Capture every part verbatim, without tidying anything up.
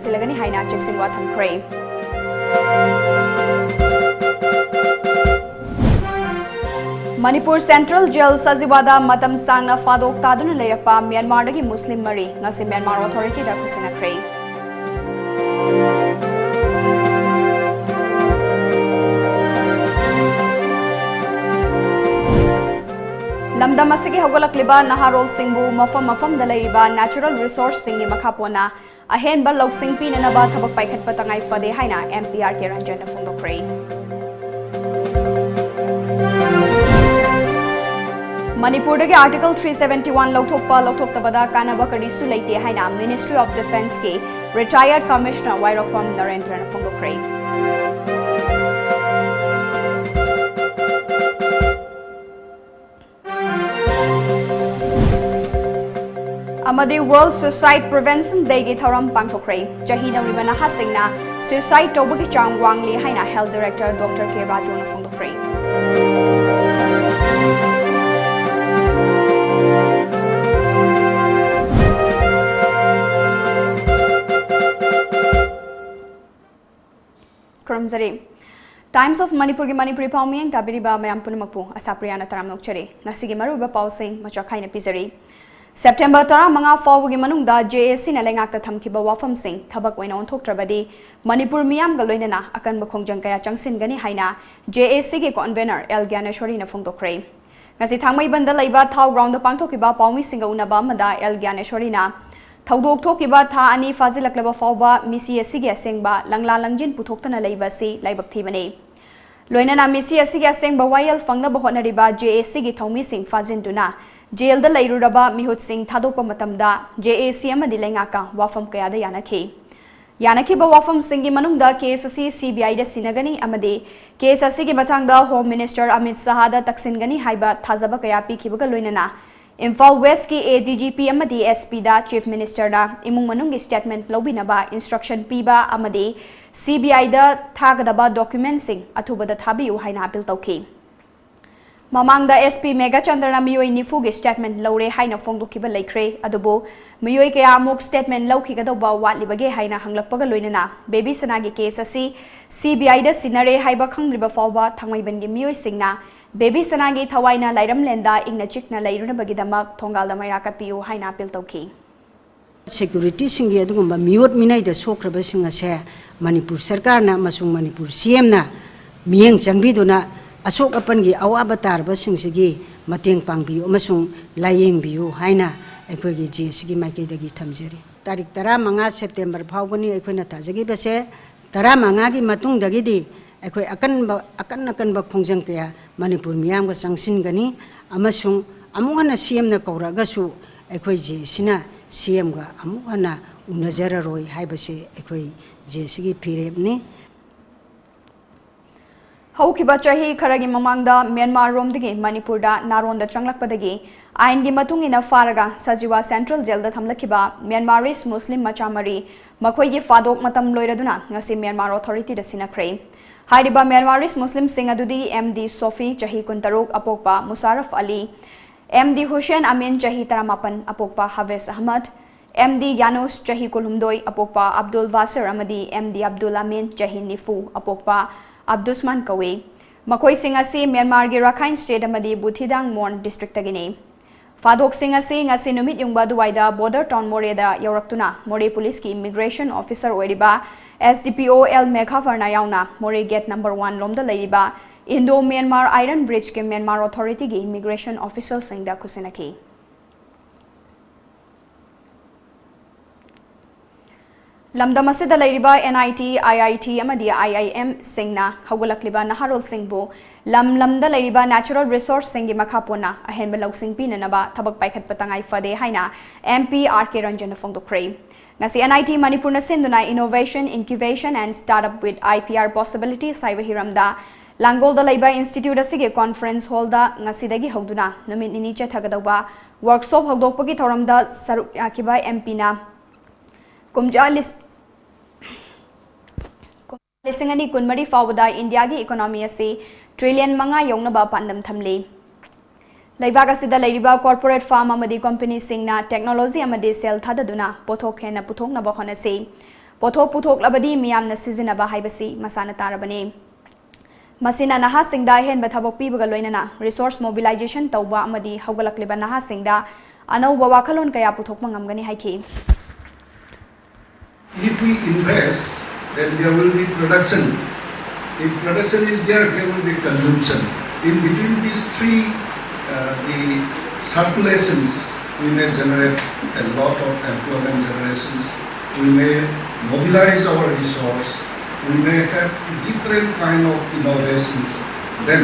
ꯁꯤꯜꯂꯒꯅꯤ ꯍꯥꯏꯅ ꯆꯦꯛꯁꯤꯟꯋꯥ ꯊꯝꯈ꯭ꯔꯦ꯫ Manipur central gel ꯁꯖꯤꯋꯥꯗ ꯃꯇꯝ ꯁꯥꯡꯅ ꯐꯥꯗꯣꯛ ꯇꯥꯗꯨꯅ ꯂꯩꯔꯛꯄ ꯃ꯭ꯌꯥꯟꯃꯥꯔꯗꯒꯤ ꯃꯨꯁꯂꯤꯝ ꯃꯔꯤ ꯉꯁꯤ ꯃ꯭ꯌꯥꯟꯃꯥꯔ ꯑꯣꯊꯣꯔꯤꯇꯤꯗ ꯈꯨꯠꯁꯤꯟꯅꯈ꯭ꯔꯦ꯫ ꯂꯝꯗꯝ ꯑꯁꯤꯒꯤ ꯍꯧꯒꯠꯂꯛꯂꯤꯕ ꯅꯍꯥꯔꯣꯜꯁꯤꯡꯕꯨ ꯃꯐꯝ ꯃꯐꯝꯗ ꯂꯩꯔꯤꯕ ꯅꯦꯆꯔꯦꯜ ꯔꯤꯁꯣꯔꯁꯁꯤꯡꯒꯤ ꯃꯈꯥ ꯄꯣꯟꯅ ꯑꯍꯦꯟꯕ ꯂꯧꯁꯤꯡ ꯄꯤꯅꯅꯕ ꯊꯕꯛ ꯄꯥꯏꯈꯠꯄ ꯇꯉꯥꯏ ꯐꯗꯦ ꯍꯥꯏꯅ ꯑꯦꯝ ꯄꯤ ꯑꯥꯔ ꯀꯦ ꯔꯟꯖꯟꯅ ꯐꯣꯡꯗꯣꯛꯈ꯭ꯔꯦ꯫ ꯃꯅꯤꯄꯨꯔꯗꯒꯤ Article three seventy one ꯂꯧꯊꯣꯛꯄ ꯂꯧꯊꯣꯛꯇꯕꯗ ꯀꯥꯟꯅꯕ ꯀꯔꯤꯁꯨ ꯂꯩꯇꯦ ꯍꯥꯏꯅ Ministry of Defenceꯀꯤ retired Commissioner ꯋꯥꯏꯔꯣꯛꯄꯝ ꯅꯔꯦꯟꯗ꯭ꯔꯅ ꯐꯣꯡꯗꯣꯛꯈ꯭ꯔꯦ꯫ ꯑꯃꯗꯤ World Suicide Prevention Dayꯒꯤ ꯊꯧꯔꯝ ꯄꯥꯡꯊꯣꯛꯈ꯭ꯔꯦ꯫ ꯆꯍꯤ ꯅꯧꯔꯤꯕ ꯅꯍꯥꯁꯤꯡꯅ suicide ꯇꯧꯕꯒꯤ ꯆꯥꯡ ꯋꯥꯡꯂꯤ ꯍꯥꯏꯅ Health Director Doctor K ꯔꯥꯖꯨꯅ ꯐꯣꯡꯗꯣꯛꯈ꯭ꯔꯦ꯫ ꯈꯨꯔꯨꯝꯖꯔꯤ꯫ Times of ꯃꯅꯤꯄꯨꯔꯒꯤ ꯃꯅꯤꯄꯨꯔꯤ ꯄꯥꯎ ꯃꯤꯠꯌꯦꯡ ꯇꯥꯕꯤꯔꯤꯕ ꯃꯌꯥꯝ ꯄꯨꯝꯅꯃꯛꯄꯨ ꯑꯁꯥꯄ꯭ꯔꯤꯌꯥꯅ ꯇꯔꯥꯝꯅ ꯑꯣꯛꯆꯔꯤ꯫ ꯉꯁꯤꯒꯤ ꯃꯔꯨꯑꯣꯏꯕ ꯄꯥꯎꯁꯤꯡ ꯃꯆꯥꯛ ꯈꯥꯏꯅ ꯄꯤꯖꯔꯤ꯫ September ꯇꯔꯥꯃꯉꯥ ꯐꯥꯎꯕꯒꯤ ꯃꯅꯨꯡꯗ J A Cꯅ ꯂꯩꯉꯥꯛꯇ ꯊꯝꯈꯤꯕ ꯋꯥꯐꯝꯁꯤꯡ ꯊꯕꯛ ꯑꯣꯏꯅ ꯑꯣꯟꯊꯣꯛꯇ꯭ꯔꯕꯗꯤ ꯃꯅꯤꯄꯨꯔ ꯃꯤꯌꯥꯝꯒ ꯂꯣꯏꯅꯅ ꯑꯀꯟꯕ ꯈꯣꯡꯖꯪ ꯀꯌꯥ ꯆꯪꯁꯤꯟꯒꯅꯤ ꯍꯥꯏꯅ J A Cꯒꯤ convener ꯑꯦꯜ ꯒ꯭ꯌꯥꯅꯦꯁꯣꯔꯤꯅ ꯐꯣꯡꯗꯣꯛꯈ꯭ꯔꯦ꯫ ꯉꯁꯤ ꯊꯥꯡꯃꯩꯕꯟꯗ ꯂꯩꯕ ꯊꯥꯎ groundꯗ ꯄꯥꯡꯊꯣꯛꯈꯤꯕ ꯄꯥꯎꯃꯤꯁꯤꯡꯒ ꯎꯅꯕ ꯑꯃꯗ ꯑꯦꯜ ꯒ꯭ꯌꯥꯅꯦꯁꯣꯔꯤꯅ ꯊꯧꯗꯣꯛ ꯊꯣꯛꯈꯤꯕ ꯊꯥ ꯑꯅꯤ ꯐꯥꯖꯤꯜꯂꯛꯂꯕ ꯐꯥꯎꯕ ꯃꯤꯁꯤ ꯑꯁꯤꯒꯤ ꯑꯁꯦꯡꯕ ꯂꯪꯂꯥ ꯂꯪꯖꯤꯟ ꯄꯨꯊꯣꯛꯇꯅ ꯂꯩꯕ ꯑꯁꯤ ꯂꯥꯏꯕꯛ ꯊꯤꯕꯅꯤ꯫ ꯂꯣꯏꯅꯅ ꯃꯤꯁꯤ ꯑꯁꯤꯒꯤ ꯑꯁꯦꯡꯕ ꯋꯥꯌꯦꯜ ꯐꯪꯅꯕ ꯍꯣꯠꯅꯔꯤꯕ J A Cꯒꯤ ꯊꯧꯃꯤꯁꯤꯡ ꯐꯥꯖꯤꯟꯗꯨꯅ ꯖꯦꯜꯗ ꯂꯩꯔꯨꯔꯕ ꯃꯤꯍꯨꯠꯁꯤꯡ ꯊꯥꯗꯣꯛꯄ ꯃꯇꯝꯗ J A C ꯑꯃꯗꯤ ꯂꯩꯉꯥꯛꯀ ꯋꯥꯐꯝ ꯀꯌꯥꯗ ꯌꯥꯅꯈꯤ꯫ ꯌꯥꯅꯈꯤꯕ ꯋꯥꯐꯝꯁꯤꯡꯒꯤ ꯃꯅꯨꯡꯗ case ꯑꯁꯤ C B Iꯗ ꯁꯤꯟꯅꯒꯅꯤ ꯑꯃꯗꯤ case ꯑꯁꯤꯒꯤ ꯃꯇꯥꯡꯗ Home Minister ꯑꯃꯤꯠ ꯁꯍꯥꯗ ꯇꯛꯁꯤꯟꯒꯅꯤ ꯍꯥꯏꯕ ꯊꯥꯖꯕ ꯀꯌꯥ ꯄꯤꯈꯤꯕꯒ ꯂꯣꯏꯅꯅ Imphal Westꯀꯤ A D G P ꯑꯃꯗꯤ S Pꯗ Chief Ministerꯅ ꯏꯃꯨꯡ ꯃꯅꯨꯡꯒꯤ statement ꯂꯧꯕꯤꯅꯕ instruction ꯄꯤꯕ ꯑꯃꯗꯤ C B Iꯗ ꯊꯥꯒꯗꯕ documentꯁꯤꯡ ꯑꯊꯨꯕꯗ ꯊꯥꯕꯤꯌꯨ ꯍꯥꯏꯅ appeal ꯇꯧꯈꯤ꯫ ꯃꯃꯥꯡꯗ SP ꯃꯦꯘꯆꯟꯗ꯭ꯔꯅ ꯃꯤꯑꯣꯏ ꯅꯤꯐꯨꯒꯤ statement ꯂꯧꯔꯦ ꯍꯥꯏꯅ ꯐꯣꯡꯗꯣꯛꯈꯤꯕ ꯂꯩꯈ꯭ꯔꯦ꯫ ꯑꯗꯨꯕꯨ ꯃꯤꯑꯣꯏ ꯀꯌꯥꯃꯨꯛ statement ꯂꯧꯈꯤꯒꯗꯧꯕ ꯋꯥꯠꯂꯤꯕꯒꯦ ꯍꯥꯏꯅ ꯍꯪꯂꯛꯄꯒ ꯂꯣꯏꯅꯅ ꯕꯦꯕꯤ ꯁꯅꯥꯒꯤ case ꯑꯁꯤ CBIꯗ ꯁꯤꯟꯅꯔꯦ ꯍꯥꯏꯕ ꯈꯪꯗ꯭ꯔꯤꯕ ꯐꯥꯎꯕ ꯊꯥꯡꯃꯩꯕꯟꯒꯤ ꯃꯤꯑꯣꯏꯁꯤꯡꯅ ꯕꯦꯕꯤ ꯁꯅꯥꯒꯤ ꯊꯋꯥꯏꯅ ꯂꯥꯏꯔꯝꯂꯦꯟꯗ ꯏꯪꯅ ꯆꯤꯛꯅ ꯂꯩꯔꯨꯅꯕꯒꯤꯗꯃꯛ ꯊꯣꯡꯒꯥꯜꯗ ꯃꯩꯔꯥ ꯀꯠꯄꯤꯌꯨ ꯍꯥꯏꯅ appeal ꯇꯧꯈꯤ꯫ Securityꯁꯤꯡꯒꯤ ꯑꯗꯨꯒꯨꯝꯕ ꯃꯤꯑꯣꯠ ꯃꯤꯅꯩꯗ ꯁꯣꯛꯈ꯭ꯔꯕꯁꯤꯡ ꯑꯁꯦ ꯃꯅꯤꯄꯨꯔ ꯁꯔꯀꯥꯔꯅ ꯑꯃꯁꯨꯡ ꯃꯅꯤꯄꯨꯔ CMꯅ ꯃꯤꯠꯌꯦꯡ ꯆꯪꯕꯤꯗꯨꯅ ꯑꯁꯣꯛ ꯑꯄꯟꯒꯤ ꯑꯋꯥꯕ ꯇꯥꯔꯕꯁꯤꯡꯁꯤꯒꯤ ꯃꯇꯦꯡ ꯄꯥꯡꯕꯤꯌꯨ ꯑꯃꯁꯨꯡ ꯂꯥꯏꯌꯦꯡꯕꯤꯌꯨ ꯍꯥꯏꯅ ꯑꯩꯈꯣꯏꯒꯤ JACꯒꯤ ꯃꯥꯏꯀꯩꯗꯒꯤ ꯊꯝꯖꯔꯤ꯫ ꯇꯥꯔꯤꯛ ꯇꯔꯥꯃꯉꯥ September ꯐꯥꯎꯕꯅꯤ ꯑꯩꯈꯣꯏꯅ ꯊꯥꯖꯈꯤꯕꯁꯦ꯫ ꯇꯔꯥꯃꯉꯥꯒꯤ ꯃꯇꯨꯡꯗꯒꯤꯗꯤ ꯑꯩꯈꯣꯏ ꯑꯀꯟꯕ, ꯑꯀꯟ ꯑꯀꯟꯕ ꯈꯣꯡꯖꯪ ꯀꯌꯥ ꯃꯅꯤꯄꯨꯔ ꯃꯤꯌꯥꯝꯒ ꯆꯪꯁꯤꯟꯒꯅꯤ ꯑꯃꯁꯨꯡ ꯑꯃꯨꯛ ꯍꯟꯅ CMꯅ ꯀꯧꯔꯛꯑꯒꯁꯨ ꯑꯩꯈꯣꯏ JACꯅ CMꯒ ꯑꯃꯨꯛ ꯍꯟꯅ ꯎꯅꯖꯔꯔꯣꯏ ꯍꯥꯏꯕꯁꯤ ꯑꯩꯈꯣꯏ JACꯒꯤ ꯐꯤꯔꯦꯞꯅꯤ꯫ ꯍꯧꯈꯤꯕ ꯆꯍꯤ ꯈꯔꯒꯤ ꯃꯃꯥꯡꯗ ꯃ꯭ꯌꯥꯟꯃꯥꯔꯔꯣꯝꯗꯒꯤ ꯃꯅꯤꯄꯨꯔꯗ ꯅꯥꯔꯣꯟꯗ ꯆꯪꯂꯛꯄꯗꯒꯤ ꯑꯥꯏꯟꯒꯤ ꯃꯇꯨꯡ ꯏꯟꯅ ꯐꯥꯔꯒ ꯁꯖꯤꯋꯥ Central Jailꯗ ꯊꯝꯂꯛꯈꯤꯕ Myanmarese Muslim ꯃꯆꯥ ꯃꯔꯤ ꯃꯈꯣꯏꯒꯤ ꯐꯥꯗꯣꯛ ꯃꯇꯝ ꯂꯣꯏꯔꯗꯨꯅ ꯉꯁꯤ ꯃ꯭ꯌꯥꯟꯃꯥꯔ authorityꯗ ꯁꯤꯟꯅꯈ꯭ꯔꯦ꯫ ꯍꯥꯏꯔꯤꯕ Myanmarese Muslimꯁꯤꯡ ꯑꯗꯨꯗꯤ MD Sophie, ꯆꯍꯤ ꯀꯨꯟꯇꯔꯨꯛ, ꯑꯄꯣꯛꯄ ꯃꯨꯁꯥꯔꯐ ꯑꯂꯤ, MD Hussein Amin, ꯆꯍꯤ ꯇꯔꯥꯃꯥꯄꯟ, ꯑꯄꯣꯛꯄ ꯍꯥꯐꯤꯖ ꯑꯍꯃꯗ, MD Yanus, ꯆꯍꯤ ꯀꯨꯟꯍꯨꯝꯗꯣꯏ, ꯑꯄꯣꯛꯄ ꯑꯕꯗꯨꯜ ꯕꯥꯁꯤꯔ, ꯑꯃꯗꯤ MD Abdul Amin, ꯆꯍꯤ ꯅꯤꯐꯨ, ꯑꯄꯣꯛꯄ ꯑꯕꯗꯨꯁꯃꯥꯟ ꯀꯧꯏ꯫ ꯃꯈꯣꯏꯁꯤꯡ ꯑꯁꯤ ꯃ꯭ꯌꯥꯟꯃꯥꯔꯒꯤ ꯔꯥꯈꯥꯏꯟ state ꯑꯃꯗꯤ ꯕꯨꯊꯤꯗꯥꯡ ꯃꯣꯟ districtꯇꯒꯤꯅꯤ꯫ ꯐꯥꯗꯣꯛꯁꯤꯡ ꯑꯁꯤ ꯉꯁꯤ ꯅꯨꯃꯤꯠ ꯌꯨꯡꯕ ꯑꯗꯨꯋꯥꯏꯗ border town ꯃꯣꯔꯦꯗ ꯌꯧꯔꯛꯇꯨꯅ ꯃꯣꯔꯦ ꯄꯨꯂꯤꯁꯀꯤ immigration officer ꯑꯣꯏꯔꯤꯕ SDPO L ꯃꯦꯘꯥꯚꯔꯅ ꯌꯥꯎꯅ ꯃꯣꯔꯦ gate number one ꯂꯣꯝꯗ ꯂꯩꯔꯤꯕ Indo Myanmar Iron Bridgeꯀꯤ ꯃ꯭ꯌꯥꯟꯃꯥꯔ authorityꯒꯤ immigration officerꯁꯤꯡꯗ ꯈꯨꯠꯁꯤꯟꯅꯈꯤ꯫ ꯂꯝꯗꯝ ꯑꯁꯤꯗ ꯂꯩꯔꯤꯕ NIT, IIT ꯑꯃꯗꯤ IIMꯁꯤꯡꯅ ꯍꯧꯒꯠꯂꯛꯂꯤꯕ ꯅꯍꯥꯔꯣꯜꯁꯤꯡꯕꯨ ꯂꯝ ꯂꯝꯗ ꯂꯩꯔꯤꯕ natural resourceꯁꯤꯡꯒꯤ ꯃꯈꯥ ꯄꯣꯟꯅ ꯑꯍꯦꯟꯕ ꯂꯧꯁꯤꯡ ꯄꯤꯅꯅꯕ ꯊꯕꯛ ꯄꯥꯏꯈꯠꯄ ꯇꯉꯥꯏ ꯐꯗꯦ ꯍꯥꯏꯅ MP R K ꯔꯟꯖꯟꯅ ꯐꯣꯡꯗꯣꯛꯈ꯭ꯔꯦ꯫ ꯉꯁꯤ NIT ꯃꯅꯤꯄꯨꯔꯅ ꯁꯤꯟꯗꯨꯅ Innovation, Incubation and Startup with IPR Possibilities ꯍꯥꯏꯕ ꯍꯤꯔꯝꯗ ꯂꯥꯡꯒꯣꯜꯗ ꯂꯩꯕ institute ꯑꯁꯤꯒꯤ conference hallꯗ ꯉꯁꯤꯗꯒꯤ ꯍꯧꯗꯨꯅ ꯅꯨꯃꯤꯠ ꯅꯤꯅꯤ ꯆꯠꯊꯒꯗꯧꯕ workshop ꯍꯧꯗꯣꯛꯄꯒꯤ ꯊꯧꯔꯝꯗ ꯁꯔꯨꯛ ꯌꯥꯈꯤꯕ MPꯅ ꯀꯨꯝꯖꯥ ꯂꯤꯁ-, ꯂꯤꯁꯤꯡ ꯑꯅꯤ ꯀꯨꯟꯃꯔꯤ ꯐꯥꯎꯕꯗ ꯏꯟꯗꯤꯌꯥꯒꯤ economy ꯑꯁꯤ ꯇ꯭ꯔꯤꯂꯤꯌꯟ ꯃꯉꯥ ꯌꯧꯅꯕ ꯄꯥꯟꯗꯝ ꯊꯝꯂꯤ꯫ ꯂꯩꯕꯥꯛ ꯑꯁꯤꯗ ꯂꯩꯔꯤꯕ ꯀꯣꯔꯄꯣꯔꯦꯠ ꯐꯥꯔꯝ ꯑꯃꯗꯤ ꯀꯝꯄꯦꯅꯤꯁꯤꯡꯅ ꯇꯦꯛꯅꯣꯂꯣꯖꯤ ꯑꯃꯗꯤ ꯁꯦꯜ ꯊꯥꯗꯗꯨꯅ ꯄꯣꯠꯊꯣꯛ ꯍꯦꯟꯅ ꯄꯨꯊꯣꯛꯅꯕ ꯍꯣꯠꯅꯁꯤ꯫ ꯄꯣꯠꯊꯣꯛ ꯄꯨꯊꯣꯛꯂꯕꯗꯤ ꯃꯤꯌꯥꯝꯅ ꯁꯤꯖꯤꯟꯅꯕ ꯍꯥꯏꯕꯁꯤ ꯃꯁꯥꯅ ꯇꯥꯔꯕꯅꯤ꯫ ꯃꯁꯤꯅ ꯅꯍꯥꯁꯤꯡꯗ ꯑꯍꯦꯟꯕ ꯊꯕꯛ ꯄꯤꯕꯒ ꯂꯣꯏꯅꯅ ꯔꯤꯁꯣꯔꯁ ꯃꯣꯕꯤꯂꯥꯏꯖꯦꯁꯟ ꯇꯧꯕ ꯑꯃꯗꯤ ꯍꯧꯒꯠꯂꯛꯂꯤꯕ ꯅꯍꯥꯁꯤꯡꯗ ꯑꯅꯧꯕ ꯋꯥꯈꯜꯂꯣꯟ ꯀꯌꯥ ꯄꯨꯊꯣꯛꯄ ꯉꯝꯒꯅꯤ ꯍꯥꯏꯈꯤ꯫ If we invest, then there will be production. If production is there, there will be consumption. In between these three, uh, the circulations, we may generate a lot of employment generations. We may mobilize our resource. We may have different kind of innovations. Then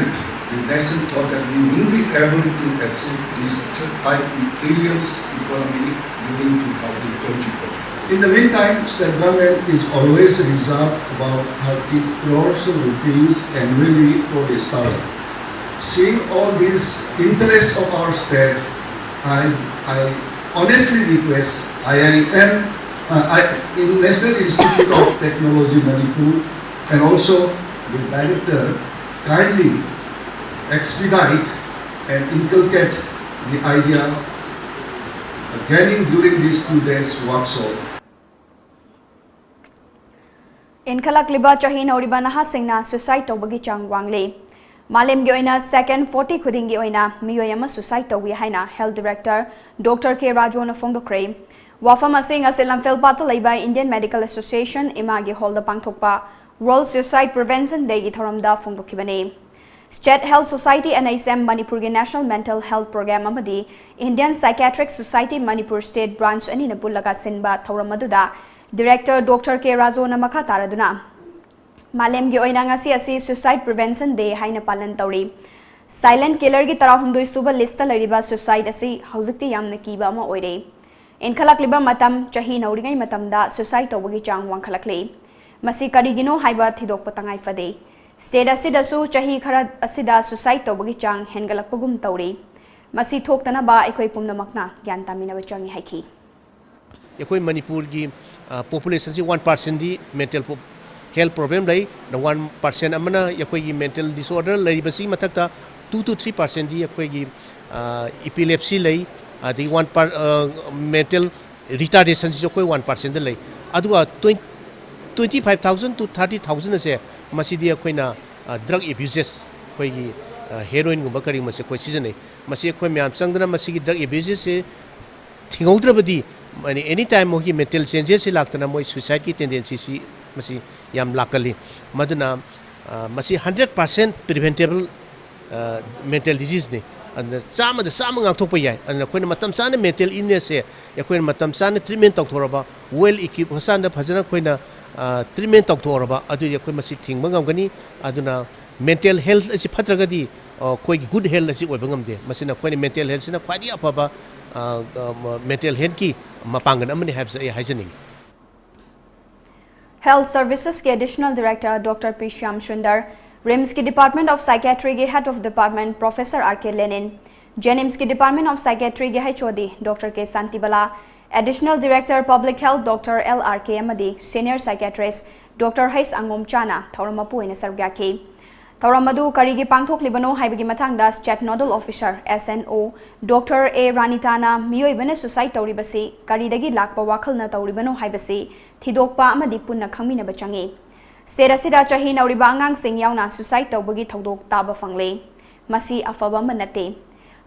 the nation thought that we will be able to achieve these five trillions economy during two thousand twenty-four. In the meantime, state government is always reserved about thirty crores of rupees annually for the startup. Seeing all this interest of our state, I, I honestly request I I M, uh, I, in National Institute of Technology Manipur and also the director kindly expedite and inculcate the idea gaining during these two days workshop. ꯏꯟꯈꯠꯂꯛꯂꯤꯕ ꯆꯍꯤ ꯅꯧꯔꯤꯕ ꯅꯍꯥꯁꯤꯡꯅ ꯁꯨꯏꯁꯥꯏꯗ ꯇꯧꯕꯒꯤ ꯆꯥꯡ ꯋꯥꯡꯂꯤ꯫ ꯃꯥꯂꯦꯝꯒꯤ ꯑꯣꯏꯅ second forty ꯈꯨꯗꯤꯡꯒꯤ ꯑꯣꯏꯅ ꯃꯤꯑꯣꯏ ꯑꯃ ꯁꯨꯏꯁꯥꯏꯗ ꯇꯧꯏ ꯍꯥꯏꯅ ꯍꯦꯜꯊ ꯗꯤꯔꯦꯛꯇꯔ ꯗꯣꯛꯇꯔ ꯀꯦ ꯔꯥꯖꯨꯅ ꯐꯣꯡꯗꯣꯛꯈ꯭ꯔꯦ꯫ ꯋꯥꯐꯝ ꯑꯁꯤ ꯉꯁꯤ ꯂꯝꯐꯦꯜꯄꯥꯠꯇ ꯂꯩꯕ ꯏꯟꯗꯤꯌꯟ ꯃꯦꯗꯤꯀꯦꯜ ꯑꯦꯁꯣꯁꯤꯌꯦꯁꯟ ꯏꯃꯥꯒꯤ ꯍꯣꯜꯗ ꯄꯥꯡꯊꯣꯛꯄ ꯋꯥꯔꯜꯗ ꯁꯨꯏꯁꯥꯏꯗ ꯄ꯭ꯔꯤꯚꯦꯟꯁꯟ ꯗꯦꯒꯤ ꯊꯧꯔꯝꯗ ꯐꯣꯡꯗꯣꯛꯈꯤꯕꯅꯤ꯫ State health society, N H M, ꯃꯅꯤꯄꯨꯔꯒꯤ ꯅꯦꯁꯅꯦꯜ ꯃꯦꯟꯇꯦꯜ ꯍꯦꯜꯊ ꯄ꯭ꯔꯣꯒ꯭ꯔꯥꯝ ꯑꯃꯗꯤ Indian psychiatric society Manipur state branch ꯑꯅꯤꯅ ꯄꯨꯜꯂꯒ ꯁꯤꯟꯕ ꯊꯧꯔꯝ ꯑꯗꯨꯗ ꯗꯤꯔꯦꯛꯇꯔ ꯗꯣꯛꯇꯔ ꯀꯦ ꯔꯥꯖꯨꯅ ꯃꯈꯥ ꯇꯥꯔꯗꯨꯅ, ꯃꯥꯂꯦꯝꯒꯤ ꯑꯣꯏꯅ ꯉꯁꯤ ꯑꯁꯤ ꯁꯨꯏꯁꯥꯏꯗ ꯄ꯭ꯔꯤꯚꯦꯟꯁꯟ ꯗꯦ ꯍꯥꯏꯅ ꯄꯥꯂꯟ ꯇꯧꯔꯤ꯫ ꯁꯥꯏꯂꯦꯟꯠ ꯀꯤꯂꯔꯒꯤ ꯇꯔꯥꯍꯨꯝꯗꯣꯏ ꯁꯨꯕ ꯂꯤꯁꯇ ꯂꯩꯔꯤꯕ ꯁꯨꯏꯁꯥꯏꯗ ꯑꯁꯤ ꯍꯧꯖꯤꯛꯇꯤ ꯌꯥꯝꯅ ꯀꯤꯕ ꯑꯃ ꯑꯣꯏꯔꯦ꯫ ꯏꯟꯈꯠꯂꯛꯂꯤꯕ ꯃꯇꯝ, ꯆꯍꯤ ꯅꯧꯔꯤꯉꯩ ꯃꯇꯝꯗ ꯁꯨꯏꯁꯥꯏꯗ ꯇꯧꯕꯒꯤ ꯆꯥꯡ ꯋꯥꯡꯈꯠꯂꯛꯂꯤ꯫ ꯃꯁꯤ ꯀꯔꯤꯒꯤꯅꯣ ꯍꯥꯏꯕ ꯊꯤꯗꯣꯛꯄ ꯇꯉꯥꯏ ꯐꯗꯦ꯫ ꯁ꯭ꯇꯦꯠ ꯑꯁꯤꯗꯁꯨ ꯆꯍꯤ ꯈꯔ ꯑꯁꯤꯗ ꯁꯨꯏꯁꯥꯏꯗ ꯇꯧꯕꯒꯤ ꯆꯥꯡ ꯍꯦꯟꯒꯠꯂꯛꯄꯒꯨꯝ ꯇꯧꯔꯤ꯫ ꯃꯁꯤ ꯊꯣꯛꯇꯅꯕ ꯑꯩꯈꯣꯏ ꯄꯨꯝꯅꯃꯛꯅ ꯒ꯭ꯌꯥꯟ ꯇꯥꯃꯤꯟꯅꯕ ꯆꯪꯏ ꯍꯥꯏꯈꯤ꯫ ꯑꯩꯈꯣꯏ ꯃꯅꯤꯄꯨꯔꯒꯤ ꯄꯣꯄꯨꯂꯦꯁꯟꯁꯤ ꯋꯥꯟ ꯄꯥꯔꯁꯦꯟꯗꯤ ꯃꯦꯟꯇꯦꯜ health problem ꯂꯩ꯫ ꯋꯥꯟ ꯄꯥꯔꯁꯦꯟ ꯑꯃꯅ ꯑꯩꯈꯣꯏꯒꯤ mental disorder ꯂꯩꯔꯤꯕꯁꯤꯒꯤ ꯃꯊꯛꯇ, ꯇꯨ to ꯊ꯭ꯔꯤ ꯄꯥꯔꯁꯦꯟꯗꯤ ꯑꯩꯈꯣꯏꯒꯤ epilepsy ꯂꯩ, ꯑꯗꯩ ꯋꯥꯟ mental retardation ꯁꯤꯁꯨ ꯑꯩꯈꯣꯏ ꯋꯥꯟ ꯄꯥꯔꯁꯦꯟꯗ ꯂꯩ꯫ ꯑꯗꯨꯒ twenty five thousand to thirty thousand ꯑꯁꯦ ꯃꯁꯤꯗꯤ ꯑꯩꯈꯣꯏꯅ drug abuses, ꯑꯩꯈꯣꯏꯒꯤ heroinꯒꯨꯝꯕ ꯀꯔꯤꯒꯨꯝꯕꯁꯦ ꯑꯩꯈꯣꯏ ꯁꯤꯖꯤꯟꯅꯩ꯫ ꯃꯁꯤ ꯑꯩꯈꯣꯏ ꯃꯌꯥꯝ ꯆꯪꯗꯅ ꯃꯁꯤꯒꯤ drug abusesꯁꯦ ꯊꯤꯡꯍꯧꯗ꯭ꯔꯕꯗꯤ, any time ꯃꯈꯣꯏꯒꯤ mental changesꯁꯤ ꯂꯥꯛꯇꯅ ꯃꯣꯏ suicideꯀꯤ tendencyꯁꯤ ꯃꯁꯤ ꯌꯥꯝ ꯂꯥꯛꯀꯜꯂꯤ꯫ ꯃꯗꯨꯅ ꯃꯁꯤ hundred percent preventable mental diseaseꯅꯤ꯫ ꯑꯗꯨꯅ ꯆꯥꯝꯃꯗ ꯆꯥꯝꯃ ꯉꯥꯛꯊꯣꯛꯄ ꯌꯥꯏ꯫ ꯑꯗꯨꯅ ꯑꯩꯈꯣꯏꯅ ꯃꯇꯝ ꯆꯥꯅ mental illnessꯁꯦ ꯑꯩꯈꯣꯏꯅ ꯃꯇꯝ ꯆꯥꯅ treatment ꯇꯧꯊꯣꯔꯕ, well equipped hospitalꯗ ꯐꯖꯅ ꯑꯩꯈꯣꯏꯅ treatment ꯇꯧꯊꯣꯛꯑꯔꯕ, ꯑꯗꯨꯗꯤ ꯑꯩꯈꯣꯏ ꯃꯁꯤ ꯊꯤꯡꯕ ꯉꯝꯒꯅꯤ꯫ ꯑꯗꯨꯅ mental health ꯑꯁꯤ ꯐꯠꯇ꯭ꯔꯒꯗꯤ ꯑꯩꯈꯣꯏꯒꯤ good health ꯑꯁꯤ ꯑꯣꯏꯕ ꯉꯝꯗꯦ꯫ ꯃꯁꯤꯅ ꯑꯩꯈꯣꯏꯅ mental healthꯁꯤꯅ ꯈ꯭ꯋꯥꯏꯗꯒꯤ ꯑꯐꯕ mental healthꯀꯤ ꯃꯄꯥꯡꯒꯜ ꯑꯃꯅꯤ ꯍꯥꯏꯕꯁꯦ ꯑꯩ ꯍꯥꯏꯖꯅꯤꯡꯉꯤ꯫ Health Servicesꯀꯤ Additional Director Doctor P Shyam Sundar, RIMSꯀꯤ Department of Psychiatryꯒꯤ Head of Department Professor R K Lenin, JNIMSꯀꯤ Department of Psychiatryꯒꯤ HOD Doctor K Santibala, Additional Director Public Health Doctor L R K ꯑꯃꯗꯤ Senior Psychiatrist Doctor H ꯑꯉꯣꯝꯆꯥꯅ ꯊꯧꯔꯝ ꯃꯄꯨ ꯑꯣꯏꯅ ꯁꯔꯨꯛ ꯌꯥꯈꯤ꯫ ꯊꯧꯔꯝ ꯑꯗꯨ ꯀꯔꯤꯒꯤ ꯄꯥꯡꯊꯣꯛꯂꯤꯕꯅꯣ ꯍꯥꯏꯕꯒꯤ ꯃꯇꯥꯡꯗ State Nodal Officer, S N O, Doctor A ꯔꯥꯅꯤꯇꯥꯅ ꯃꯤꯑꯣꯏꯕꯅ suicide ꯇꯧꯔꯤꯕꯁꯤ ꯀꯔꯤꯗꯒꯤ ꯂꯥꯛꯄ ꯋꯥꯈꯜꯅ ꯇꯧꯔꯤꯕꯅꯣ ꯍꯥꯏꯕꯁꯤ ꯊꯤꯗꯣꯛꯄ ꯑꯃꯗꯤ ꯄꯨꯟꯅ ꯈꯪꯃꯤꯟꯅꯕ ꯆꯪꯏ꯫ State ꯑꯁꯤꯗ ꯆꯍꯤ ꯅꯧꯔꯤꯕ ꯑꯉꯥꯡꯁꯤꯡ ꯌꯥꯎꯅ suicide ꯇꯧꯕꯒꯤ ꯊꯧꯗꯣꯛ ꯇꯥꯕ ꯐꯪꯂꯦ꯫ ꯃꯁꯤ ꯑꯐꯕ ꯑꯃ ꯅꯠꯇꯦ꯫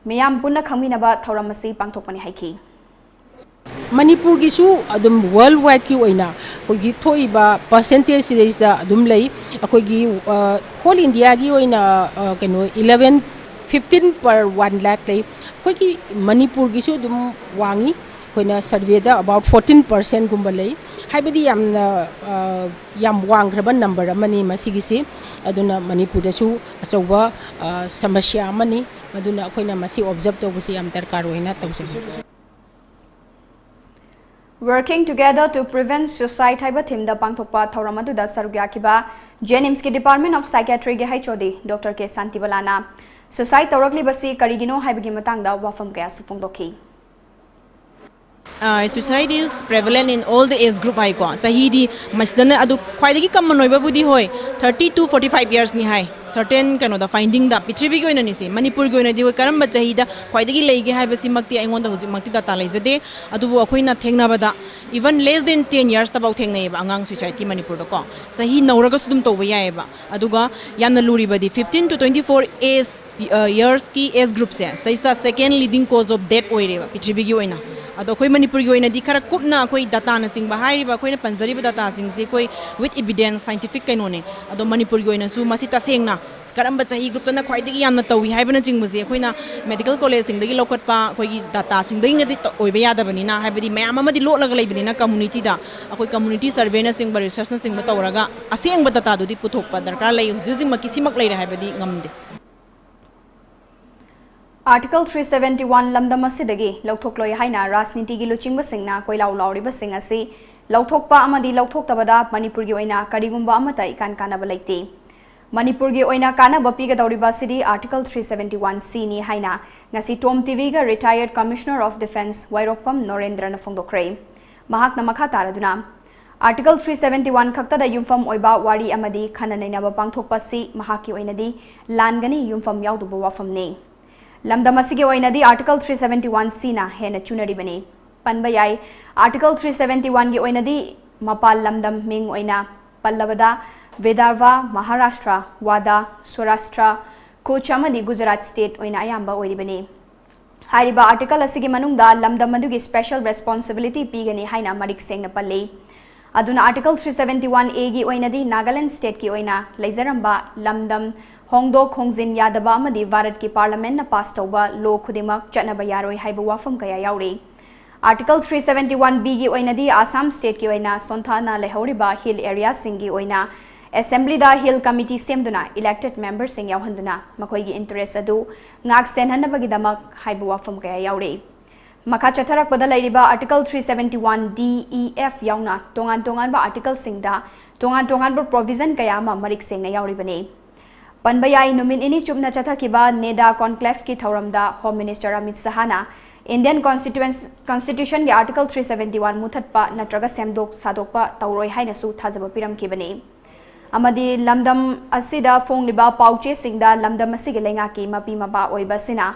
ꯃꯤꯌꯥꯝ ꯄꯨꯟꯅ ꯈꯪꯃꯤꯟꯅꯕ ꯊꯧꯔꯝ ꯑꯁꯤ ꯄꯥꯡꯊꯣꯛꯄꯅꯤ ꯍꯥꯏꯈꯤ꯫ ꯃꯅꯤꯄꯨꯔꯒꯤꯁꯨ ꯑꯗꯨꯝ world wideꯀꯤ ꯑꯣꯏꯅ ꯑꯩꯈꯣꯏꯒꯤ ꯊꯣꯛꯏꯕ percentageꯁꯤꯗꯩꯁꯤꯗ ꯑꯗꯨꯝ ꯂꯩ꯫ ꯑꯩꯈꯣꯏꯒꯤ whole Indiaꯒꯤ ꯑꯣꯏꯅ ꯀꯩꯅꯣ eleven, fifteen per one lakh ꯂꯩ꯫ ꯑꯩꯈꯣꯏꯒꯤ ꯃꯅꯤꯄꯨꯔꯒꯤꯁꯨ ꯑꯗꯨꯝ ꯋꯥꯡꯉꯤ꯫ ꯑꯩꯈꯣꯏꯅ surveyꯗ about fourteen percentꯒꯨꯝꯕ ꯂꯩ꯫ ꯍꯥꯏꯕꯗꯤ ꯌꯥꯝꯅ ꯌꯥꯝ ꯋꯥꯡꯈ꯭ꯔꯕ number ꯑꯃꯅꯤ ꯃꯁꯤꯒꯤꯁꯤ꯫ ꯑꯗꯨꯅ ꯃꯅꯤꯄꯨꯔꯗꯁꯨ ꯑꯆꯧꯕ ꯁꯃꯁ꯭ꯌꯥ ꯑꯃꯅꯤ꯫ ꯃꯗꯨꯅ ꯑꯩꯈꯣꯏꯅ ꯃꯁꯤ observe ꯇꯧꯕꯁꯤ ꯌꯥꯝ ꯗꯔꯀꯥꯔ ꯑꯣꯏꯅ ꯇꯧꯖꯩ꯫ Working Together to Prevent Suicide ꯍꯥꯏꯕ themeꯗ ꯄꯥꯡꯊꯣꯛꯄ ꯊꯧꯔꯝ ꯑꯗꯨꯗ ꯁꯔꯨꯛ ꯌꯥꯈꯤꯕ JNIMSꯀꯤ Department of Psychiatryꯒꯤ HOD Doctor K ꯁꯥꯟꯇꯤꯕꯂꯥꯅ suicide ꯇꯧꯔꯛꯂꯤꯕꯁꯤ ꯀꯔꯤꯒꯤꯅꯣ ꯍꯥꯏꯕꯒꯤ ꯃꯇꯥꯡꯗ ꯋꯥꯐꯝ ꯀꯌꯥꯁꯨ ꯐꯣꯡꯗꯣꯛꯈꯤ꯫ Suicide is prevalent in all the age group ꯍꯥꯏꯀꯣ, ꯆꯍꯤꯗꯤ ꯃꯁꯤꯗꯅ ꯑꯗꯨ ꯈ꯭ꯋꯥꯏꯗꯒꯤ common ꯑꯣꯏꯕꯕꯨꯗꯤ ꯍꯣꯏ, thirty to forty five yearsꯅꯤ high, certain ꯀꯩꯅꯣꯗ findingꯗ, ꯄ꯭ꯔꯤꯊꯤꯕꯤꯒꯤ ꯑꯣꯏꯅꯅꯤꯁꯦ, ꯃꯅꯤꯄꯨꯔꯒꯤ ꯑꯣꯏꯅꯗꯤ ꯍꯣꯏ ꯀꯔꯝꯕ ꯆꯍꯤꯗ ꯈ꯭ꯋꯥꯏꯗꯒꯤ ꯂꯩꯒꯦ ꯍꯥꯏꯕꯁꯤꯃꯛꯇꯤ ꯑꯩꯉꯣꯟꯗ ꯍꯧꯖꯤꯛꯃꯛꯇꯤ data ꯂꯩꯖꯗꯦ꯫ ꯑꯗꯨꯕꯨ ꯑꯩꯈꯣꯏꯅ ꯊꯦꯡꯅꯕꯗ even less than ten yearsꯇꯐꯥꯎ ꯊꯦꯡꯅꯩꯌꯦꯕ ꯑꯉꯥꯡ suicideꯀꯤ ꯃꯅꯤꯄꯨꯔꯗꯀꯣ꯫ ꯆꯍꯤ ꯅꯧꯔꯒꯁꯨ ꯑꯗꯨꯝ ꯇꯧꯕ ꯌꯥꯏꯌꯦꯕ꯫ ꯑꯗꯨꯒ ꯌꯥꯝꯅ ꯂꯨꯔꯤꯕꯗꯤ fifteen to twenty four age yearsꯀꯤ age groupꯁꯦ, ꯁꯤꯗꯩꯁꯤꯗ second leading cause of death ꯑꯣꯏꯔꯦꯕ ꯄ꯭ꯔꯤꯊꯤꯕꯤꯒꯤ ꯑꯣꯏꯅ꯫ ꯑꯗꯣ ꯑꯩꯈꯣꯏ ꯃꯅꯤꯄꯨꯔꯒꯤ ꯑꯣꯏꯅꯗꯤ ꯈꯔ ꯀꯨꯞꯅ ꯑꯩꯈꯣꯏ dataꯅꯆꯤꯡꯕ, ꯍꯥꯏꯔꯤꯕ ꯑꯩꯈꯣꯏꯅ ꯄꯟꯖꯔꯤꯕ dataꯁꯤꯡꯁꯤ ꯑꯩꯈꯣꯏ with evidence, scientific ꯀꯩꯅꯣꯅꯦ꯫ ꯑꯗꯣ ꯃꯅꯤꯄꯨꯔꯒꯤ ꯑꯣꯏꯅꯁꯨ ꯃꯁꯤ ꯇꯁꯦꯡꯅ ꯀꯔꯝꯕ ꯆꯍꯤ groupꯇꯅ ꯈ꯭ꯋꯥꯏꯗꯒꯤ ꯌꯥꯝꯅ ꯇꯧꯏ ꯍꯥꯏꯕꯅꯆꯤꯡꯕꯁꯦ ꯑꯩꯈꯣꯏꯅ medical collegeꯁꯤꯡꯗꯒꯤ ꯂꯧꯈꯠꯄ ꯑꯩꯈꯣꯏꯒꯤ dataꯁꯤꯡꯗꯒꯤꯅꯗꯤ ꯇ-, ꯑꯣꯏꯕ ꯌꯥꯗꯕꯅꯤꯅ, ꯍꯥꯏꯕꯗꯤ ꯃꯌꯥꯝ ꯑꯃꯗꯤ ꯂꯣꯠꯂꯒ ꯂꯩꯕꯅꯤꯅ communityꯗ ꯑꯩꯈꯣꯏ community surveyꯅꯆꯤꯡꯕ, researchꯅꯆꯤꯡꯕ ꯇꯧꯔꯒ ꯑꯁꯦꯡꯕ dataꯗꯨꯗꯤ ꯄꯨꯊꯣꯛꯄ ꯗꯔꯀꯥꯔ ꯂꯩ꯫ ꯍꯧꯖꯤꯛ ꯍꯧꯖꯤꯛꯃꯛꯀꯤ ꯁꯤꯃꯛ ꯂꯩꯔꯦ ꯍꯥꯏꯕꯗꯤ ꯉꯝꯗꯦ꯫ Article three seventy one ꯂꯝꯗꯝ ꯑꯁꯤꯗꯒꯤ ꯂꯧꯊꯣꯛꯂꯣꯏ ꯍꯥꯏꯅ ꯔꯥꯖꯅꯤꯇꯤꯒꯤ ꯂꯨꯆꯤꯡꯕꯁꯤꯡꯅ ꯀꯣꯏꯂꯥꯎ ꯂꯥꯎꯔꯤꯕꯁꯤꯡ ꯑꯁꯤ ꯂꯧꯊꯣꯛꯄ ꯑꯃꯗꯤ ꯂꯧꯊꯣꯛꯇꯕꯗ ꯃꯅꯤꯄꯨꯔꯒꯤ ꯑꯣꯏꯅ ꯀꯔꯤꯒꯨꯝꯕ ꯑꯃꯠꯇ ꯏꯀꯥꯟ ꯀꯥꯟꯅꯕ ꯂꯩꯇꯦ꯫ ꯃꯅꯤꯄꯨꯔꯒꯤ ꯑꯣꯏꯅ ꯀꯥꯟꯅꯕ ꯄꯤꯒꯗꯧꯔꯤꯕ ꯑꯁꯤꯗꯤ Article three seventy one Cꯅꯤ ꯍꯥꯏꯅ ꯉꯁꯤ Tom TVꯒ retired Commissioner of Defence ꯋꯥꯏꯔꯣꯛꯄꯝ ꯅꯣꯔꯦꯟꯗ꯭ꯔꯅ ꯐꯣꯡꯗꯣꯛꯈ꯭ꯔꯦ꯫ ꯃꯍꯥꯛꯅ ꯃꯈꯥ ꯇꯥꯔꯗꯨꯅ, Article three seventy one ꯈꯛꯇꯗ ꯌꯨꯝꯐꯝ ꯑꯣꯏꯕ ꯋꯥꯔꯤ ꯑꯃꯗꯤ ꯈꯟꯅ ꯅꯩꯅꯕ ꯄꯥꯡꯊꯣꯛꯄ ꯑꯁꯤ ꯃꯍꯥꯛꯀꯤ ꯑꯣꯏꯅꯗꯤ ꯂꯥꯟꯒꯅꯤ, ꯌꯨꯝꯐꯝ ꯌꯥꯎꯗꯕ ꯋꯥꯐꯝꯅꯤ꯫ ꯂꯝꯗꯝ ꯑꯁꯤꯒꯤ ꯑꯣꯏꯅꯗꯤ Article three seventy one Cꯅ ꯍꯦꯟꯅ ꯆꯨꯅꯔꯤꯕꯅꯤ꯫ ꯄꯟꯕ ꯌꯥꯏ, Article three seventy oneꯒꯤ ꯑꯣꯏꯅꯗꯤ ꯃꯄꯥꯜ ꯂꯝꯗꯝ ꯃꯤꯡ ꯑꯣꯏꯅ ꯄꯜꯂꯕꯗ Vidarbha, Maharashtra, Wada, Saurashtra, Kutch ꯑꯃꯗꯤ Gujarat state ꯑꯣꯏꯅ ꯑꯌꯥꯝꯕ ꯑꯣꯏꯔꯤꯕꯅꯤ꯫ ꯍꯥꯏꯔꯤꯕ article ꯑꯁꯤꯒꯤ ꯃꯅꯨꯡꯗ ꯂꯝꯗꯝ ꯑꯗꯨꯒꯤ special responsibility ꯄꯤꯒꯅꯤ ꯍꯥꯏꯅ ꯃꯔꯤꯛ ꯁꯦꯡꯅ ꯄꯜꯂꯤ꯫ ꯑꯗꯨꯅ Article three seventy one Aꯒꯤ ꯑꯣꯏꯅꯗꯤ Nagaland stateꯀꯤ ꯑꯣꯏꯅ ꯂꯩꯖꯔꯝꯕ ꯂꯝꯗꯝ ꯍꯣꯡꯗꯣꯛ ꯍꯣꯡꯖꯤꯟ ꯌꯥꯗꯕ ꯑꯃꯗꯤ ꯚꯥꯔꯠꯀꯤ parliamentꯅ pass ꯇꯧꯕ law ꯈꯨꯗꯤꯡꯃꯛ ꯆꯠꯅꯕ ꯌꯥꯔꯣꯏ ꯍꯥꯏꯕ ꯋꯥꯐꯝ ꯀꯌꯥ ꯌꯥꯎꯔꯤ꯫ Article three seventy one Bꯒꯤ ꯑꯣꯏꯅꯗꯤ Assam stateꯀꯤ ꯑꯣꯏꯅ ꯁꯣꯟꯊꯥꯅ ꯂꯩꯍꯧꯔꯤꯕ hill areaꯁꯤꯡꯒꯤ ꯑꯣꯏꯅ assemblyꯗ hill committee ꯁꯦꯝꯗꯨꯅ elected memberꯁꯤꯡ ꯌꯥꯎꯍꯟꯗꯨꯅ ꯃꯈꯣꯏꯒꯤ interest ꯑꯗꯨ ꯉꯥꯛ ꯁꯦꯟꯍꯟꯅꯕꯒꯤꯗꯃꯛ ꯍꯥꯏꯕ ꯋꯥꯐꯝ ꯀꯌꯥ ꯌꯥꯎꯔꯤ꯫ ꯃꯈꯥ ꯆꯠꯊꯔꯛꯄꯗ ꯂꯩꯔꯤꯕ Article three seventy one D, E, F ꯌꯥꯎꯅ ꯇꯣꯉꯥꯟ ꯇꯣꯉꯥꯟꯕ articleꯁꯤꯡꯗ ꯇꯣꯉꯥꯟ ꯇꯣꯉꯥꯟꯕ provision ꯀꯌꯥ ꯑꯃ ꯃꯔꯤꯛ ꯁꯦꯡꯅ ꯌꯥꯎꯔꯤꯕꯅꯤ꯫ ꯄꯟꯕ ꯌꯥꯏ, ꯅꯨꯃꯤꯠ ꯅꯤꯅꯤ ꯆꯨꯞꯅ ꯆꯠꯊꯈꯤꯕ NEDA conclaveꯀꯤ ꯊꯧꯔꯝꯗ Home Minister Amit ꯁꯍꯥꯅ Indian Constitution, Constitutionꯒꯤ Article three seventy one ꯃꯨꯊꯠꯄ ꯅꯠꯇ꯭ꯔꯒ ꯁꯦꯝꯗꯣꯛ ꯁꯥꯗꯣꯛꯄ ꯇꯧꯔꯣꯏ ꯍꯥꯏꯅꯁꯨ ꯊꯥꯖꯕ ꯄꯤꯔꯝꯈꯤꯕꯅꯤ꯫ ꯑꯃꯗꯤ ꯂꯝꯗꯝ ꯑꯁꯤꯗ ꯐꯣꯡꯂꯤꯕ ꯄꯥꯎꯆꯦꯁꯤꯡꯗ ꯂꯝꯗꯝ ꯑꯁꯤꯒꯤ ꯂꯩꯉꯥꯛꯀꯤ ꯃꯄꯤ ꯃꯄꯥ ꯑꯣꯏꯕ ꯑꯁꯤꯅ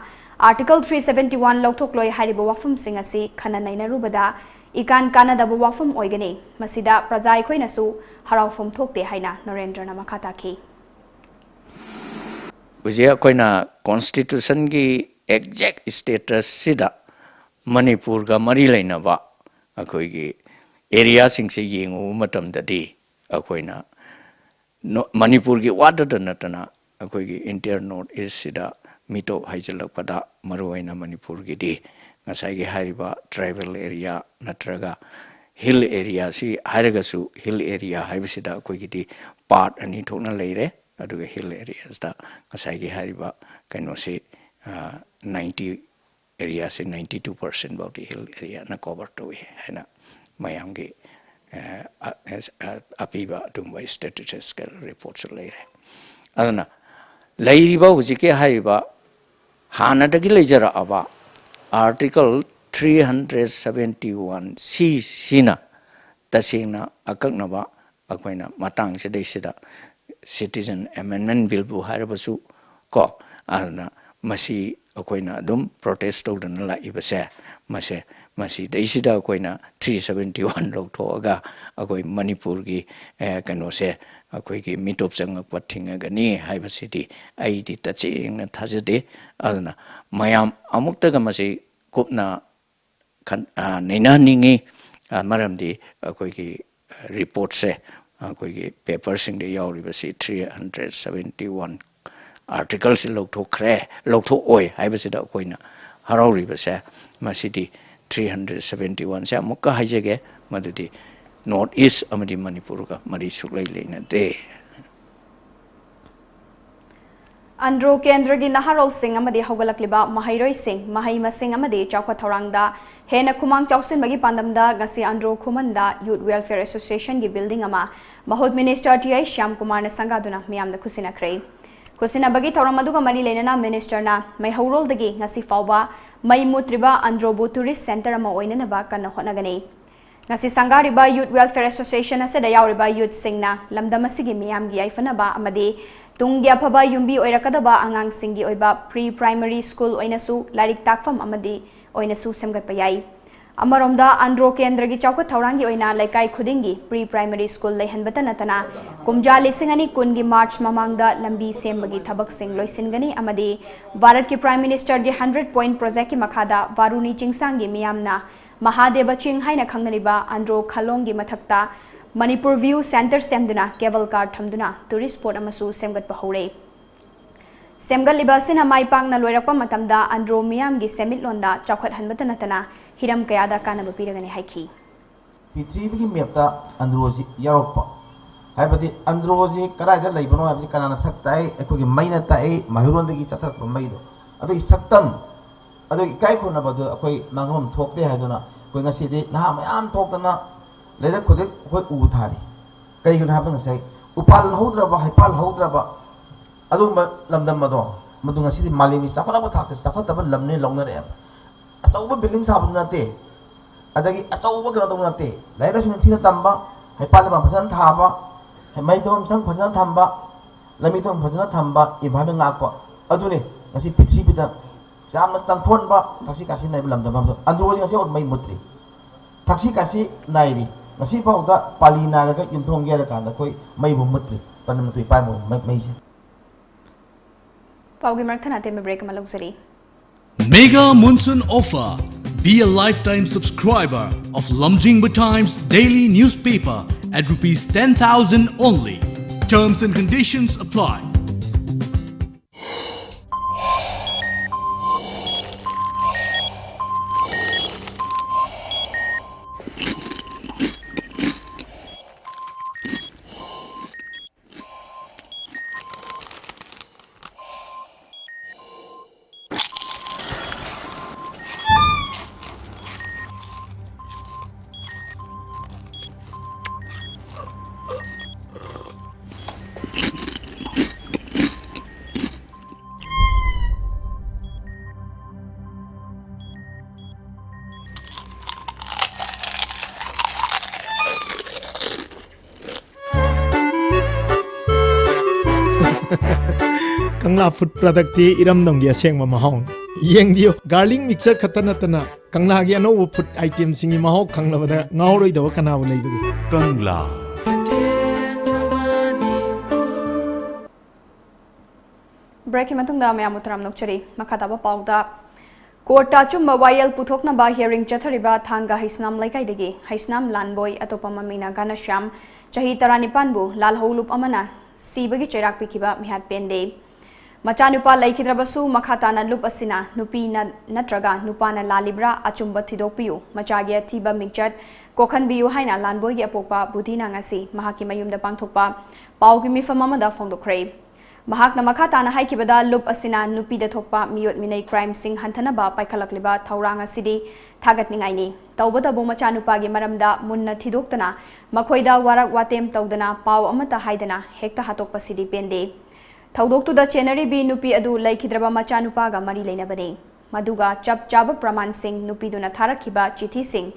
Article three seventy one ꯂꯧꯊꯣꯛꯂꯣꯏ ꯍꯥꯏꯔꯤꯕ ꯋꯥꯐꯝꯁꯤꯡ ꯑꯁꯤ ꯈꯟꯅ ꯅꯩꯅꯔꯨꯕꯗ ꯏꯀꯥꯟ ꯀꯥꯟꯅꯗꯕ ꯋꯥꯐꯝ ꯑꯣꯏꯒꯅꯤ꯫ ꯃꯁꯤꯗ ꯄ꯭ꯔꯖꯥ ꯑꯩꯈꯣꯏꯅꯁꯨ ꯍꯔꯥꯎꯐꯝ ꯊꯣꯛꯇꯦ ꯍꯥꯏꯅ ꯅꯔꯦꯟꯗ꯭ꯔꯅ ꯃꯈꯥ ꯇꯥꯈꯤ꯫ ꯍꯧꯖꯤꯛ ꯑꯩꯈꯣꯏꯅ Constitutionꯒꯤ exact statusꯁꯤꯗ ꯃꯅꯤꯄꯨꯔꯒ ꯃꯔꯤ ꯂꯩꯅꯕ ꯑꯩꯈꯣꯏꯒꯤ areaꯁꯤꯡꯁꯦ ꯌꯦꯡꯉꯨꯕ ꯃꯇꯝꯗꯗꯤ ꯑꯩꯈꯣꯏꯅ ꯅꯣ-, ꯃꯅꯤꯄꯨꯔꯒꯤ ꯋꯥꯗꯇ ꯅꯠꯇꯅ ꯑꯩꯈꯣꯏꯒꯤ entire North Eastꯁꯤꯗ ꯃꯤꯇꯣꯞ ꯍꯩꯖꯤꯜꯂꯛꯄꯗ ꯃꯔꯨꯑꯣꯏꯅ ꯃꯅꯤꯄꯨꯔꯒꯤꯗꯤ ꯉꯁꯥꯏꯒꯤ ꯍꯥꯏꯔꯤꯕ tribal area ꯅꯠꯇ꯭ꯔꯒ hill areaꯁꯤ ꯍꯥꯏꯔꯒꯁꯨ hill area ꯍꯥꯏꯕꯁꯤꯗ ꯑꯩꯈꯣꯏꯒꯤꯗꯤ part ꯑꯅꯤ ꯊꯣꯛꯅ ꯂꯩꯔꯦ꯫ ꯑꯗꯨꯒ hill areaꯁꯇ ꯉꯁꯥꯏꯒꯤ ꯍꯥꯏꯔꯤꯕ ꯀꯩꯅꯣꯁꯤ, ꯑ, ninety areaꯁꯤ ninety two percent ꯐꯥꯎꯗꯤ hill areaꯅ cover ꯇꯧꯏ ꯍꯥꯏꯅ ꯃꯌꯥꯝꯒꯤ, ꯑ, ꯑ, ꯑ, ꯑꯄꯤꯕ ꯑꯗꯨꯒꯨꯝꯕ statistical reportꯁꯨ ꯂꯩꯔꯦ꯫ ꯑꯗꯨꯅ ꯂꯩꯔꯤꯕ ꯍꯧꯖꯤꯛꯀꯤ ꯍꯥꯏꯔꯤꯕ ꯍꯥꯟꯅꯗꯒꯤ ꯂꯩꯖꯔꯛꯑꯕ Article three hundred seventy one C ꯁꯤꯅ ꯇꯁꯦꯡꯅ ꯑꯀꯛꯅꯕ ꯑꯩꯈꯣꯏꯅ ꯃꯇꯥꯡꯁꯤꯗꯩꯁꯤꯗ Citizen Amendment Billꯕꯨ ꯍꯥꯏꯔꯕꯁꯨ ꯀꯣ, ꯑꯗꯨꯅ ꯃꯁꯤ ꯑꯩꯈꯣꯏꯅ ꯑꯗꯨꯝ protest ꯇꯧꯗꯅ ꯂꯥꯛꯏꯕꯁꯦ, ꯃꯁꯦ, ꯃꯁꯤꯗꯩꯁꯤꯗ ꯑꯩꯈꯣꯏꯅ three seventy one ꯂꯧꯊꯣꯛꯑꯒ ꯑꯩꯈꯣꯏ ꯃꯅꯤꯄꯨꯔꯒꯤ, ꯑꯦ, ꯀꯩꯅꯣꯁꯦ ꯑꯩꯈꯣꯏꯒꯤ ꯃꯤꯇꯣꯞ ꯆꯪꯉꯛꯄ ꯊꯤꯡꯉꯒꯅꯤ ꯍꯥꯏꯕꯁꯤꯗꯤ ꯑꯩꯗꯤ ꯇꯁꯦꯡꯅ ꯊꯥꯖꯗꯦ꯫ ꯑꯗꯨꯅ ꯃꯌꯥꯝ ꯑꯃꯨꯛꯇꯒ ꯃꯁꯤ ꯀꯨꯞꯅ ꯈꯟ-, ꯑ, ꯅꯩꯅꯍꯟꯅꯤꯡꯉꯤ꯫ ꯑ, ꯃꯔꯝꯗꯤ ꯑꯩꯈꯣꯏꯒꯤ, ꯑ, reportꯁꯦ, ꯑꯩꯈꯣꯏꯒꯤ paperꯁꯤꯡꯗ ꯌꯥꯎꯔꯤꯕꯁꯤ three hundred seventy one articleꯁꯤ ꯂꯧꯊꯣꯛꯈ꯭ꯔꯦ, ꯂꯧꯊꯣꯛꯑꯣꯏ ꯍꯥꯏꯕꯁꯤꯗ ꯑꯩꯈꯣꯏꯅ ꯍꯔꯥꯎꯔꯤꯕꯁꯦ꯫ ꯃꯁꯤꯗꯤ three hundred seventy oneꯁꯦ ꯑꯃꯨꯛꯀ ꯍꯥꯏꯖꯒꯦ, ꯃꯗꯨꯗꯤ North East ꯑꯃꯗꯤ ꯃꯅꯤꯄꯨꯔꯒ ꯃꯔꯤ ꯁꯨꯛꯂꯩ ꯂꯩꯅꯗꯦ꯫ ꯑꯟꯗ꯭ꯔꯣ ꯀꯦꯟꯗ꯭ꯔꯒꯤ ꯅꯍꯥꯔꯣꯜꯁꯤꯡ ꯑꯃꯗꯤ ꯍꯧꯒꯠꯂꯛꯂꯤꯕ ꯃꯍꯩꯔꯣꯏꯁꯤꯡ ꯃꯍꯩ ꯃꯁꯤꯡ ꯑꯃꯗꯤ ꯆꯥꯎꯈꯠ ꯊꯧꯔꯥꯡꯗ ꯍꯦꯟꯅ ꯈꯨꯃꯥꯡ ꯆꯥꯎꯁꯤꯟꯕꯒꯤ ꯄꯥꯟꯗꯝꯗ ꯉꯁꯤ ꯑꯟꯗ꯭ꯔꯣ ꯈꯨꯃꯟꯗ Youth Welfare Associationꯒꯤ building ꯑꯃ ꯃꯍꯨꯠ Minister T I ꯁ꯭ꯌꯥꯝ ꯀꯨꯃꯥꯔꯅ ꯁꯪꯒꯥꯗꯨꯅ ꯃꯤꯌꯥꯝꯗ ꯈꯨꯠꯁꯤꯟꯅꯈ꯭ꯔꯦ꯫ ꯈꯨꯠꯁꯤꯟꯅꯕꯒꯤ ꯊꯧꯔꯝ ꯑꯗꯨꯒ ꯃꯔꯤ ꯂꯩꯅꯅ Ministerꯅ ꯃꯩꯍꯧꯔꯣꯜꯗꯒꯤ ꯉꯁꯤ ꯐꯥꯎꯕ ꯃꯩ ꯃꯨꯠꯇ꯭ꯔꯤꯕ ꯑꯟꯗ꯭ꯔꯣꯕꯨ tourist centre ꯑꯃ ꯑꯣꯏꯅꯅꯕ ꯀꯟꯅ ꯍꯣꯠꯅꯒꯅꯤ꯫ ꯉꯁꯤ ꯁꯪꯒꯥꯔꯤꯕ Youth Welfare Association ꯑꯁꯤꯗ ꯌꯥꯎꯔꯤꯕ youthꯁꯤꯡꯅ ꯂꯝꯗꯝ ꯑꯁꯤꯒꯤ ꯃꯤꯌꯥꯝꯒꯤ ꯌꯥꯏꯐꯅꯕ ꯑꯃꯗꯤ ꯇꯨꯡꯒꯤ ꯑꯐꯕ ꯌꯨꯝꯕꯤ ꯑꯣꯏꯔꯛꯀꯗꯕ ꯑꯉꯥꯡꯁꯤꯡꯒꯤ ꯑꯣꯏꯕ pre primary school ꯑꯣꯏꯅꯁꯨ ꯂꯥꯏꯔꯤꯛ ꯇꯥꯛꯐꯝ ꯑꯃꯗꯤ ꯑꯣꯏꯅꯁꯨ ꯁꯦꯝꯒꯠꯄ ꯌꯥꯏ꯫ ꯑꯃꯔꯣꯝꯗ ꯑꯟꯗ꯭ꯔꯣ ꯀꯦꯟꯗ꯭ꯔꯒꯤ ꯆꯥꯎꯈꯠ ꯊꯧꯔꯥꯡꯒꯤ ꯑꯣꯏꯅ ꯂꯩꯀꯥꯏ ꯈꯨꯗꯤꯡꯒꯤ pre primary school ꯂꯩꯍꯟꯕꯇ ꯅꯠꯇꯅ ꯀꯨꯝꯖꯥ ꯂꯤꯁꯤꯡ ꯑꯅꯤ ꯀꯨꯟꯒꯤ March ꯃꯃꯥꯡꯗ ꯂꯝꯕꯤ ꯁꯦꯝꯕꯒꯤ ꯊꯕꯛꯁꯤꯡ ꯂꯣꯏꯁꯤꯟꯒꯅꯤ ꯑꯃꯗꯤ ꯚꯥꯔꯠꯀꯤ Prime Ministerꯒꯤ hundred point projectꯀꯤ ꯃꯈꯥꯗ ꯕꯥꯔꯨꯅꯤ ꯆꯤꯡꯁꯥꯡꯒꯤ ꯃꯤꯌꯥꯝꯅ ꯃꯍꯥꯗꯦꯕ ꯆꯤꯡ ꯍꯥꯏꯅ ꯈꯪꯅꯔꯤꯕ ꯑꯟꯗ꯭ꯔꯣ ꯈꯥꯂꯣꯡꯒꯤ ꯃꯊꯛꯇ Manipur View Centre ꯁꯦꯝꯗꯨꯅ cable car ꯊꯝꯗꯨꯅ tourist spot ꯑꯃꯁꯨ ꯁꯦꯝꯒꯠꯄ ꯍꯧꯔꯦ꯫ ꯁꯦꯝꯒꯠꯂꯤꯕ ꯑꯁꯤꯅ ꯃꯥꯏ ꯄꯥꯛꯅ ꯂꯣꯏꯔꯛꯄ ꯃꯇꯝꯗ ꯑꯟꯗ꯭ꯔꯣ ꯃꯤꯌꯥꯝꯒꯤ ꯁꯦꯟꯃꯤꯠꯂꯣꯟꯗ ꯆꯥꯎꯈꯠꯍꯟꯕꯇ ꯅꯠꯇꯅ ꯍꯤꯔꯝ ꯀꯌꯥꯗ ꯀꯥꯟꯅꯕ ꯄꯤꯔꯒꯅꯤ ꯍꯥꯏꯈꯤ꯫ ꯄ꯭ꯔꯤꯊꯤꯕꯤꯒꯤ ꯃꯦꯞꯇ ꯑꯟꯗ꯭ꯔꯣꯁꯤ ꯌꯥꯎꯔꯛꯄ, ꯍꯥꯏꯕꯗꯤ ꯑꯟꯗ꯭ꯔꯣꯁꯤ ꯀꯗꯥꯏꯗ ꯂꯩꯕꯅꯣ ꯍꯥꯏꯕꯁꯤ ꯀꯅꯥꯅ ꯁꯛ ꯇꯥꯛꯏ? ꯑꯩꯈꯣꯏꯒꯤ ꯃꯩꯅ ꯇꯥꯛꯏ, ꯃꯩꯍꯧꯔꯣꯟꯗꯒꯤ ꯆꯠꯊꯔꯛꯄ ꯃꯩꯗꯣ꯫ ꯑꯗꯨꯒꯤ ꯁꯛꯇꯝ, ꯑꯗꯨꯒꯤ ꯏꯀꯥꯏ ꯈꯨꯝꯅꯕꯗꯨ ꯑꯩꯈꯣꯏ ꯃꯥꯡꯍꯟꯐꯝ ꯊꯣꯛꯇꯦ ꯍꯥꯏꯗꯨꯅ ꯑꯩꯈꯣꯏ ꯉꯁꯤꯗꯤ ꯅꯍꯥ ꯃꯌꯥꯝ ꯊꯣꯛꯇꯅ ꯂꯩꯔꯛ ꯈꯨꯗꯤꯡ ꯑꯩꯈꯣꯏ ꯎ ꯊꯥꯔꯤ꯫ ꯀꯩꯒꯤꯅꯣ ꯍꯥꯏꯕꯗ ꯉꯁꯥꯏ ꯎꯄꯥꯜ ꯍꯧꯗ꯭ꯔꯕ, ꯍꯩꯄꯥꯜ ꯍꯧꯗ꯭ꯔꯕ ꯑꯗꯨꯒꯨꯝꯕ ꯂꯝꯗꯝ ꯑꯗꯣ, ꯃꯗꯨ ꯉꯁꯤꯗꯤ ꯃꯥꯂꯦꯝꯒꯤ ꯆꯥꯎꯈꯠꯂꯕ ꯊꯥꯛꯇ ꯆꯥꯎꯈꯠꯇꯕ ꯂꯝꯅꯦ ꯂꯧꯅꯔꯛꯑꯦꯕ꯫ ꯑꯆꯧꯕ building ꯁꯥꯕꯗꯨ ꯅꯠꯇꯦ, ꯑꯗꯒꯤ ꯑꯆꯧꯕ ꯀꯩꯅꯣ ꯇꯧꯕ ꯅꯠꯇꯦ, ꯂꯥꯏꯔꯤꯛ ꯂꯥꯏꯁꯨ ꯅꯤꯡꯊꯤꯅ ꯇꯝꯕ, ꯍꯩꯄꯥꯜ ꯂꯩꯄꯥꯜ ꯐꯖꯅ ꯊꯥꯕ, ꯃꯩ ꯊꯝꯐꯝ ꯁꯪ ꯐꯖꯅ ꯊꯝꯕ, ꯂꯝꯕꯤ ꯊꯣꯡ ꯐꯖꯅ ꯊꯝꯕ, environment ꯉꯥꯛꯄ, ꯑꯗꯨꯅꯤ ꯉꯁꯤ ꯄ꯭ꯔꯤꯊꯤꯕꯤꯗ ꯌꯥꯝꯅ ꯆꯪꯈꯣꯟꯕ ꯊꯛꯁꯤ ꯈꯥꯁꯤ ꯅꯥꯏꯕ ꯂꯝꯗꯝ ꯑꯃꯁꯨ꯫ ꯑꯟꯗ꯭ꯔꯣꯁꯤ ꯉꯁꯤ ꯐꯥꯎ ꯃꯩ ꯃꯨꯠꯇ꯭ꯔꯤ, ꯊꯛꯁꯤ ꯈꯥꯁꯤ ꯅꯥꯏꯔꯤ꯫ ꯉꯁꯤ ꯐꯥꯎꯗ ꯄꯥꯂꯤ ꯅꯥꯏꯔꯒ ꯌꯨꯝꯊꯣꯡ ꯌꯩꯔꯀꯥꯟꯗ ꯑꯩꯈꯣꯏ ꯃꯩꯕꯨ ꯃꯨꯠꯇ꯭ꯔꯤ, ꯄꯟꯗ ꯃꯨꯠꯇ꯭ꯔꯤ ꯄꯥꯏꯕ ꯃꯩ-, ꯃꯩꯁꯦ꯫ ꯄꯥꯎꯒꯤ ꯃꯔꯛ ꯊꯠꯅ ꯑꯇꯦꯟꯕ break ꯑꯃ ꯂꯧꯖꯔꯤ꯫ Mega Monsoon Offer. Be a lifetime subscriber of Lamjingba Times daily newspaper at rupees ten thousand only. Terms and conditions apply. Kangla food ꯄ꯭ꯔꯗꯛꯇꯤ ꯏꯔꯝꯗꯝꯒꯤ ꯑꯁꯦꯡꯕ ꯃꯍꯥꯎꯅꯤ꯫ ꯌꯦꯡꯕꯤꯌꯨ, ꯒꯥꯔꯂꯤꯛ ꯃꯤꯛꯆꯔ ꯈꯛꯇ ꯅꯠꯇꯅ ꯀꯪꯂꯥꯒꯤ ꯑꯅꯧꯕ ꯐꯨꯗ ꯑꯥꯏꯇꯦꯝꯁꯤꯡꯒꯤ ꯃꯍꯥꯎ ꯈꯪꯂꯕꯗ ꯉꯥꯎꯔꯣꯏꯗꯕ ꯀꯅꯥꯕꯨ ꯂꯩꯕꯒꯦ? ꯀꯪꯂꯥ꯫ ꯕ꯭ꯔꯦꯛꯀꯤ ꯃꯇꯨꯡꯗ ꯃꯌꯥꯝꯕꯨ ꯇꯔꯥꯝꯅ ꯑꯣꯛꯆꯔꯤ꯫ ꯃꯈꯥ ꯇꯥꯕ ꯄꯥꯎꯗ, ꯀꯣꯔꯠꯇ ꯑꯆꯨꯝꯕ ꯋꯥꯌꯦꯜ ꯄꯨꯊꯣꯛꯅꯕ ꯍꯤꯌꯔꯤꯡ ꯆꯠꯊꯔꯤꯕ ꯊꯥꯡꯒ ꯍꯩꯁꯅꯥꯝ ꯂꯩꯀꯥꯏꯗꯒꯤ ꯍꯩꯁꯅꯥꯝ ꯂꯥꯟꯕꯣꯏ, ꯑꯇꯣꯞꯄ ꯃꯃꯤꯡꯅ ꯘꯅꯁ꯭ꯌꯥꯝ, ꯆꯍꯤ ꯇꯔꯥꯅꯤꯄꯥꯟꯕꯨ ꯂꯥꯜꯍꯧ ꯂꯨꯞ ꯑꯃꯅ ꯁꯤꯕꯒꯤ ꯆꯩꯔꯥꯛ ꯄꯤꯈꯤꯕ ꯃꯤꯍꯥꯠ ꯄꯦꯟꯗꯦ꯫ ꯃꯆꯥꯅꯨꯄꯥ ꯂꯩꯈꯤꯗ꯭ꯔꯕꯁꯨ ꯃꯈꯥ ꯇꯥꯅ ꯂꯨꯞ ꯑꯁꯤꯅ ꯅꯨꯄꯤꯅ ꯅꯠꯇ꯭ꯔꯒ ꯅꯨꯄꯥꯅ ꯂꯥꯜꯂꯤꯕ꯭ꯔꯥ ꯑꯆꯨꯝꯕ ꯊꯤꯗꯣꯛꯄꯤꯌꯨ, ꯃꯆꯥꯒꯤ ꯑꯊꯤꯕ ꯃꯤꯡꯆꯠ ꯀꯣꯛꯍꯟꯕꯤꯌꯨ ꯍꯥꯏꯅ ꯂꯥꯟꯕꯣꯏꯒꯤ ꯑꯄꯣꯛꯄ ꯕꯨꯙꯤꯅ ꯉꯁꯤ ꯃꯍꯥꯛꯀꯤ ꯃꯌꯨꯝꯗ ꯄꯥꯡꯊꯣꯛꯄ ꯄꯥꯎꯒꯤ ꯃꯤꯐꯝ ꯑꯃꯗ ꯐꯣꯡꯗꯣꯛꯈ꯭ꯔꯦ꯫ ꯃꯍꯥꯛꯅ ꯃꯈꯥ ꯇꯥꯅ ꯍꯥꯏꯈꯤꯕꯗ, ꯂꯨꯞ ꯑꯁꯤꯅ ꯅꯨꯄꯤꯗ ꯊꯣꯛꯄ ꯃꯤꯑꯣꯠ ꯃꯤꯅꯩ ꯀ꯭ꯔꯥꯏꯝꯁꯤꯡ ꯍꯟꯊꯅꯕ ꯄꯥꯏꯈꯠꯂꯛꯂꯤꯕ ꯊꯧꯔꯥꯡ ꯑꯁꯤꯗꯤ ꯊꯥꯒꯠꯅꯤꯡꯉꯥꯏꯅꯤ꯫ ꯇꯧꯕꯇꯕꯨ ꯃꯆꯥꯅꯨꯄꯥꯒꯤ ꯃꯔꯝꯗ ꯃꯨꯟꯅ ꯊꯤꯗꯣꯛꯇꯅ, ꯃꯈꯣꯏꯗ ꯋꯥꯔꯛ ꯋꯥꯇꯦꯝ ꯇꯧꯗꯅ, ꯄꯥꯎ ꯑꯃꯠꯇ ꯍꯥꯏꯗꯅ ꯍꯦꯛꯇ ꯍꯥꯠꯇꯣꯛꯄꯁꯤꯗꯤ ꯄꯦꯟꯗꯦ꯫ ꯊꯧꯗꯣꯛꯇꯨꯗ ꯆꯦꯟꯅꯔꯤꯕꯤ ꯅꯨꯄꯤ ꯑꯗꯨ ꯂꯩꯈꯤꯗ꯭ꯔꯕ ꯃꯆꯥꯅꯨꯄꯥꯒ ꯃꯔꯤ ꯂꯩꯅꯕꯅꯤ꯫ ꯃꯗꯨꯒ ꯆꯞ ꯆꯥꯕ ꯄ꯭ꯔꯃꯥꯟꯁꯤꯡ, ꯅꯨꯄꯤꯗꯨꯅ ꯊꯥꯔꯛꯈꯤꯕ ꯆꯤꯊꯤꯁꯤꯡ,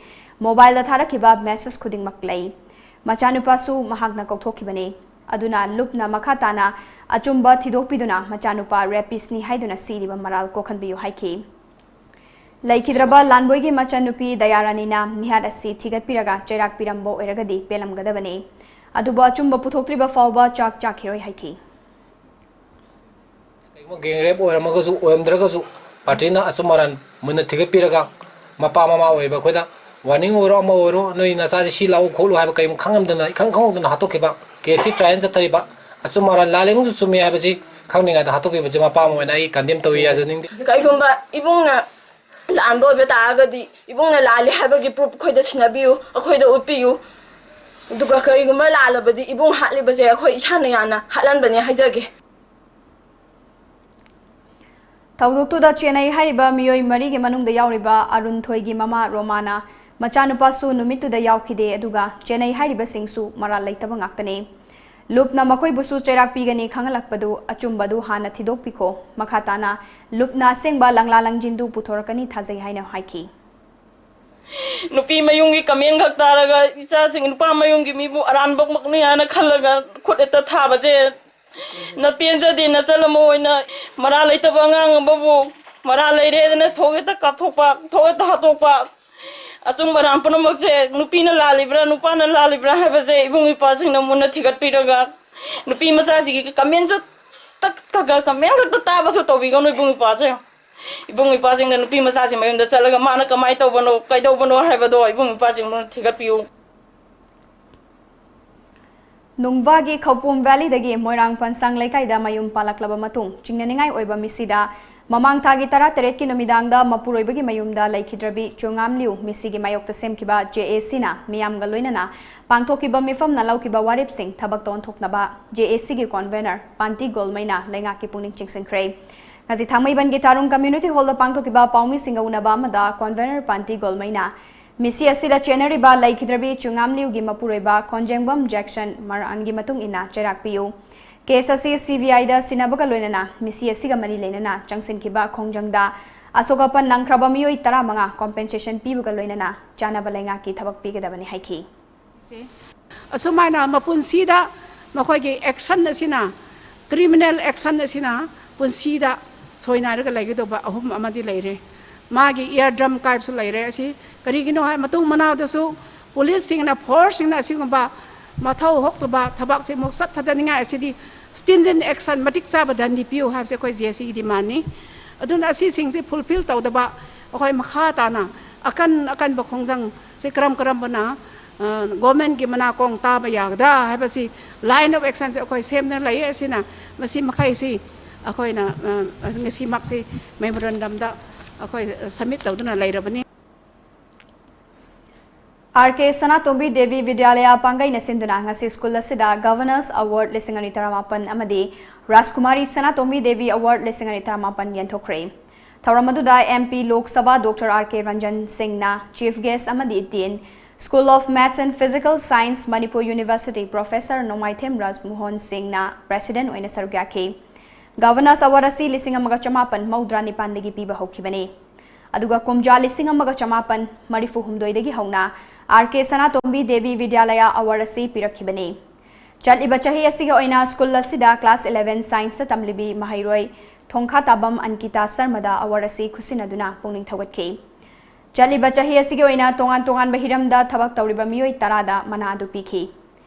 ꯃꯣꯕꯥꯏꯜꯗ ꯊꯥꯔꯛꯈꯤꯕ ꯃꯦꯁꯦꯖ ꯈꯨꯗꯤꯡꯃꯛ ꯂꯩ꯫ ꯃꯆꯥꯅꯨꯄꯥꯁꯨ ꯃꯍꯥꯛꯅ ꯀꯧꯊꯣꯛꯈꯤꯕꯅꯤ꯫ ꯑꯗꯨꯅ ꯂꯨꯞꯅ ꯃꯈꯥ ꯇꯥꯅ ꯑꯆꯨꯝꯕ ꯊꯤꯗꯣꯛꯄꯤꯗꯨꯅ ꯃꯆꯥꯅꯨꯄꯥ ꯔꯦꯄꯤꯁꯅꯤ ꯍꯥꯏꯗꯨꯅ ꯁꯤꯔꯤꯕ ꯃꯔꯥꯜ ꯀꯣꯛꯍꯟꯕꯤꯌꯨ ꯍꯥꯏꯈꯤ꯫ ꯂꯩꯈꯤꯗ꯭ꯔꯕ ꯂꯥꯟꯕꯣꯏꯒꯤ ꯃꯆꯟꯅꯨꯄꯤ ꯗꯌꯥꯔꯥꯅꯤꯅ ꯃꯤꯍꯥꯠ ꯑꯁꯤ ꯊꯤꯒꯠꯄꯤꯔꯒ ꯆꯩꯔꯥꯛ ꯄꯤꯔꯝꯕ ꯑꯣꯏꯔꯒꯗꯤ ꯄꯦꯜꯂꯝꯒꯗꯕꯅꯤ꯫ ꯑꯗꯨꯕꯨ ꯑꯆꯨꯝꯕ ꯄꯨꯊꯣꯛꯇ꯭ꯔꯤꯕ ꯐꯥꯎꯕ ꯆꯥꯛ ꯆꯥꯈꯤꯔꯣꯏ ꯍꯥꯏꯈꯤ꯫ ꯀꯩꯒꯨꯝꯕ ꯒꯦꯡ ꯔꯦꯞ ꯑꯣꯏꯔꯝꯃꯒꯁꯨ, ꯑꯣꯏꯔꯝꯗ꯭ꯔꯒꯁꯨ, ꯄꯥꯔꯇꯤꯅ ꯑꯆꯨꯝ ꯑꯔꯥꯟ ꯃꯨꯟꯅ ꯊꯤꯒꯠꯄꯤꯔꯒ, ꯃꯄꯥ ꯃꯃꯥ ꯑꯣꯏꯕ ꯑꯩꯈꯣꯏꯗ ꯋꯥꯔꯅꯤꯡ ꯑꯣꯏꯔꯣ, ꯑꯃ ꯑꯣꯏꯔꯣ, ꯅꯣꯏ ꯅꯆꯥꯁꯤ ꯁꯤ ꯂꯥꯛꯎ ꯈꯣꯠꯂꯨ ꯍꯥꯏꯕ ꯀꯔꯤꯒꯨꯝꯕ ꯈꯪꯉꯝꯗꯅ, ꯏꯈꯪ ꯈꯪꯍꯧꯗꯅ ꯍꯥꯠꯇꯣꯛꯈꯤꯕ, ꯀꯦꯁꯀꯤ ꯇ꯭ꯔꯥꯏꯌꯦꯜ ꯆꯠꯊꯔꯤꯕ, ꯑꯆꯨꯝ ꯑꯔꯥꯟ ꯂꯥꯜꯂꯤꯕꯁꯨ ꯆꯨꯝꯃꯤ ꯍꯥꯏꯕꯁꯤ ꯈꯪꯗ꯭ꯔꯤꯉꯩꯗ ꯍꯥꯠꯇꯣꯛꯄꯤꯕꯁꯤ ꯃꯄꯥ ꯑꯃ ꯑꯣꯏꯅ ꯑꯩ ꯀꯟꯗꯦꯝ ꯇꯧꯏ ꯍꯥꯏꯖꯅꯤꯡꯗꯦ꯫ ꯀꯩꯒꯨꯝꯕ ꯏꯕꯨꯡꯅ ꯂꯥꯟꯕ ꯑꯣꯏꯕ ꯇꯥꯔꯒꯗꯤ, ꯏꯕꯨꯡꯅ ꯂꯥꯜꯂꯤ ꯍꯥꯏꯕꯒꯤ ꯄ꯭ꯔꯨꯐ ꯑꯩꯈꯣꯏꯗ ꯁꯤꯟꯅꯕꯤꯌꯨ, ꯑꯩꯈꯣꯏꯗ ꯎꯠꯄꯤꯌꯨ꯫ ꯑꯗꯨꯒ ꯀꯔꯤꯒꯨꯝꯕ ꯂꯥꯜꯂꯕꯗꯤ, ꯏꯕꯨꯡ ꯍꯥꯠꯂꯤꯕꯁꯦ ꯑꯩꯈꯣꯏ ꯏꯁꯥꯅ ꯌꯥꯅ ꯍꯥꯠꯍꯟꯕꯅꯦ ꯍꯥꯏꯖꯒꯦ꯫ ꯊꯧꯗꯣꯛꯇꯨꯗ ꯆꯦꯟꯅꯩ ꯍꯥꯏꯔꯤꯕ ꯃꯤꯑꯣꯏ ꯃꯔꯤꯒꯤ ꯃꯅꯨꯡꯗ ꯌꯥꯎꯔꯤꯕ ꯑꯔꯨꯟ ꯊꯣꯏꯒꯤ ꯃꯃꯥ ꯔꯣꯃꯥꯅ ꯃꯆꯥꯅꯨꯄꯥꯁꯨ ꯅꯨꯃꯤꯠꯇꯨꯗ ꯌꯥꯎꯈꯤꯗꯦ, ꯑꯗꯨꯒ ꯆꯦꯟꯅꯩ ꯍꯥꯏꯔꯤꯕꯁꯤꯡꯁꯨ ꯃꯔꯥꯜ ꯂꯩꯇꯕ ꯉꯥꯛꯇꯅꯤ꯫ ꯂꯨꯞꯅ ꯃꯈꯣꯏꯕꯨꯁꯨ ꯆꯩꯔꯥꯛ ꯄꯤꯒꯅꯤ ꯈꯪꯍꯜꯂꯛꯄꯗꯨ ꯑꯆꯨꯝꯕꯗꯨ ꯍꯥꯟꯅ ꯊꯤꯗꯣꯛꯄꯤꯈꯣ꯫ ꯃꯈꯥ ꯇꯥꯅ ꯂꯨꯞꯅ ꯑꯁꯦꯡꯕ ꯂꯪꯂꯥ ꯂꯪꯖꯤꯟꯗꯨ ꯄꯨꯊꯣꯔꯛꯀꯅꯤ ꯊꯥꯖꯩ ꯍꯥꯏꯅ ꯍꯥꯏꯈꯤ꯫ ꯅꯨꯄꯤ ꯃꯌꯨꯝꯒꯤ ꯀꯃꯦꯟ ꯈꯛ ꯇꯥꯔꯒ ꯏꯆꯥꯁꯤꯡ ꯅꯨꯄꯥ ꯃꯌꯨꯝꯒꯤ ꯃꯤꯕꯨ ꯑꯔꯥꯟꯕꯃꯛꯅꯤ ꯍꯥꯏꯅ ꯈꯜꯂꯒ ꯈꯨꯠ ꯍꯦꯛꯇ ꯊꯥꯕꯁꯦ ꯅ ꯄꯦꯟꯖꯗꯦ, ꯅꯆꯜ ꯑꯃ ꯑꯣꯏꯅ ꯃꯔꯥ ꯂꯩꯇꯕ ꯑꯉꯥꯡ ꯑꯃꯕꯨ ꯃꯔꯥ ꯂꯩꯔꯦꯗꯅ ꯊꯣꯛ ꯍꯦꯛꯇ ꯀꯥꯞꯊꯣꯛꯄ, ꯊꯣꯛ ꯍꯦꯛꯇ ꯍꯥꯠꯇꯣꯛꯄ, ꯑꯆꯨꯝ ꯑꯔꯥꯟ ꯄꯨꯝꯅꯃꯛꯁꯦ ꯅꯨꯄꯤꯅ ꯂꯥꯜꯂꯤꯕ꯭ꯔꯥ, ꯅꯨꯄꯥꯅ ꯂꯥꯜꯂꯤꯕ꯭ꯔꯥ ꯍꯥꯏꯕꯁꯦ ꯏꯕꯨꯡ ꯏꯄ꯭ꯋꯥꯁꯤꯡꯅ ꯃꯨꯟꯅ ꯊꯤꯒꯠꯄꯤꯔꯒ, ꯅꯨꯄꯤ ꯃꯆꯥꯁꯤꯒꯤ comment ꯈꯛꯇ, comment ꯈꯛꯇ ꯇꯥꯕꯁꯨ ꯇꯧꯕꯤꯒꯅꯨ ꯏꯕꯨꯡ ꯏꯄ꯭ꯋꯥꯁꯦ꯫ ꯏꯕꯨꯡ ꯏꯄ꯭ꯋꯥꯁꯤꯡꯅ ꯅꯨꯄꯤ ꯃꯆꯥꯁꯤ ꯃꯌꯨꯝꯗ ꯆꯠꯂꯒ ꯃꯥꯅ ꯀꯃꯥꯏꯅ ꯇꯧꯕꯅꯣ, ꯀꯩꯗꯧꯕꯅꯣ ꯍꯥꯏꯕꯗꯣ ꯏꯕꯨꯡ ꯏꯄ꯭ꯋꯥꯁꯤꯡꯅ ꯊꯤꯒꯠꯄꯤꯌꯨ꯫ ꯅꯨꯡꯕꯥꯒꯤ ꯈꯧꯄꯨꯝ valley ꯗꯒꯤ ꯃꯣꯏꯔꯥꯡ ꯄꯟꯁꯥꯡ ꯂꯩꯀꯥꯏꯗ ꯃꯌꯨꯝ ꯄꯥꯜꯂꯛꯂꯕ ꯃꯇꯨꯡ, ꯆꯤꯡꯅꯅꯤꯡꯉꯥꯏ ꯑꯣꯏꯕ ꯃꯤꯁꯤꯗ ꯃꯃꯥꯡ ꯊꯥꯒꯤ ꯇꯔꯥꯇꯔꯦꯠꯀꯤ ꯅꯨꯃꯤꯗꯥꯡꯗ ꯃꯄꯨꯔꯣꯏꯕꯒꯤ ꯃꯌꯨꯝꯗ ꯂꯩꯈꯤꯗ꯭ꯔꯕꯤ ꯆꯨꯉꯥꯝꯂꯤꯎ ꯃꯤꯁꯤꯒꯤ ꯃꯥꯌꯣꯛꯇ ꯁꯦꯝꯈꯤꯕ J A C ꯅ ꯃꯤꯌꯥꯝꯒ ꯂꯣꯏꯅꯅ ꯄꯥꯡꯊꯣꯛꯈꯤꯕ ꯃꯤꯐꯝꯅ ꯂꯧꯈꯤꯕ ꯋꯥꯔꯦꯞꯁꯤꯡ ꯊꯕꯛꯇ ꯑꯣꯟꯊꯣꯛꯅꯕ J A C ꯒꯤ convener ꯄꯥꯟꯇꯤ ꯒꯣꯜꯃꯩꯅ ꯂꯩꯉꯥꯛꯀꯤ ꯄꯨꯛꯅꯤꯡ ꯆꯤꯡꯁꯤꯟꯈ꯭ꯔꯦ꯫ ꯉꯁꯤ ꯊꯥꯡꯃꯩꯕꯟꯒꯤ ꯇꯥꯔꯨꯡ community hall ꯗ ꯄꯥꯡꯊꯣꯛꯈꯤꯕ ꯄꯥꯎꯃꯤꯁꯤꯡꯒ ꯎꯅꯕ ꯑꯃꯗ convener ꯄꯥꯟꯇꯤ ꯒꯣꯜꯃꯩꯅ ꯃꯤꯁꯤ ꯑꯁꯤꯗ ꯆꯦꯟꯅꯔꯤꯕ ꯂꯩꯈꯤꯗ꯭ꯔꯕꯤ ꯆꯨꯉꯥꯝꯂꯤꯎꯒꯤ ꯃꯄꯨꯔꯣꯏꯕ ꯈꯣꯟꯖꯦꯡꯕꯝ ꯖꯦꯛꯁꯟ ꯃꯔꯥꯟꯒꯤ ꯃꯇꯨꯡ ꯏꯟꯅ ꯆꯩꯔꯥꯛ ꯄꯤꯌꯨ꯫ Case ꯑꯁꯤ C B I ꯗ ꯁꯤꯟꯅꯕꯒ ꯂꯣꯏꯅꯅ ꯃꯤꯁꯤ ꯑꯁꯤꯒ ꯃꯔꯤ ꯂꯩꯅꯅ ꯆꯪꯁꯤꯟꯈꯤꯕ ꯈꯣꯡꯖꯪꯗ ꯑꯁꯣꯛ ꯑꯄꯟ ꯅꯪꯈ꯭ꯔꯕ ꯃꯤꯑꯣꯏ ꯇꯔꯥꯃꯉꯥ compensation ꯄꯤꯕꯒ ꯂꯣꯏꯅꯅ ꯆꯥꯅꯕ ꯂꯩꯉꯥꯛꯀꯤ ꯊꯕꯛ ꯄꯤꯒꯗꯕꯅꯤ ꯍꯥꯏꯈꯤ꯫ ꯑꯁꯨꯃꯥꯏꯅ ꯃꯄꯨꯟꯁꯤꯗ ꯃꯈꯣꯏꯒꯤ action ꯑꯁꯤꯅ, criminal action ꯑꯁꯤꯅ ꯄꯨꯟꯁꯤꯗ ꯁꯣꯏꯅꯥꯏꯔꯒ ꯂꯩꯒꯗꯧꯕ ꯑꯍꯨꯝ ꯑꯃꯗꯤ ꯂꯩꯔꯦ꯫ ꯃꯥꯒꯤ eardrum ꯀꯥꯏꯕꯁꯨ ꯂꯩꯔꯦ꯫ ꯑꯁꯤ ꯀꯔꯤꯒꯤꯅꯣ ꯍꯥꯏ, ꯃꯇꯨꯡ ꯃꯅꯥꯎꯗꯁꯨ police ꯁꯤꯡꯅ, force ꯁꯤꯡꯅ ꯑꯁꯤꯒꯨꯝꯕ ꯃꯊꯧ ꯍꯧꯗꯕ ꯊꯕꯛꯁꯦ ꯑꯃꯨꯛ ꯆꯠꯊꯗꯅꯤꯡꯉꯥꯏ ꯑꯁꯤꯗꯤ stringent action, ꯃꯇꯤꯛ ꯆꯥꯕ ꯗꯟꯗꯤ ꯄꯤꯌꯨ ꯍꯥꯏꯕꯁꯦ ꯑꯩꯈꯣꯏ J A C ꯒꯤ demand ꯅꯤ꯫ ꯑꯗꯨꯅ ꯑꯁꯤꯁꯤꯡꯁꯦ fulfill ꯇꯧꯗꯕ ꯑꯩꯈꯣꯏ ꯃꯈꯥ ꯇꯥꯅ ꯑꯀꯟ ꯑꯀꯟꯕ ꯈꯣꯡꯖꯪꯁꯦ ꯀꯔꯝ ꯀꯔꯝꯕꯅ, ꯑ, government ꯀꯤ ꯃꯅꯥꯀꯣꯡ ꯇꯥꯕ ꯌꯥꯒꯗ꯭ꯔꯥ ꯍꯥꯏꯕꯁꯤ line of action ꯁꯦ ꯑꯩꯈꯣꯏ ꯁꯦꯝꯗꯨꯅ ꯂꯩꯌꯦ꯫ ꯑꯁꯤꯅ ꯃꯁꯤ ꯃꯈꯩꯁꯤ ꯑꯩꯈꯣꯏꯅ, ꯑ, ꯉꯁꯤꯃꯛꯁꯤ memorandum ꯗ ꯑꯩꯈꯣꯏ submit ꯇꯧꯗꯨꯅ ꯂꯩꯔꯕꯅꯤ꯫ R K ꯁꯅꯥꯇꯣꯝꯕꯤ ꯗꯦꯕꯤ ꯕꯤꯗ꯭ꯌꯥꯂꯌꯥ ꯄꯥꯡꯒꯩꯅ ꯁꯤꯟꯗꯨꯅ ꯉꯁꯤ school ꯑꯁꯤꯗ Governor's Award ꯂꯤꯁꯤꯡ ꯑꯅꯤ ꯇꯔꯥꯃꯥꯄꯟ ꯑꯃꯗꯤ ꯔꯥꯖꯀꯨꯃꯥꯔꯤ ꯁꯅꯥꯇꯣꯝꯕꯤ ꯗꯦꯕꯤ Award ꯂꯤꯁꯤꯡ ꯑꯅꯤ ꯇꯔꯥꯃꯥꯄꯟ ꯌꯦꯟꯊꯣꯛꯈ꯭ꯔꯦ꯫ ꯊꯧꯔꯝ ꯑꯗꯨꯗ M P Lok Sabha Doctor R K Ranjan ꯁꯤꯡꯅ chief guest ꯑꯃꯗꯤ Dean, School of Maths and Physical Science, Manipur University Professor ꯅꯣꯡꯃꯥꯏꯊꯦꯝ ꯔꯥꯖꯃꯣꯍꯟ ꯁꯤꯡꯅ president ꯑꯣꯏꯅ ꯁꯔꯨꯛ ꯌꯥꯈꯤ꯫ Governor's Award ꯑꯁꯤ ꯂꯤꯁꯤꯡ ꯑꯃꯒ ꯆꯃꯥꯄꯟ ꯃꯧꯗ꯭ꯔꯥ ꯅꯤꯄꯥꯟꯗꯒꯤ ꯄꯤꯕ ꯍꯧꯈꯤꯕꯅꯤ꯫ ꯑꯗꯨꯒ ꯀꯨꯝꯖꯥ ꯂꯤꯁꯤꯡ ꯑꯃꯒ ꯆꯃꯥꯄꯟ ꯃꯔꯤꯐꯨ ꯍꯨꯝꯗꯣꯏꯗꯒꯤ ꯍꯧꯅ R K ꯁꯅꯥꯇꯣꯝꯕꯤ ꯗꯦꯕꯤ ꯕꯤꯗ꯭ꯌꯥꯂꯌꯥ Award ꯑꯁꯤ ꯄꯤꯔꯛꯈꯤꯕꯅꯤ꯫ ꯆꯠꯂꯤꯕ ꯆꯍꯤ ꯑꯁꯤꯒꯤ ꯑꯣꯏꯅ ꯁ꯭ꯀꯨꯜ ꯑꯁꯤꯗ class eleven scienceꯇ ꯇꯝꯂꯤꯕꯤ ꯃꯍꯩꯔꯣꯏ ꯊꯣꯡꯈꯥ ꯇꯥꯕꯝ ꯑꯟꯀꯤꯇꯥ ꯁꯔꯃꯗ award ꯑꯁꯤ ꯈꯨꯠꯁꯤꯟꯅꯗꯨꯅ ꯄꯨꯛꯅꯤꯡ ꯊꯧꯒꯠꯈꯤ꯫ ꯆꯠꯂꯤꯕ ꯆꯍꯤ ꯑꯁꯤꯒꯤ ꯑꯣꯏꯅ ꯇꯣꯉꯥꯟ ꯇꯣꯉꯥꯟꯕ ꯍꯤꯔꯝꯗ ꯊꯕꯛ ꯇꯧꯔꯤꯕ ꯃꯤꯑꯣꯏ ꯇꯔꯥꯗ ꯃꯅꯥ ꯑꯗꯨ ꯄꯤꯈꯤ꯫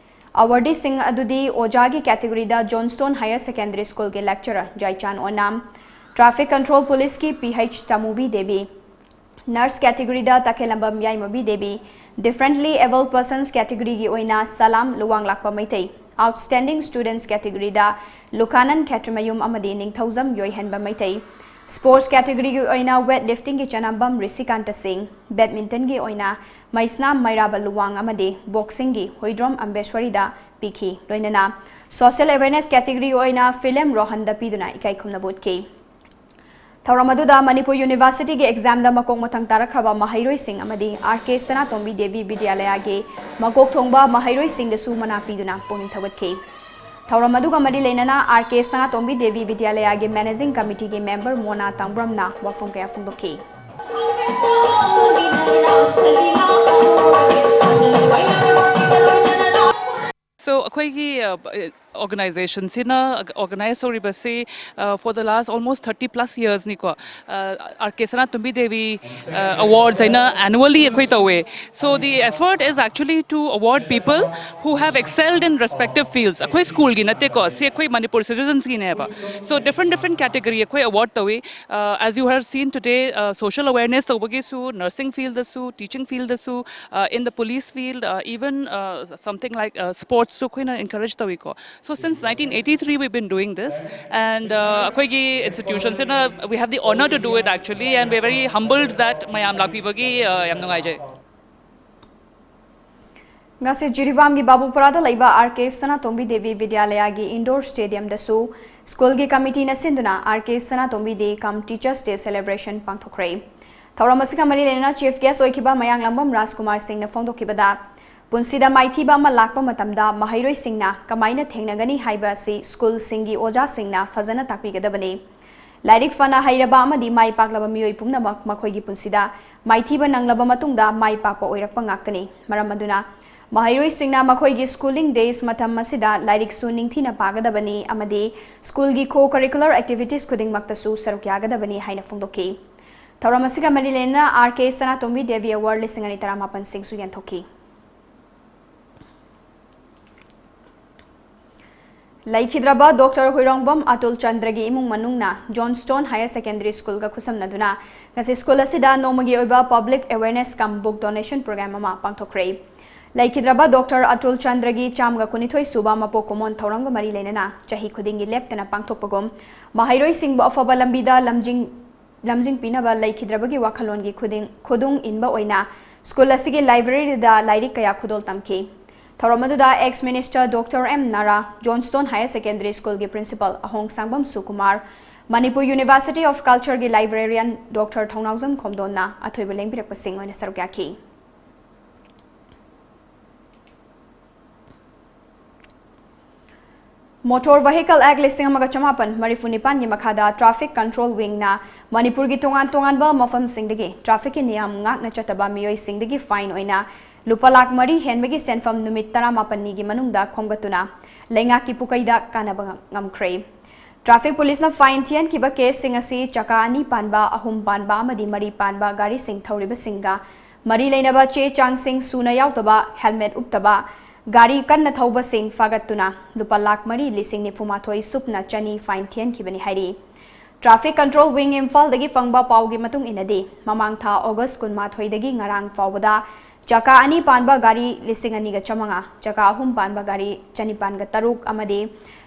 Awardeeꯁꯤꯡ ꯑꯗꯨꯗꯤ ꯑꯣꯖꯥꯒꯤ categoryꯗ Johnstone Higher Secondary Schoolꯒꯤ lecturer ꯖꯥꯏꯆꯥꯟ ꯑꯣꯅꯥꯝ, Traffic Control Policeꯀꯤ P H ꯇꯃꯨꯕꯤ Devi, Nurse categoryꯗ ꯇꯈꯦꯂꯝꯕꯝ ꯌꯥꯏꯃꯕꯤ Devi, Differently Abled Persons categoryꯒꯤ ꯑꯣꯏꯅ ꯁꯂꯥꯝ ꯂꯨꯋꯥꯡꯂꯥꯛꯄ ꯃꯩꯇꯩ, Outstanding Students categoryꯗ ꯂꯨꯈꯥꯅꯟ ꯈꯦꯇ꯭ꯔꯤꯃꯌꯨꯝ ꯑꯃꯗꯤ ꯅꯤꯡꯊꯧꯖꯝ ꯌꯣꯏꯍꯟꯕ ꯃꯩꯇꯩ, Sports categoryꯒꯤ ꯑꯣꯏꯅ weightliftingꯒꯤ ꯆꯅꯝꯕꯝ ꯔꯤꯁꯤꯀꯥꯟꯇ ꯁꯤꯡ, Badmintonꯒꯤ ꯑꯣꯏꯅ ꯃꯩꯁꯅꯥꯝ ꯃꯩꯔꯥꯕ ꯂꯨꯋꯥꯡ ꯑꯃꯗꯤ Boxingꯒꯤ ꯍꯨꯏꯗ꯭ꯔꯣꯝ ꯑꯝꯕꯦꯁ꯭ꯋꯔꯤꯗ ꯄꯤꯈꯤ꯫ ꯂꯣꯏꯅꯅ Social Awareness categoryꯒꯤ ꯑꯣꯏꯅ ꯐꯤꯂꯦꯝ ꯔꯣꯍꯟꯗ ꯄꯤꯗꯨꯅ ꯏꯀꯥꯏ ꯈꯨꯝꯅꯕ ꯎꯠꯈꯤ꯫ ꯊꯧꯔꯝ ꯑꯗꯨꯗ ꯃꯅꯤꯄꯨꯔ Universityꯒꯤ examꯗ ꯃꯀꯣꯛ ꯃꯊꯪ ꯇꯥꯔꯛꯈ꯭ꯔꯕ ꯃꯍꯩꯔꯣꯏꯁꯤꯡ ꯑꯃꯗꯤ R K ꯁꯅꯥꯇꯣꯝꯕꯤ ꯗꯦꯕꯤ ꯕꯤꯗ꯭ꯌꯥꯂꯌꯥꯒꯤ ꯃꯀꯣꯛ ꯊꯣꯡꯕ ꯃꯍꯩꯔꯣꯏꯁꯤꯡꯗꯁꯨ ꯃꯅꯥ ꯄꯤꯗꯨꯅ ꯄꯨꯛꯅꯤꯡ ꯊꯧꯒꯠꯈꯤ꯫ ꯊꯧꯔꯝ ꯑꯗꯨꯒ ꯃꯔꯤ ꯂꯩꯅꯅ R K ꯁꯅꯥꯇꯣꯝꯕꯤ ꯗꯦꯕꯤ ꯕꯤꯗ꯭ꯌꯥꯂꯌꯥꯒꯤ managing committeeꯒꯤ member ꯃꯣꯅꯥ ꯇꯥꯡꯕ꯭ꯔꯝꯅ ꯋꯥꯐꯝ ꯀꯌꯥ ꯐꯣꯡꯗꯣꯛꯈꯤ꯫ So ꯑꯩꯈꯣꯏꯒꯤ organizationꯁꯤꯅ organize ꯇꯧꯔꯤꯕꯁꯤ for the last almost thirty plus yearsꯅꯤꯀꯣ꯫ R K Sanatombi Devi awards ꯍꯥꯏꯅ annually ꯑꯩꯈꯣꯏ ꯇꯧꯋꯦ꯫ So the effort is actually to award people who have excelled in respective fields. ꯑꯩꯈꯣꯏ schoolꯒꯤ ꯅꯠꯇꯦꯀꯣ, ꯁꯤ ꯑꯩꯈꯣꯏ Manipur citizensꯒꯤꯅꯦꯕ꯫ So different different category ꯑꯩꯈꯣꯏ award ꯇꯧꯋꯤ꯫ As you have seen today, social awareness ꯇꯧꯕꯒꯤꯁꯨ, nursing fieldꯗꯁꯨ, teaching fieldꯗꯁꯨ, in the police field, even something like sportsꯁꯨ ꯑꯩꯈꯣꯏꯅ encourage ꯇꯧꯋꯤꯀꯣ꯫ So since nineteen eighty three we've been doing this, and ꯑꯩꯈꯣꯏꯒꯤ institutionꯁꯤꯅ, we have the honour to do it actually, and we're very humbled that ꯃꯌꯥꯝ ꯂꯥꯛꯄꯤꯕꯒꯤ ꯌꯥꯝ ꯅꯨꯡꯉꯥꯏꯖꯩ꯫ ꯉꯁꯤ ꯖꯤꯔꯤꯕꯥꯝꯒꯤ ꯕꯥꯕꯨꯄꯨꯔꯥꯗ ꯂꯩꯕ R K ꯁꯅꯥꯇꯣꯝꯕꯤ Devi ꯕꯤꯗ꯭ꯌꯥꯂꯌꯥꯒꯤ indoor stadiumꯗꯁꯨ schoolꯒꯤ committeeꯅ ꯁꯤꯟꯗꯨꯅ R K ꯁꯅꯥꯇꯣꯝꯕꯤ Day cum Teachers Day celebration ꯄꯥꯡꯊꯣꯛꯈ꯭ꯔꯦ꯫ ꯊꯧꯔꯝ ꯑꯁꯤꯒ ꯃꯔꯤ ꯂꯩꯅꯅ chief guest ꯑꯣꯏꯈꯤꯕ ꯃꯌꯥꯡꯂꯥꯡꯕꯝ ꯔꯥꯖꯀꯨꯃꯥꯔ ꯁꯤꯡꯅ ꯐꯣꯡꯗꯣꯛꯈꯤꯕꯗ, ꯄꯨꯟꯁꯤꯗ ꯃꯥꯏꯊꯤꯕ ꯑꯃ ꯂꯥꯛꯄ ꯃꯇꯝꯗ ꯃꯍꯩꯔꯣꯏꯁꯤꯡꯅ ꯀꯃꯥꯏꯅ ꯊꯦꯡꯅꯒꯅꯤ ꯍꯥꯏꯕ ꯑꯁꯤ schoolꯁꯤꯡꯒꯤ ꯑꯣꯖꯥꯁꯤꯡꯅ ꯐꯖꯅ ꯇꯥꯛꯄꯤꯒꯗꯕꯅꯤ꯫ ꯂꯥꯏꯔꯤꯛ ꯐꯅ ꯍꯩꯔꯕ ꯑꯃꯗꯤ ꯃꯥꯏ ꯄꯥꯛꯂꯕ ꯃꯤꯑꯣꯏ ꯄꯨꯝꯅꯃꯛ ꯃꯈꯣꯏꯒꯤ ꯄꯨꯟꯁꯤꯗ ꯃꯥꯏꯊꯤꯕ ꯅꯪꯂꯕ ꯃꯇꯨꯡꯗ ꯃꯥꯏ ꯄꯥꯛꯄ ꯑꯣꯏꯔꯛꯄ ꯉꯥꯛꯇꯅꯤ꯫ ꯃꯔꯝ ꯑꯗꯨꯅ ꯃꯍꯩꯔꯣꯏꯁꯤꯡꯅ ꯃꯈꯣꯏꯒꯤ schooling days ꯃꯇꯝ ꯑꯁꯤꯗ ꯂꯥꯏꯔꯤꯛꯁꯨ ꯅꯤꯡꯊꯤꯅ ꯄꯥꯒꯗꯕꯅꯤ ꯑꯃꯗꯤ schoolꯒꯤ co-curricular activities ꯈꯨꯗꯤꯡꯃꯛꯇꯁꯨ ꯁꯔꯨꯛ ꯌꯥꯒꯗꯕꯅꯤ ꯍꯥꯏꯅ ꯐꯣꯡꯗꯣꯛꯈꯤ꯫ ꯊꯧꯔꯝ ꯑꯁꯤꯒ ꯃꯔꯤ ꯂꯩꯅꯅ R K ꯁꯅꯥꯇꯣꯝꯕꯤ Devi Award ꯂꯤꯁꯤꯡ ꯑꯅꯤ ꯇꯔꯥꯃꯥꯄꯟ ꯁꯤꯡꯁꯨ ꯌꯦꯟꯊꯣꯛꯈꯤ꯫ ꯂꯩꯈꯤꯗ꯭ꯔꯕ ꯗꯣꯛꯇꯔ ꯍꯨꯏꯔꯣꯡꯕꯝ ꯑꯇꯨꯜ ꯆꯟꯗ꯭ꯔꯒꯤ ꯏꯃꯨꯡ ꯃꯅꯨꯡꯅ Johnstone Higher Secondary Schoolꯒ ꯈꯨꯠꯁꯝꯅꯗꯨꯅ ꯉꯁꯤ school ꯑꯁꯤꯗ ꯅꯣꯡꯃꯒꯤ ꯑꯣꯏꯕ public awareness cum book donation program ꯑꯃ ꯄꯥꯡꯊꯣꯛꯈ꯭ꯔꯦ꯫ ꯂꯩꯈꯤꯗ꯭ꯔꯕ ꯗꯣꯛꯇꯔ ꯑꯇꯨꯜ ꯆꯟꯗ꯭ꯔꯒꯤ ꯆꯥꯝꯃꯒ ꯀꯨꯟꯅꯤꯊꯣꯏ ꯁꯨꯕ ꯃꯄꯣꯛ ꯀꯨꯝꯑꯣꯟ ꯊꯧꯔꯝꯒ ꯃꯔꯤ ꯂꯩꯅꯅ ꯆꯍꯤ ꯈꯨꯗꯤꯡꯒꯤ ꯂꯦꯞꯇꯅ ꯄꯥꯡꯊꯣꯛꯄꯒꯨꯝ ꯃꯍꯩꯔꯣꯏꯁꯤꯡꯕꯨ ꯑꯐꯕ ꯂꯝꯕꯤꯗ ꯂꯝꯖꯤꯡ-, ꯂꯝꯖꯤꯡꯄꯤꯅꯕ ꯂꯩꯈꯤꯗ꯭ꯔꯕꯒꯤ ꯋꯥꯈꯜꯂꯣꯟꯒꯤ ꯈꯨꯗꯤꯡ-, ꯈꯨꯗꯨꯡ ꯏꯟꯕ ꯑꯣꯏꯅ school ꯑꯁꯤꯒꯤ libraryꯗ ꯂꯥꯏꯔꯤꯛ ꯀꯌꯥ ꯈꯨꯗꯣꯜ ꯇꯝꯈꯤ꯫ ꯊꯧꯔꯝ ꯑꯗꯨꯗ ex minister Doctor M Nara, Johnstone Higher Secondary Schoolꯒꯤ principal ꯑꯍꯣꯡ ꯁꯥꯡꯕꯝ ꯁꯨꯀꯨꯃꯥꯔ, Manipur University of Cultureꯒꯤ librarian Doctor ꯊꯧꯅꯥꯎꯖꯝ ꯈꯣꯝꯗꯣꯟꯅ ꯑꯊꯣꯏꯕ ꯂꯦꯡꯕꯤꯔꯛꯄꯁꯤꯡ ꯑꯣꯏꯅ ꯁꯔꯨꯛ ꯌꯥꯈꯤ꯫ Motor Vehicle Act ꯂꯤꯁꯤꯡ ꯑꯃꯒ ꯆꯃꯥꯄꯟ ꯃꯔꯤꯐꯨ ꯅꯤꯄꯥꯟꯒꯤ ꯃꯈꯥꯗ Traffic Control Wingꯅ ꯃꯅꯤꯄꯨꯔꯒꯤ ꯇꯣꯉꯥꯟ ꯇꯣꯉꯥꯟꯕ ꯃꯐꯝꯁꯤꯡꯗꯒꯤ trafficꯀꯤ ꯅꯤꯌꯝ ꯉꯥꯛꯅ ꯆꯠꯇꯕ ꯃꯤꯑꯣꯏꯁꯤꯡꯗꯒꯤ fine ꯑꯣꯏꯅ ꯂꯨꯄꯥ ꯂꯥꯈ ꯃꯔꯤ ꯍꯦꯟꯕꯒꯤ ꯁꯦꯟꯐꯝ ꯅꯨꯃꯤꯠ ꯇꯔꯥꯃꯥꯄꯟꯅꯤꯒꯤ ꯃꯅꯨꯡꯗ ꯈꯣꯝꯒꯠꯇꯨꯅ ꯂꯩꯉꯥꯛꯀꯤ ꯄꯨꯀꯩꯗ ꯀꯥꯟꯅꯕ ꯉꯝꯈ꯭ꯔꯦ꯫ Traffic Policeꯅ fine ꯊꯤꯍꯟꯈꯤꯕ caseꯁꯤꯡ ꯑꯁꯤ ꯆꯀꯥ ꯑꯅꯤ ꯄꯥꯟꯕ, ꯑꯍꯨꯝ ꯄꯥꯟꯕ ꯑꯃꯗꯤ ꯃꯔꯤ ꯄꯥꯟꯕ ꯒꯥꯔꯤꯁꯤꯡ ꯊꯧꯔꯤꯕꯁꯤꯡꯒ ꯃꯔꯤ ꯂꯩꯅꯕ ꯆꯦ ꯆꯥꯡꯁꯤꯡ ꯁꯨꯅ ꯌꯥꯎꯗꯕ, helmet ꯎꯞꯇꯕ, ꯒꯥꯔꯤ ꯀꯟꯅ ꯊꯧꯕꯁꯤꯡ ꯐꯥꯒꯠꯇꯨꯅ ꯂꯨꯄꯥ ꯂꯥꯈ ꯃꯔꯤ ꯂꯤꯁꯤꯡ ꯅꯤꯐꯨ ꯃꯥꯊꯣꯏ ꯁꯨꯞꯅ ꯆꯅꯤ fine ꯊꯤꯍꯟꯈꯤꯕꯅꯤ ꯍꯥꯏꯔꯤ꯫ Traffic Control Wing ꯏꯝꯐꯥꯜꯗꯒꯤ ꯐꯪꯕ ꯄꯥꯎꯒꯤ ꯃꯇꯨꯡ ꯏꯟꯅꯗꯤ, ꯃꯃꯥꯡ ꯊꯥ August ꯀꯨꯟꯃꯥꯊꯣꯏꯗꯒꯤ ꯉꯔꯥꯡ ꯐꯥꯎꯕꯗ ꯆꯀꯥ ꯑꯅꯤ ꯄꯥꯟꯕ ꯒꯥꯔꯤ ꯂꯤꯁꯤꯡ ꯑꯅꯤꯒ ꯆꯥꯃꯉꯥ, ꯆꯀꯥ ꯑꯍꯨꯝ ꯄꯥꯟꯕ ꯒꯥꯔꯤ ꯆꯅꯤꯄꯥꯟꯒ ꯇꯔꯨꯛ ꯑꯃꯗꯤ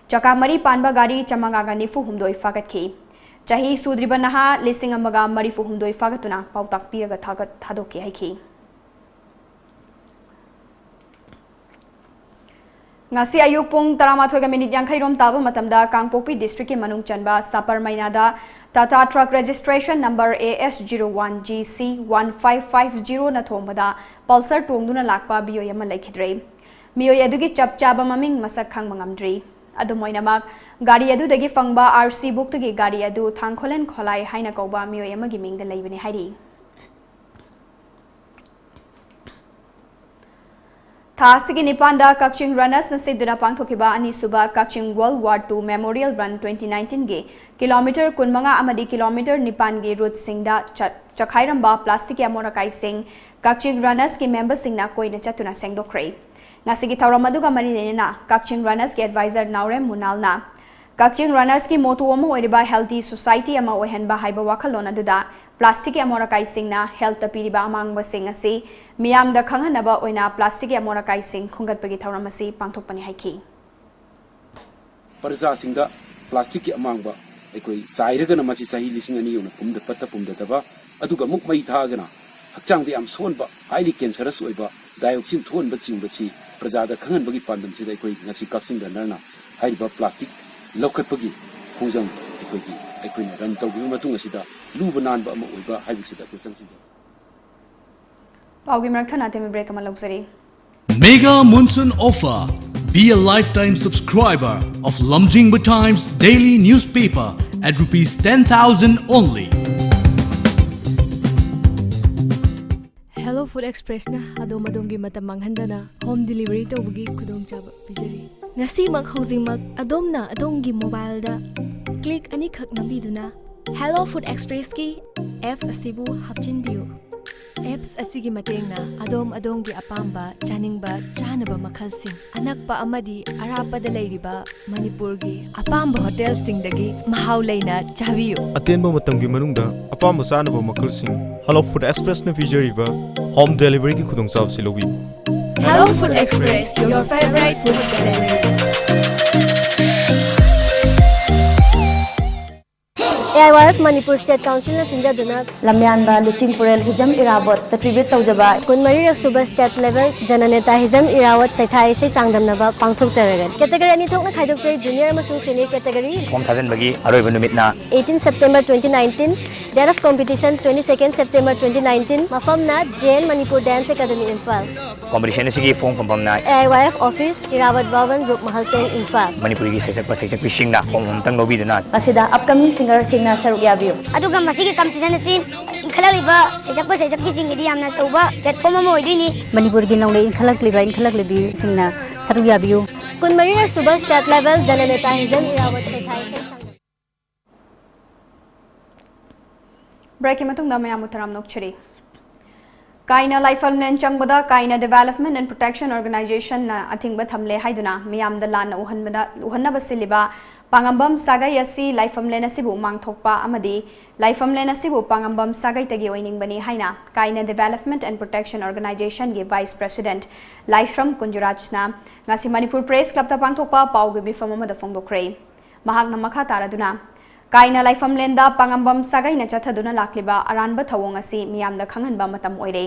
ꯆꯀꯥ ꯃꯔꯤ ꯄꯥꯟꯕ ꯒꯥꯔꯤ ꯆꯥꯃꯉꯥꯒ ꯅꯤꯐꯨ ꯍꯨꯝꯗꯣꯏ ꯐꯥꯒꯠꯈꯤ꯫ ꯆꯍꯤ ꯁꯨꯗ꯭ꯔꯤꯕ ꯅꯍꯥ ꯂꯤꯁꯤꯡ ꯑꯃꯒ ꯃꯔꯤꯐꯨ ꯍꯨꯝꯗꯣꯏ ꯐꯥꯒꯠꯇꯨꯅ ꯄꯥꯎꯇꯥꯛ ꯄꯤꯔꯒ ꯊꯥꯒꯠ-, ꯊꯥꯗꯣꯛꯈꯤ ꯍꯥꯏꯈꯤ꯫ ꯉꯁꯤ ꯑꯌꯨꯛ ꯄꯨꯡ ꯇꯔꯥꯃꯥꯊꯣꯏꯒ ꯃꯤꯅꯤꯠ ꯌꯥꯡꯈꯩ ꯔꯣꯝ ꯇꯥꯕ ꯃꯇꯝꯗ ꯀꯥꯡꯄꯣꯛꯄꯤ districtꯀꯤ ꯃꯅꯨꯡ ꯆꯟꯕ ꯁꯥꯄꯔꯃꯩꯅꯥꯗ Tata truck registration number A S zero one G C one five five zero ꯅ ꯊꯣꯡꯕꯗ Pulsar ꯇꯣꯡꯗꯨꯅ ꯂꯥꯛꯄ ꯃꯤꯑꯣꯏ ꯑꯃ ꯂꯩꯈꯤꯗ꯭ꯔꯦ꯫ ꯃꯤꯑꯣꯏ ꯑꯗꯨꯒꯤ ꯆꯞ ꯆꯥꯕ ꯃꯃꯤꯡ ꯃꯁꯛ ꯈꯪꯕ ꯉꯝꯗ꯭ꯔꯤ꯫ ꯑꯗꯨꯝ ꯑꯣꯏꯅꯃꯛ, ꯒꯥꯔꯤ ꯑꯗꯨꯗꯒꯤ ꯐꯪꯕ R C bookꯇꯒꯤ ꯒꯥꯔꯤ ꯑꯗꯨ ꯊꯥꯡꯈꯣꯂꯦꯟ ꯈꯣꯂꯥꯏ ꯍꯥꯏꯅ ꯀꯧꯕ ꯃꯤꯑꯣꯏ ꯑꯃꯒꯤ ꯃꯤꯡꯗ ꯂꯩꯕꯅꯤ ꯍꯥꯏꯔꯤ꯫ ꯊꯥ ꯑꯁꯤꯒꯤ ꯅꯤꯄꯥꯟꯗ ꯀꯛꯆꯤꯡ ꯔꯅꯔꯁꯅ ꯁꯤꯟꯗꯨꯅ ꯄꯥꯡꯊꯣꯛꯈꯤꯕ ꯑꯅꯤꯁꯨꯕ Kakching world war two memorial run twenty ꯅꯥꯏꯟꯇꯤꯟꯒꯤ ꯀꯤꯂꯣꯃꯤꯇꯔ ꯀꯨꯟꯃꯉꯥ ꯑꯃꯗꯤ ꯀꯤꯂꯣꯃꯤꯇꯔ ꯅꯤꯄꯥꯟꯒꯤ ꯔꯨꯠꯁꯤꯡꯗ ꯆꯠ-, ꯆꯈꯥꯏꯔꯝꯕ ꯄ꯭ꯂꯥꯁꯇꯤꯛꯀꯤ ꯑꯃꯣꯠ ꯑꯀꯥꯏꯁꯤꯡ ꯀꯛꯆꯤꯡ ꯔꯅꯔꯁꯀꯤ ꯃꯦꯝꯕꯔꯁꯤꯡꯅ ꯀꯣꯏꯅ ꯆꯠꯇꯨꯅ ꯁꯦꯡꯗꯣꯛꯈ꯭ꯔꯦ꯫ ꯉꯁꯤꯒꯤ ꯊꯧꯔꯝ ꯑꯗꯨꯒ ꯃꯔꯤ ꯂꯩꯅꯅ ꯀꯛꯆꯤꯡ ꯔꯅꯔꯁꯀꯤ ꯑꯦꯗꯚꯥꯏꯖꯔ ꯅꯥꯎꯔꯦꯝ ꯃꯨꯅꯥꯜꯅ ꯀꯛꯆꯤꯡ ꯔꯅꯔꯁꯀꯤ ꯃꯣꯇꯣ ꯑꯃ ꯑꯣꯏꯔꯤꯕ ꯍꯦꯜꯗꯤ ꯁꯣꯁꯥꯏꯇꯤ ꯑꯃ ꯑꯣꯏꯍꯟꯕ ꯍꯥꯏꯕ ꯋꯥꯈꯜꯂꯣꯟ ꯑꯗꯨꯗ ꯄ꯭ꯂꯥꯁꯇꯤꯛꯀꯤ ꯑꯃꯣꯠ ꯑꯀꯥꯏꯁꯤꯡꯅ ꯍꯦꯜꯠꯇ ꯄꯤꯔꯤꯕ ꯑꯃꯥꯡꯕꯁꯤꯡ ꯑꯁꯤ ꯃꯤꯌꯥꯝꯗ ꯈꯪꯍꯟꯅꯕ ꯑꯣꯏꯅ ꯄ꯭ꯂꯥꯁꯇꯤꯛꯀꯤ ꯑꯃꯣꯠ ꯑꯀꯥꯏꯁꯤꯡ ꯈꯨꯟꯒꯠꯄꯒꯤ ꯊꯧꯔꯝ ꯑꯁꯤ ꯄꯥꯡꯊꯣꯛꯄꯅꯤ ꯍꯥꯏꯈꯤ꯫ ꯄ꯭ꯔꯖꯥꯁꯤꯡꯗ ꯄ꯭ꯂꯥꯁꯇꯤꯛꯀꯤ ꯑꯃꯥꯡꯕ ꯑꯩꯈꯣꯏ ꯆꯥꯏꯔꯒꯅ ꯃꯁꯤ ꯆꯍꯤ ꯂꯤꯁꯤꯡ ꯑꯅꯤ ꯌꯧꯅ ꯄꯨꯝꯗ ꯄꯠꯇ ꯄꯨꯝꯗꯗꯕ, ꯑꯗꯨꯒ ꯑꯃꯨꯛ ꯃꯩ ꯊꯥꯛꯑꯒꯅ ꯍꯛꯆꯥꯡꯗ ꯌꯥꯝ ꯁꯣꯛꯍꯟꯕ, highly cancerous ꯑꯣꯏꯕ dioxin ꯊꯣꯛꯍꯟꯕꯆꯤꯡꯕꯁꯤ ꯄ꯭ꯔꯖꯥꯗ ꯈꯪꯍꯟꯕꯒꯤ ꯄꯥꯟꯗꯝꯁꯤꯗ ꯑꯩꯈꯣꯏ ꯉꯁꯤ ꯀꯛꯆꯤꯡ ꯔꯟꯅꯔꯅ ꯍꯥꯏꯔꯤꯕ ꯄ꯭ꯂꯥꯁꯇꯤꯛ ꯂꯧꯈꯠꯄꯒꯤ ꯈꯣꯡꯖꯪ ꯑꯩꯈꯣꯏꯒꯤ, ꯑꯩꯈꯣꯏꯅ ꯔꯟ ꯇꯧꯈꯤꯕ ꯃꯇꯨꯡ ꯑꯁꯤꯗ ꯂꯨꯕ ꯅꯥꯟꯕ ꯑꯃ ꯑꯣꯏꯕ ꯍꯥꯏꯕꯁꯤꯗ ꯑꯩꯈꯣꯏ ꯆꯪꯁꯤꯟꯖꯕ꯫ ꯄꯥꯎꯒꯤ ꯃꯔꯛ ꯊꯠꯅ ꯑꯇꯦꯟꯕ ꯕ꯭ꯔꯦꯛ ꯑꯃ ꯂꯧꯖꯔꯤ꯫ Mega Monsoon Offer. Be a lifetime subscriber of Lamjingba Times daily newspaper at rupees ten thousand only. Hello Food Expressꯅ ꯑꯗꯣꯝ ꯑꯗꯣꯝꯒꯤ ꯃꯇꯝ ꯃꯥꯡꯍꯟꯗꯅ ꯍꯣꯝ ꯗꯤꯂꯤꯚꯔꯤ ꯇꯧꯕꯒꯤ ꯈꯨꯗꯣꯡꯆꯥꯕ ꯄꯤꯖꯔꯤ꯫ ꯉꯁꯤꯃꯛ ꯍꯧꯖꯤꯛꯃꯛ ꯑꯗꯣꯝꯅ ꯑꯗꯣꯝꯒꯤ ꯃꯣꯕꯥꯏꯜꯗ ꯀ꯭ꯂꯤꯛ ꯑꯅꯤꯈꯛ ꯅꯝꯕꯤꯗꯨꯅ Hello Food Expressꯀꯤ ꯑꯦꯞꯁ ꯑꯁꯤꯕꯨ ꯍꯥꯞꯆꯤꯟꯕꯤꯌꯨ꯫ ꯑꯦꯞꯁ ꯑꯁꯤꯒꯤ ꯃꯇꯦꯡꯅ ꯑꯗꯣꯝ ꯑꯗꯣꯝꯒꯤ ꯑꯄꯥꯝꯕ ꯆꯥꯅꯤꯡꯕ ꯆꯥꯅꯕ ꯃꯈꯜꯁꯤꯡ ꯑꯅꯛꯄ ꯑꯃꯗꯤ ꯑꯔꯥꯞꯄꯗ ꯂꯩꯔꯤꯕ ꯃꯅꯤꯄꯨꯔꯒꯤ ꯑꯄꯥꯝꯕ ꯍꯣꯇꯦꯜꯁꯤꯡꯗꯒꯤ ꯃꯍꯥꯎ ꯂꯩꯅ ꯆꯥꯕꯤꯌꯨ꯫ ꯑꯇꯦꯟꯕ ꯃꯇꯝꯒꯤ ꯃꯅꯨꯡꯗ ꯑꯄꯥꯝꯕ ꯆꯥꯅꯕ ꯃꯈꯜꯁꯤꯡ Hello Food Expressꯅ ꯄꯤꯖꯔꯤꯕ ꯍꯣꯝ ꯗꯦꯂꯤꯚꯔꯤꯒꯤ ꯈꯨꯗꯣꯡꯆꯥꯕꯁꯤ ꯂꯧꯕꯤꯌꯨ꯫ Hello Food Express, your favorite food delivery. A I Y F Manipur state ꯀꯥꯎꯟꯁꯤꯜꯅ ꯁꯤꯟꯖꯗꯨꯅ ꯂꯝꯌꯥꯟꯕ ꯂꯨꯆꯤꯡꯄꯨꯔꯦꯜ ꯍꯤꯖꯝ ꯏꯔꯥꯕꯣꯠꯇ tribute ꯇꯧꯖꯕ ꯀꯨꯟꯃꯔꯤꯔꯛ ꯁꯨꯕ ꯁ꯭ꯇꯦꯠ ꯂꯦꯚꯦꯜ ꯖꯅꯅꯦꯇꯥ ꯍꯤꯖꯝ ꯏꯔꯥꯋꯠ ꯁꯩꯊꯥ ꯏꯁꯩ ꯆꯥꯡꯗꯝꯅꯕ ꯄꯥꯡꯊꯣꯛꯆꯔꯒꯅꯤ꯫ ꯀꯦꯇꯦꯒꯣꯔꯤ ꯑꯅꯤ ꯊꯣꯛꯅ ꯈꯥꯏꯗꯣꯛꯆꯩ, ꯖꯨꯅꯤꯌꯔ ꯑꯃꯁꯨꯡ ꯁꯦꯅꯤꯌꯔ ꯀꯦꯇꯦꯒꯣꯔꯤ꯫ ꯐꯣꯝ ꯊꯥꯖꯤꯟꯕꯒꯤ ꯑꯔꯣꯏꯕ ꯅꯨꯃꯤꯠꯅ eighteen September twenty nineteen, date of competition twenty second September twenty nineteen, ꯃꯐꯝꯅ J N Manipur dance academy Imphal. Competition ꯑꯁꯤꯒꯤ ꯐꯣꯝ ꯐꯪꯐꯝꯅ A I Y F office, Irabot Bhavan, Rup Mahal tank, Imphal. ꯃꯅꯤꯄꯨꯔꯤꯒꯤ ꯁꯩꯁꯛꯄ ꯁꯩꯁꯛꯄꯤꯁꯤꯡꯅ ꯐꯣꯝ ꯑꯃꯇꯪ ꯂꯧꯕꯤꯗꯨꯅ ꯃꯁꯤꯗ upcoming singerꯁꯤꯡꯅ ꯁꯔꯨꯛ ꯌꯥꯕꯤꯌꯨ꯫ ꯑꯗꯨꯒ ꯃꯁꯤꯒꯤ ꯀꯝꯄꯤꯇꯤꯁꯟ ꯑꯁꯤ ꯏꯟꯈꯠꯂꯛꯂꯤꯕ ꯁꯩꯁꯛꯄ ꯁꯩꯁꯛꯄꯤꯁꯤꯡꯒꯤꯗꯤ ꯌꯥꯝꯅ ꯑꯆꯧꯕ platform ꯑꯃ ꯑꯣꯏꯗꯣꯏꯅꯤ꯫ ꯃꯅꯤꯄꯨꯔꯒꯤ ꯅꯧꯅ ꯏꯟꯈꯠꯂꯛꯂꯤꯕ ꯏꯟꯈꯠꯂꯛꯂꯤꯕꯤꯁꯤꯡꯅ ꯁꯔꯨꯛ ꯌꯥꯕꯤꯌꯨ꯫ ꯀꯨꯟꯃꯔꯤꯔꯛ ꯁꯨꯕ state level ꯖꯅꯅꯦꯇꯥ ꯍꯤꯖꯟ ꯏꯔꯥꯋꯠ ꯁꯦꯊꯥꯏ ꯁꯦꯟ ꯊꯥꯡꯖꯝ꯫ Breakꯀꯤ ꯃꯇꯨꯡꯗ ꯃꯌꯥꯝꯕꯨ ꯇꯔꯥꯝꯅ ꯑꯣꯛꯆꯔꯤ꯫ ꯀꯥꯏꯅ ꯂꯥꯏꯐꯝꯂꯦꯟ ꯆꯪꯕꯗ ꯀꯥꯏꯅ Development and Protection Organizationꯅ ꯑꯊꯤꯡꯕ ꯊꯝꯂꯦ ꯍꯥꯏꯗꯨꯅ ꯃꯤꯌꯥꯝꯗ ꯂꯥꯟꯅ ꯎꯍꯟꯕꯗ, ꯎꯍꯟꯅꯕ ꯁꯤꯜꯂꯤꯕ ꯄꯥꯉꯝꯕꯝ ꯁꯥꯒꯩ ꯑꯁꯤ ꯂꯥꯏꯐꯝꯂꯦꯟ ꯑꯁꯤꯕꯨ ꯃꯥꯡꯊꯣꯛꯄ ꯑꯃꯗꯤ ꯂꯥꯏꯐꯝꯂꯦꯟ ꯑꯁꯤꯕꯨ ꯄꯥꯉꯝꯕꯝ ꯁꯥꯒꯩꯗꯒꯤ ꯑꯣꯏꯅꯤꯡꯕꯅꯤ ꯍꯥꯏꯅ ꯀꯥꯏꯅ Development and Protection Organizationꯒꯤ Vice President ꯂꯥꯏꯁ꯭ꯔꯝ ꯀꯨꯟꯖꯨꯔꯥꯖꯅ ꯉꯁꯤ ꯃꯅꯤꯄꯨꯔ Press Clubꯇ ꯄꯥꯡꯊꯣꯛꯄ ꯄꯥꯎꯒꯤ ꯃꯤꯐꯝ ꯑꯃꯗ ꯐꯣꯡꯗꯣꯛꯈ꯭ꯔꯦ꯫ ꯃꯍꯥꯛꯅ ꯃꯈꯥ ꯇꯥꯔꯗꯨꯅ, ꯀꯥꯏꯅ ꯂꯥꯏꯐꯝꯂꯦꯟꯗ ꯄꯥꯉꯝꯕꯝ ꯁꯥꯒꯩꯅ ꯆꯠꯊꯗꯨꯅ ꯂꯥꯛꯂꯤꯕ ꯑꯔꯥꯟꯕ ꯊꯧꯑꯣꯡ ꯑꯁꯤ ꯃꯤꯌꯥꯝꯗ ꯈꯪꯍꯟꯕ ꯃꯇꯝ ꯑꯣꯏꯔꯦ꯫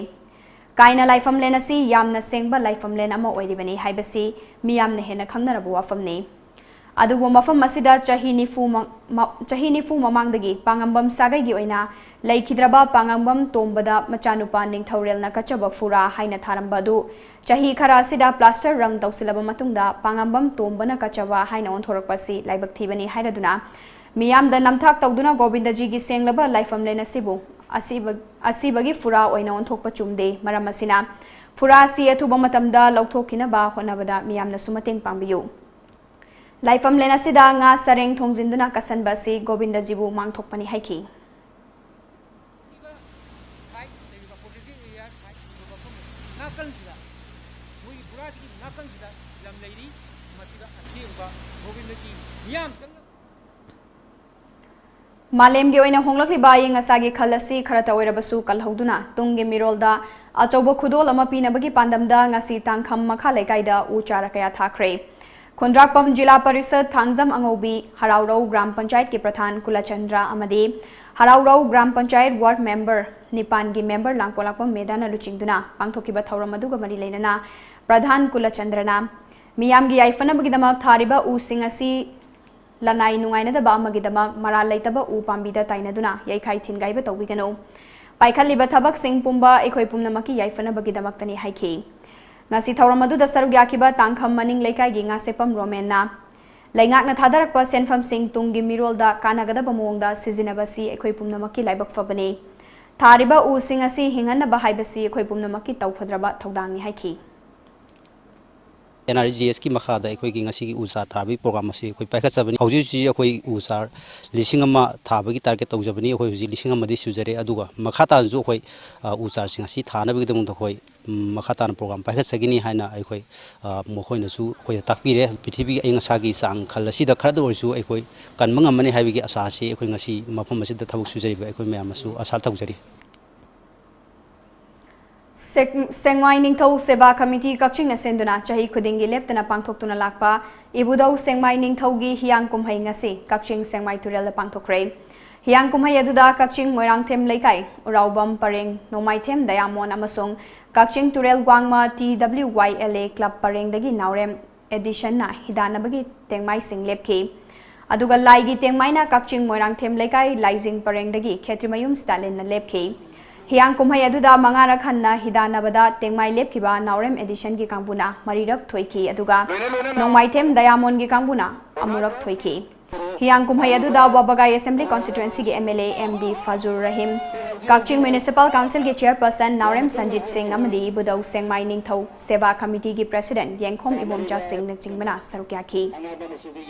ꯀꯥꯏꯅ ꯂꯥꯏꯐꯝꯂꯦꯟ ꯑꯁꯤ ꯌꯥꯝꯅ ꯁꯦꯡꯕ ꯂꯥꯏꯐꯝꯂꯦꯟ ꯑꯃ ꯑꯣꯏꯔꯤꯕꯅꯤ ꯍꯥꯏꯕꯁꯤ ꯃꯤꯌꯥꯝꯅ ꯍꯦꯟꯅ ꯈꯪꯅꯔꯕ ꯋꯥꯐꯝꯅꯤ꯫ ꯑꯗꯨꯕꯨ ꯃꯐꯝ ꯑꯁꯤꯗ ꯆꯍꯤ ꯅꯤꯐꯨ ꯃ-, ꯃ-, ꯆꯍꯤ ꯅꯤꯐꯨ ꯃꯃꯥꯡꯗꯒꯤ ꯄꯥꯉꯝꯕꯝ ꯁꯥꯒꯩꯒꯤ ꯑꯣꯏꯅ ꯂꯩꯈꯤꯗ꯭ꯔꯕ ꯄꯥꯉꯝꯕꯝ ꯇꯣꯝꯕꯗ ꯃꯆꯥꯅꯨꯄꯥ ꯅꯤꯡꯊꯧꯔꯦꯜꯅ ꯀꯠꯆꯕ ꯐꯨꯔꯥ ꯍꯥꯏꯅ ꯊꯥꯔꯝꯕ ꯑꯗꯨ ꯆꯍꯤ ꯈꯔ ꯑꯁꯤꯗ plaster ꯔꯪ ꯇꯧꯁꯤꯜꯂꯕ ꯃꯇꯨꯡꯗ ꯄꯥꯉꯝꯕꯝ ꯇꯣꯝꯕꯅ ꯀꯠꯆꯕ ꯍꯥꯏꯅ ꯑꯣꯟꯊꯣꯔꯛꯄ ꯑꯁꯤ ꯂꯥꯏꯕꯛ ꯊꯤꯕꯅꯤ ꯍꯥꯏꯔꯗꯨꯅ ꯃꯤꯌꯥꯝꯗ ꯅꯝꯊꯥꯛ ꯇꯧꯗꯨꯅ ꯒꯣꯕꯤꯟꯗꯖꯤꯒꯤ ꯁꯦꯡꯂꯕ ꯂꯥꯏꯐꯝꯂꯦꯟ ꯑꯁꯤꯕꯨ ꯑꯁꯤꯕ-, ꯑꯁꯤꯕꯒꯤ ꯐꯨꯔꯥ ꯑꯣꯏꯅ ꯑꯣꯟꯊꯣꯛꯄ ꯆꯨꯝꯗꯦ꯫ ꯃꯔꯝ ꯑꯁꯤꯅ ꯐꯨꯔꯥ ꯑꯁꯤ ꯑꯊꯨꯕ ꯃꯇꯝꯗ ꯂꯧꯊꯣꯛꯈꯤꯅꯕ ꯍꯣꯠꯅꯕꯗ ꯃꯤꯌꯥꯝꯅꯁꯨ ꯃꯇꯦꯡ ꯄꯥꯡꯕꯤꯌꯨ꯫ ꯂꯥꯏꯐꯝꯂꯦꯟ ꯑꯁꯤꯗ ꯉꯥ ꯁꯔꯦꯡ ꯊꯣꯡꯖꯤꯟꯗꯨꯅ ꯀꯠꯁꯟꯕ ꯑꯁꯤ ꯒꯣꯕꯤꯟꯗꯖꯤꯕꯨ ꯃꯥꯡꯊꯣꯛꯄꯅꯤ ꯍꯥꯏꯈꯤ꯫ ꯁꯥꯏꯠ ꯂꯩꯔꯤꯕ protected area ꯁꯥꯏꯠ ꯂꯩꯔꯤꯕ ꯃꯐꯝ ꯅꯥꯀꯟꯁꯤꯗ, ꯃꯣꯏꯒꯤ ꯐꯨꯔꯥꯁꯤꯒꯤ ꯅꯥꯀꯟꯁꯤꯗ ꯂꯝ ꯂꯩꯔꯤ꯫ ꯃꯁꯤꯗ ꯑꯁꯦꯡꯕ ꯒꯣꯕꯤꯟꯗꯒꯤ ꯃꯤꯌꯥꯝ ꯆꯪꯅ ꯃꯥꯂꯦꯝꯒꯤ ꯑꯣꯏꯅ ꯍꯣꯡꯂꯛꯂꯤꯕ ꯑꯏꯪ ꯑꯁꯥꯒꯤ ꯈꯜ ꯑꯁꯤ ꯈꯔꯇ ꯑꯣꯏꯔꯕꯁꯨ ꯀꯜꯍꯧꯗꯨꯅ ꯇꯨꯡꯒꯤ ꯃꯤꯔꯣꯜꯗ ꯑꯆꯧꯕ ꯈꯨꯗꯣꯜ ꯑꯃ ꯄꯤꯅꯕꯒꯤ ꯄꯥꯟꯗꯝꯗ ꯉꯁꯤ ꯇꯥꯡꯈꯝ ꯃꯈꯥ ꯂꯩꯀꯥꯏꯗ ꯎ ꯆꯥꯔ ꯀꯌꯥ ꯊꯥꯈ꯭ꯔꯦ꯫ ꯈꯣꯟꯗ꯭ꯔꯥꯛꯄꯝ ꯖꯤꯂꯥ ꯄꯔꯤꯁꯠ ꯊꯥꯡꯖꯝ ꯑꯉꯧꯕꯤ, ꯍꯔꯥꯎꯔꯧ ꯒ꯭ꯔꯥꯝ ꯄꯟꯆꯥꯌꯠꯀꯤ ꯄ꯭ꯔꯙꯥꯟ ꯀꯨꯂꯆꯟꯗ꯭ꯔ ꯑꯃꯗꯤ ꯍꯔꯥꯎꯔꯧ ꯒ꯭ꯔꯥꯝ ꯄꯟꯆꯥꯌꯠ ꯋꯥꯔꯗ ꯃꯦꯝꯕꯔ ꯅꯤꯄꯥꯟꯒꯤ ꯃꯦꯝꯕꯔ ꯂꯥꯡꯄꯣꯂꯥꯛꯄꯝ ꯃꯦꯗꯥꯅ ꯂꯨꯆꯤꯡꯗꯨꯅ ꯄꯥꯡꯊꯣꯛꯈꯤꯕ ꯊꯧꯔꯝ ꯑꯗꯨꯒ ꯃꯔꯤ ꯂꯩꯅꯅ ꯄ꯭ꯔꯙꯥꯟ ꯀꯨꯂꯆꯟꯗ꯭ꯔꯅ ꯃꯤꯌꯥꯝꯒꯤ ꯌꯥꯏꯐꯅꯕꯒꯤꯗꯃꯛ ꯊꯥꯔꯤꯕ ꯎꯁꯤꯡ ꯑꯁꯤ ꯂꯅꯥꯏ ꯅꯨꯡꯉꯥꯏꯅꯗꯕ ꯑꯃꯒꯤꯗꯃꯛ ꯃꯔꯥꯜ ꯂꯩꯇꯕ ꯎ ꯄꯥꯝꯕꯤꯗ ꯇꯥꯏꯅꯗꯨꯅ ꯌꯩꯈꯥꯏ ꯊꯤꯟꯒꯥꯏꯕ ꯇꯧꯕꯤꯒꯅꯨ꯫ ꯄꯥꯏꯈꯠꯂꯤꯕ ꯊꯕꯛꯁꯤꯡ ꯄꯨꯝꯕ ꯑꯩꯈꯣꯏ ꯄꯨꯝꯅꯃꯛꯀꯤ ꯌꯥꯏꯐꯅꯕꯒꯤꯗꯃꯛꯇꯅꯤ ꯍꯥꯏꯈꯤ꯫ ꯉꯁꯤ ꯊꯧꯔꯝ ꯑꯗꯨꯗ ꯁꯔꯨꯛ ꯌꯥꯈꯤꯕ ꯇꯥꯡꯈꯝ ꯃꯅꯤꯡ ꯂꯩꯀꯥꯏꯒꯤ ꯉꯥꯁꯦꯞꯄꯝ ꯔꯣꯃꯦꯟꯅ, ꯂꯩꯉꯥꯛꯅ ꯊꯥꯗꯔꯛꯄ ꯁꯦꯟꯐꯝꯁꯤꯡ ꯇꯨꯡꯒꯤ ꯃꯤꯔꯣꯜꯗ ꯀꯥꯟꯅꯒꯗꯕ ꯃꯑꯣꯡꯗ ꯁꯤꯖꯤꯟꯅꯕꯁꯤ ꯑꯩꯈꯣꯏ ꯄꯨꯝꯅꯃꯛꯀꯤ ꯂꯥꯏꯕꯛ ꯐꯕꯅꯤ꯫ ꯊꯥꯔꯤꯕ ꯎꯁꯤꯡ ꯑꯁꯤ ꯍꯤꯡꯍꯟꯅꯕ ꯍꯥꯏꯕꯁꯤ ꯑꯩꯈꯣꯏ ꯄꯨꯝꯅꯃꯛꯀꯤ ꯇꯧꯐꯗ꯭ꯔꯕ ꯊꯧꯗꯥꯡꯅꯤ ꯍꯥꯏꯈꯤ꯫ ꯑꯦꯟ ꯑꯥꯔ ꯖꯤ ꯑꯦꯁꯀꯤ ꯃꯈꯥꯗ ꯑꯩꯈꯣꯏꯒꯤ ꯉꯁꯤꯒꯤ ꯎ ꯆꯥꯔ ꯊꯥꯕꯒꯤ ꯄ꯭ꯔꯣꯒ꯭ꯔꯥꯝ ꯑꯁꯤ ꯑꯩꯈꯣꯏ ꯄꯥꯏꯈꯠꯆꯕꯅꯤ꯫ ꯍꯧꯖꯤꯛ ꯍꯧꯖꯤꯛ ꯑꯩꯈꯣꯏ ꯎ ꯆꯥꯔ ꯂꯤꯁꯤꯡ ꯑꯃ ꯊꯥꯕꯒꯤ ꯇꯥꯔꯒꯦꯠ ꯇꯧꯖꯕꯅꯤ꯫ ꯑꯩꯈꯣꯏ ꯍꯧꯖꯤꯛ ꯂꯤꯁꯤꯡ ꯑꯃꯗꯤ ꯁꯨꯖꯔꯦ, ꯑꯗꯨꯒ ꯃꯈꯥ ꯇꯥꯅꯁꯨ ꯑꯩꯈꯣꯏ, ꯑ, ꯎ ꯆꯥꯔꯁꯤꯡ ꯑꯁꯤ ꯊꯥꯅꯕꯒꯤꯗꯃꯛꯇ ꯑꯩꯈꯣꯏ, ꯎꯝ, ꯃꯈꯥ ꯇꯥꯅ ꯄ꯭ꯔꯣꯒ꯭ꯔꯥꯝ ꯄꯥꯏꯈꯠꯆꯒꯅꯤ ꯍꯥꯏꯅ ꯑꯩꯈꯣꯏ, ꯑ, ꯃꯈꯣꯏꯅꯁꯨ ꯑꯩꯈꯣꯏꯗ ꯇꯥꯛꯄꯤꯔꯦ꯫ ꯄ꯭ꯔꯤꯊꯤꯕꯤꯒꯤ ꯑꯏꯪ ꯑꯁꯥꯒꯤ ꯆꯥꯡ ꯈꯜ ꯑꯁꯤꯗ ꯈꯔꯗ ꯑꯣꯏꯔꯁꯨ ꯑꯩꯈꯣꯏ ꯀꯟꯕ ꯉꯝꯃꯅꯤ ꯍꯥꯏꯕꯒꯤ ꯑꯁꯥ ꯑꯁꯤ ꯑꯩꯈꯣꯏ ꯉꯁꯤ ꯃꯐꯝ ꯑꯁꯤꯗ ꯊꯕꯛ ꯁꯨꯖꯔꯤꯕ ꯑꯩꯈꯣꯏ ꯃꯌꯥꯝꯅꯁꯨ ꯑꯁꯥ ꯇꯧꯖꯔꯤ꯫ ꯁꯦꯛ-, ꯁꯦꯡꯃꯥꯏ ꯅꯤꯡꯊꯧ ꯁꯦꯕꯥ ꯀꯃꯤꯇꯤ ꯀꯛꯆꯤꯡꯅ ꯁꯤꯟꯗꯨꯅ ꯆꯍꯤ ꯈꯨꯗꯤꯡꯒꯤ ꯂꯦꯞꯇꯅ ꯄꯥꯡꯊꯣꯛꯇꯨꯅ ꯂꯥꯛꯄ ꯏꯕꯨꯙꯧ ꯁꯦꯡꯃꯥꯏ ꯅꯤꯡꯊꯧꯒꯤ ꯍꯤꯌꯥꯡ ꯀꯨꯝꯍꯩ ꯉꯁꯤ ꯀꯛꯆꯤꯡ ꯁꯦꯡꯃꯥꯏ ꯇꯨꯔꯦꯜꯗ ꯄꯥꯡꯊꯣꯛꯈ꯭ꯔꯦ꯫ ꯍꯤꯌꯥꯡ ꯀꯨꯝꯍꯩ ꯑꯗꯨꯗ ꯀꯛꯆꯤꯡ ꯃꯣꯏꯔꯥꯡꯊꯦꯝ ꯂꯩꯀꯥꯏ, ꯎꯔꯥꯎꯕꯝ ꯄꯔꯦꯡ, ꯅꯣꯡꯃꯥꯏꯊꯦꯝ ꯗꯌꯥꯃꯣꯟ ꯑꯃꯁꯨꯡ ꯀꯛꯆꯤꯡ ꯇꯨꯔꯦꯜ ꯋꯥꯡꯃ T W Y L A club ꯄꯔꯦꯡꯗꯒꯤ ꯅꯥꯎꯔꯦꯝ ꯑꯦꯗꯤꯁꯟꯅ ꯍꯤꯗꯥꯟꯅꯕꯒꯤ ꯇꯦꯡꯃꯥꯏꯁꯤꯡ ꯂꯦꯞꯈꯤ꯫ ꯑꯗꯨꯒ ꯂꯥꯏꯒꯤ ꯇꯦꯡꯃꯥꯏꯅ ꯀꯛꯆꯤꯡ ꯃꯣꯏꯔꯥꯡꯊꯦꯝ ꯂꯩꯀꯥꯏ ꯂꯥꯏꯖꯤꯡ ꯄꯔꯦꯡꯗꯒꯤ ꯈꯦꯇ꯭ꯔꯤꯃꯌꯨꯝ ꯁ꯭ꯇꯥꯂꯤꯟꯅ ꯂꯦꯞꯈꯤ꯫ ꯍꯤꯌꯥꯡ ꯀꯨꯝꯍꯩ ꯑꯗꯨꯗ ꯃꯉꯥꯔꯛ ꯍꯟꯅ ꯍꯤꯗꯥꯟꯅꯕꯗ ꯇꯦꯡꯃꯥꯏ ꯂꯦꯞꯈꯤꯕ ꯅꯥꯎꯔꯦꯝ ꯑꯦꯗꯤꯁꯟꯒꯤ ꯀꯥꯡꯕꯨꯅ ꯃꯔꯤꯔꯛ ꯊꯣꯏꯈꯤ, ꯑꯗꯨꯒ ꯅꯣꯡꯃꯥꯏꯊꯦꯝ ꯗꯌꯥꯃꯣꯟꯒꯤ ꯀꯥꯡꯕꯨꯅ ꯑꯃꯨꯔꯛ ꯊꯣꯏꯈꯤ꯫ ꯍꯤꯌꯥꯡ ꯀꯨꯝꯍꯩ ꯑꯗꯨꯗ ꯋꯥꯕꯒꯥꯏ ꯑꯦꯁꯦꯝꯕ꯭ꯂꯤ ꯀꯣꯟꯁꯇꯤꯇ꯭ꯋꯦꯟꯁꯤꯒꯤ M L A M D Fajur Rahim, Kakching municipal ꯀꯥꯎꯟꯁꯤꯜꯒꯤ ꯆꯤꯌꯔꯄꯔꯁꯟ ꯅꯥꯎꯔꯦꯝ ꯁꯟꯖꯤꯠ ꯁꯤꯡ ꯑꯃꯗꯤ ꯏꯕꯨꯙꯧ ꯁꯦꯡꯃꯥꯏ ꯅꯤꯡꯊꯧ ꯁꯦꯕꯥ ꯀꯃꯤꯇꯤꯒꯤ ꯄ꯭ꯔꯦꯁꯤꯗꯦꯟꯠ ꯌꯦꯡꯈꯣꯝ ꯏꯕꯣꯝꯆꯥ ꯁꯤꯡꯅꯆꯤꯡꯕꯅ ꯁꯔꯨꯛ ꯌꯥꯈꯤ꯫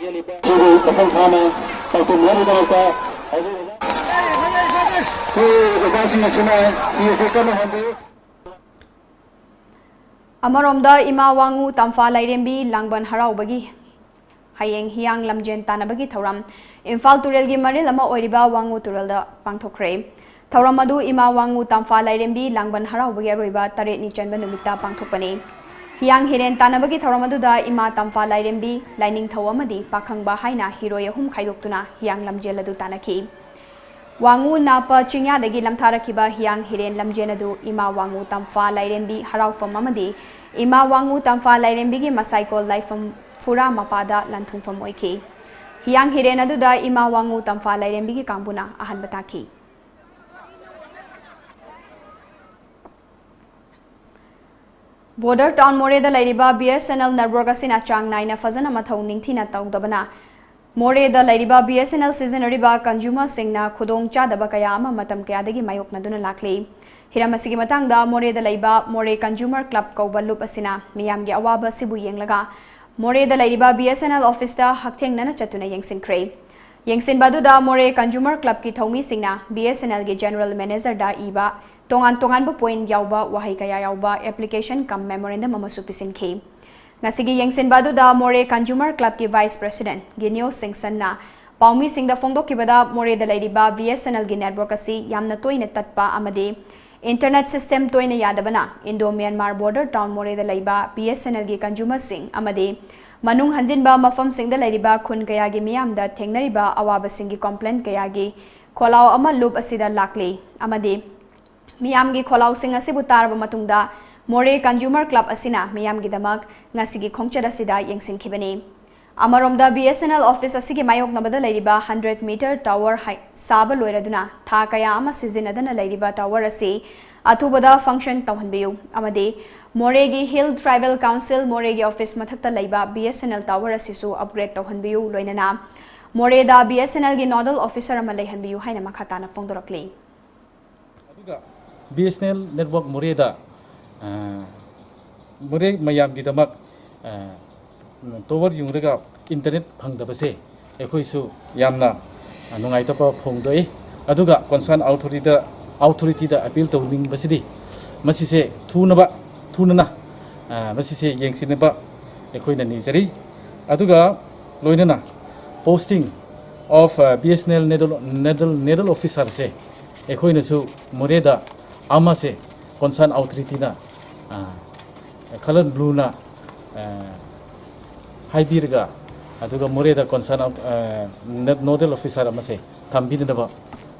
ꯃꯐꯝ ꯐꯥꯅ ꯄꯥꯡꯊꯣꯛꯅꯕꯒꯤꯗꯃꯛꯇ ꯍꯧꯖꯤꯛ ꯑꯩꯈꯣꯏ ꯑꯣꯖꯥꯁꯤꯡ ꯑꯁꯤꯅ ꯐꯤ ꯑꯁꯤ ꯀꯟꯅ ꯍꯣꯟꯕꯤꯌꯨ꯫ ꯑꯃꯔꯣꯝꯗ ꯏꯃꯥ ꯋꯥꯉꯨ ꯇꯝꯐꯥ ꯂꯥꯏꯔꯦꯝꯕꯤ ꯂꯥꯡꯕꯟ ꯍꯔꯥꯎꯕꯒꯤ ꯍꯌꯦꯡ ꯍꯤꯌꯥꯡ ꯂꯝꯖꯦꯟ ꯇꯥꯟꯅꯕꯒꯤ ꯊꯧꯔꯝ ꯏꯝꯐꯥꯜ ꯇꯨꯔꯦꯜꯒꯤ ꯃꯔꯤꯜ ꯑꯃ ꯑꯣꯏꯔꯤꯕ ꯋꯥꯉꯨ ꯇꯨꯔꯦꯜꯗ ꯄꯥꯡꯊꯣꯛꯈ꯭ꯔꯦ꯫ ꯊꯧꯔꯝ ꯑꯗꯨ ꯏꯃꯥ ꯋꯥꯉꯨ ꯇꯝꯐꯥ ꯂꯥꯏꯔꯦꯝꯕꯤ ꯂꯥꯡꯕꯟ ꯍꯔꯥꯎꯕꯒꯤ ꯑꯔꯣꯏꯕ ꯇꯔꯦꯠꯅꯤ ꯆꯟꯕ ꯅꯨꯃꯤꯠꯇ ꯄꯥꯡꯊꯣꯛꯄꯅꯤ꯫ ꯍꯤꯌꯥꯡ ꯍꯤꯔꯦꯟ ꯇꯥꯟꯅꯕꯒꯤ ꯊꯧꯔꯝ ꯑꯗꯨꯗ ꯏꯃꯥ ꯇꯝꯐꯥ ꯂꯥꯏꯔꯦꯝꯕꯤ, ꯂꯥꯏꯅꯤꯡꯊꯧ ꯑꯃꯗꯤ ꯄꯥꯈꯪꯕ ꯍꯥꯏꯅ ꯍꯤꯔꯣꯏ ꯑꯍꯨꯝ ꯈꯥꯏꯗꯣꯛꯇꯨꯅ ꯍꯤꯌꯥꯡ ꯂꯝꯖꯦꯜ ꯑꯗꯨ ꯇꯥꯟꯅꯈꯤ꯫ ꯋꯥꯉꯨ ꯅꯥꯄ ꯆꯤꯡꯌꯥꯗꯒꯤ ꯂꯝꯊꯥꯔꯛꯈꯤꯕ ꯍꯤꯌꯥꯡ ꯍꯤꯔꯦꯟ ꯂꯝꯖꯦꯜ ꯑꯗꯨ ꯏꯃꯥ ꯋꯥꯉꯨ ꯇꯝꯐꯥ ꯂꯥꯏꯔꯦꯝꯕꯤ ꯍꯔꯥꯎꯐꯝ ꯑꯃꯗꯤ ꯏꯃꯥ ꯋꯥꯉꯨ ꯇꯝꯐꯥ ꯂꯥꯏꯔꯦꯝꯕꯤꯒꯤ ꯃꯁꯥꯏꯀꯣꯜ ꯂꯥꯏꯐꯝ ꯐꯨꯔꯥ ꯃꯄꯥꯗ ꯂꯟꯊꯨꯡꯐꯝ ꯑꯣꯏꯈꯤ꯫ ꯍꯤꯌꯥꯡ ꯍꯤꯔꯦꯟ ꯑꯗꯨꯗ ꯏꯃꯥ ꯋꯥꯉꯨ ꯇꯝꯐꯥ ꯂꯥꯏꯔꯦꯝꯕꯤꯒꯤ ꯀꯥꯡꯕꯨꯅ ꯑꯍꯥꯟꯕ ꯇꯥꯈꯤ꯫ ꯕꯣꯔꯗꯔ ꯇꯥꯎꯟ ꯃꯣꯔꯦꯗ ꯂꯩꯔꯤꯕ B S N L network ꯑꯁꯤꯅ ꯆꯥꯡ ꯅꯥꯏꯅ ꯐꯖꯅ ꯃꯊꯧ ꯅꯤꯡꯊꯤꯅ ꯇꯧꯗꯕꯅ ꯃꯣꯔꯦꯗ ꯂꯩꯔꯤꯕ ꯕꯤ ꯑꯦꯁ ꯑꯦꯟ ꯑꯦꯜ ꯁꯤꯖꯤꯟꯅꯔꯤꯕ ꯀꯟꯖꯨꯃꯔꯁꯤꯡꯅ ꯈꯨꯗꯣꯡ ꯆꯥꯗꯕ ꯀꯌꯥ ꯑꯃ ꯃꯇꯝ ꯀꯌꯥꯗꯒꯤ ꯃꯥꯌꯣꯛꯅꯗꯨꯅ ꯂꯥꯛꯂꯤ꯫ ꯍꯤꯔꯝ ꯑꯁꯤꯒꯤ ꯃꯇꯥꯡꯗ ꯃꯣꯔꯦꯗ ꯂꯩꯕ ꯃꯣꯔꯦ ꯀꯟꯖꯨꯃꯔ ꯀ꯭ꯂꯕ ꯀꯧꯕ ꯂꯨꯞ ꯑꯁꯤꯅ ꯃꯤꯌꯥꯝꯒꯤ ꯑꯋꯥꯕ ꯑꯁꯤꯕꯨ ꯌꯦꯡꯂꯒ ꯃꯣꯔꯦꯗ ꯂꯩꯔꯤꯕ ꯕꯤ ꯑꯦꯁ ꯑꯦꯟ ꯑꯦꯜ ꯑꯣꯐꯤꯁꯇ ꯍꯛꯊꯦꯡꯅꯅ ꯆꯠꯇꯨꯅ ꯌꯦꯡꯁꯤꯟꯈ꯭ꯔꯦ꯫ ꯌꯦꯡꯁꯤꯟꯕ ꯑꯗꯨꯗ ꯃꯣꯔꯦ ꯀꯟꯖꯨꯃꯔ ꯀ꯭ꯂꯕꯀꯤ ꯊꯧꯃꯤꯁꯤꯡꯅ ꯕꯤ ꯑꯦꯁ ꯑꯦꯟ ꯑꯦꯜꯒꯤ ꯖꯦꯅꯔꯦꯜ ꯃꯦꯅꯦꯖꯔꯗ ꯏꯕ ꯇꯣꯉꯥꯟ ꯇꯣꯉꯥꯟꯕ ꯄꯣꯏꯟꯠ ꯌꯥꯎꯕ ꯋꯥꯍꯩ ꯀꯌꯥ ꯌꯥꯎꯕ ꯑꯦꯄ꯭ꯂꯤꯀꯦꯁꯟ ꯀꯝ ꯃꯦꯃꯣꯔꯦꯟꯗꯝ ꯑꯃꯁꯨ ꯄꯤꯁꯤꯟꯈꯤ꯫ ꯉꯁꯤꯒꯤ ꯌꯦꯡꯁꯤꯟꯕ ꯑꯗꯨꯗ ꯃꯣꯔꯦ ꯀꯟꯖꯨꯃꯔ ꯀ꯭ꯂꯕꯀꯤ ꯚꯥꯏꯁ ꯄ꯭ꯔꯦꯁꯤꯗꯦꯟꯠ ꯒꯤꯅꯤꯌꯣ ꯁꯤꯡꯁꯟꯅ ꯄꯥꯎꯃꯤꯁꯤꯡꯗ ꯐꯣꯡꯗꯣꯛꯈꯤꯕꯗ, ꯃꯣꯔꯦꯗ ꯂꯩꯔꯤꯕ ꯕꯤ ꯑꯦꯁ ꯑꯦꯟ ꯑꯦꯜꯒꯤ ꯅꯦꯠꯋꯥꯔꯛ ꯑꯁꯤ ꯌꯥꯝꯅ ꯇꯣꯏꯅ ꯇꯠꯄ ꯑꯃꯗꯤ ꯏꯟꯇꯔꯅꯦꯠ ꯁꯤꯁꯇꯦꯝ ꯇꯣꯏꯅ ꯌꯥꯗꯕꯅ ꯏꯟꯗꯣ ꯃ꯭ꯌꯥꯟꯃꯥꯔ ꯕꯣꯔꯗꯔ ꯇꯥꯎꯟ ꯃꯣꯔꯦꯗ ꯂꯩꯕ ꯕꯤ ꯑꯦꯁ ꯑꯦꯟ ꯑꯦꯜꯒꯤ ꯀꯟꯖꯨꯃꯔꯁꯤꯡ ꯑꯃꯗꯤ ꯃꯅꯨꯡ ꯍꯟꯖꯤꯟꯕ ꯃꯐꯝꯁꯤꯡꯗ ꯂꯩꯔꯤꯕ ꯈꯨꯟ ꯀꯌꯥꯒꯤ ꯃꯤꯌꯥꯝꯗ ꯊꯦꯡꯅꯔꯤꯕ ꯑꯋꯥꯕꯁꯤꯡꯒꯤ ꯀꯝꯄ꯭ꯂꯦꯟ ꯀꯌꯥꯒꯤ ꯈꯣꯜꯂꯥꯎ ꯑꯃ ꯂꯨꯞ ꯑꯁꯤꯗ ꯂꯥꯛꯂꯤ ꯑꯃꯗꯤ ꯃꯤꯌꯥꯝꯒꯤ ꯈꯣꯜꯂꯥꯎꯁꯤꯡ ꯑꯁꯤꯕꯨ ꯇꯥꯔꯕ ꯃꯇꯨꯡꯗ ꯃꯣꯔꯦ ꯀꯟꯖꯨꯃꯔ ꯀ꯭ꯂꯕ ꯑꯁꯤꯅ ꯃꯤꯌꯥꯝꯒꯤꯗꯃꯛ ꯉꯁꯤꯒꯤ ꯈꯣꯡꯆꯠ ꯑꯁꯤꯗ ꯌꯦꯡꯁꯤꯟꯈꯤꯕꯅꯤ꯫ ꯑꯃꯔꯣꯝꯗ, B S N L office ꯑꯁꯤꯒꯤ ꯃꯥꯌꯣꯛꯅꯕꯗ ꯂꯩꯔꯤꯕ ꯍꯟꯗ꯭ꯔꯦꯠ ꯃꯤꯇꯔ ꯇꯥꯋꯔ ꯍꯥꯏ-, ꯁꯥꯕ ꯂꯣꯏꯔꯗꯨꯅ ꯊꯥ ꯀꯌꯥ ꯑꯃ ꯁꯤꯖꯤꯟꯅꯗꯅ ꯂꯩꯔꯤꯕ ꯇꯥꯋꯔ ꯑꯁꯤ ꯑꯊꯨꯕꯗ ꯐꯪꯁꯟ ꯇꯧꯍꯟꯕꯤꯌꯨ ꯑꯃꯗꯤ ꯃꯣꯔꯦꯒꯤ ꯍꯤꯜ ꯇ꯭ꯔꯥꯏꯕꯦꯜ ꯀꯥꯎꯟꯁꯤꯜ ꯃꯣꯔꯦꯒꯤ ꯑꯣꯐꯤꯁ ꯃꯊꯛꯇ ꯂꯩꯕ B S N L tower ꯑꯁꯤꯁꯨ ꯑꯞꯒ꯭ꯔꯦꯗ ꯇꯧꯍꯟꯕꯤꯌꯨ, ꯂꯣꯏꯅꯅ ꯃꯣꯔꯦꯗ ꯕꯤ ꯑꯦꯁ ꯑꯦꯟ ꯑꯦꯜꯒꯤ ꯅꯣꯗꯜ ꯑꯣꯐꯤꯁꯔ ꯑꯃ ꯂꯩꯍꯟꯕꯤꯌꯨ ꯍꯥꯏꯅ ꯃꯈꯥ ꯇꯥꯅ ꯐꯣꯡꯗꯣꯔꯛꯂꯤ꯫ ꯑꯗꯨꯒ B S N L network ꯃꯣꯔꯦꯗ, ꯑ, ꯃꯣꯔꯦ ꯃꯌꯥꯝꯒꯤꯗꯃꯛ, ꯑ, ꯇꯣꯋꯔ ꯌꯨꯡꯂꯒ ꯏꯟꯇꯔꯅꯦꯠ ꯐꯪꯗꯕꯁꯦ ꯑꯩꯈꯣꯏꯁꯨ ꯌꯥꯝꯅ, ꯑ, ꯅꯨꯡꯉꯥꯏꯇꯕ ꯐꯣꯡꯗꯣꯛꯏ꯫ ꯑꯗꯨꯒ ꯀꯣꯟꯁꯔꯟ ꯑꯣꯊꯣꯔꯤꯇꯤꯗ, ꯑꯣꯊꯣꯔꯤꯇꯤꯗ ꯑꯄꯤꯜ ꯇꯧꯅꯤꯡꯕꯁꯤꯗꯤ ꯃꯁꯤꯁꯦ ꯊꯨꯅꯕ, ꯊꯨꯅꯅ, ꯑ, ꯃꯁꯤꯁꯦ ꯌꯦꯡꯁꯤꯟꯅꯕ ꯑꯩꯈꯣꯏꯅ ꯅꯤꯖꯔꯤ꯫ ꯑꯗꯨꯒ ꯂꯣꯏꯅꯅ posting of, ꯑ, B S N L nodal, nodal, nodal officerꯁꯦ ꯑꯩꯈꯣꯏꯅꯁꯨ ꯃꯣꯔꯦꯗ ꯑꯃꯁꯦ ꯀꯣꯟꯁꯔꯟ ꯑꯣꯊꯣꯔꯤꯇꯤꯅ, ꯑ, ꯈꯂꯟ ꯕ꯭ꯂꯨꯅ, ꯑ, ꯍꯥꯏꯕꯤꯔꯒ, ꯑꯗꯨꯒ ꯃꯣꯔꯦꯗ ꯀꯣꯟꯁꯔꯟ ꯑꯣ-, ꯑ, ꯅ-, ꯅꯣꯗꯦꯜ ꯑꯣꯐꯤꯁꯥꯔ ꯑꯃꯁꯦ ꯊꯝꯕꯤꯅꯅꯕ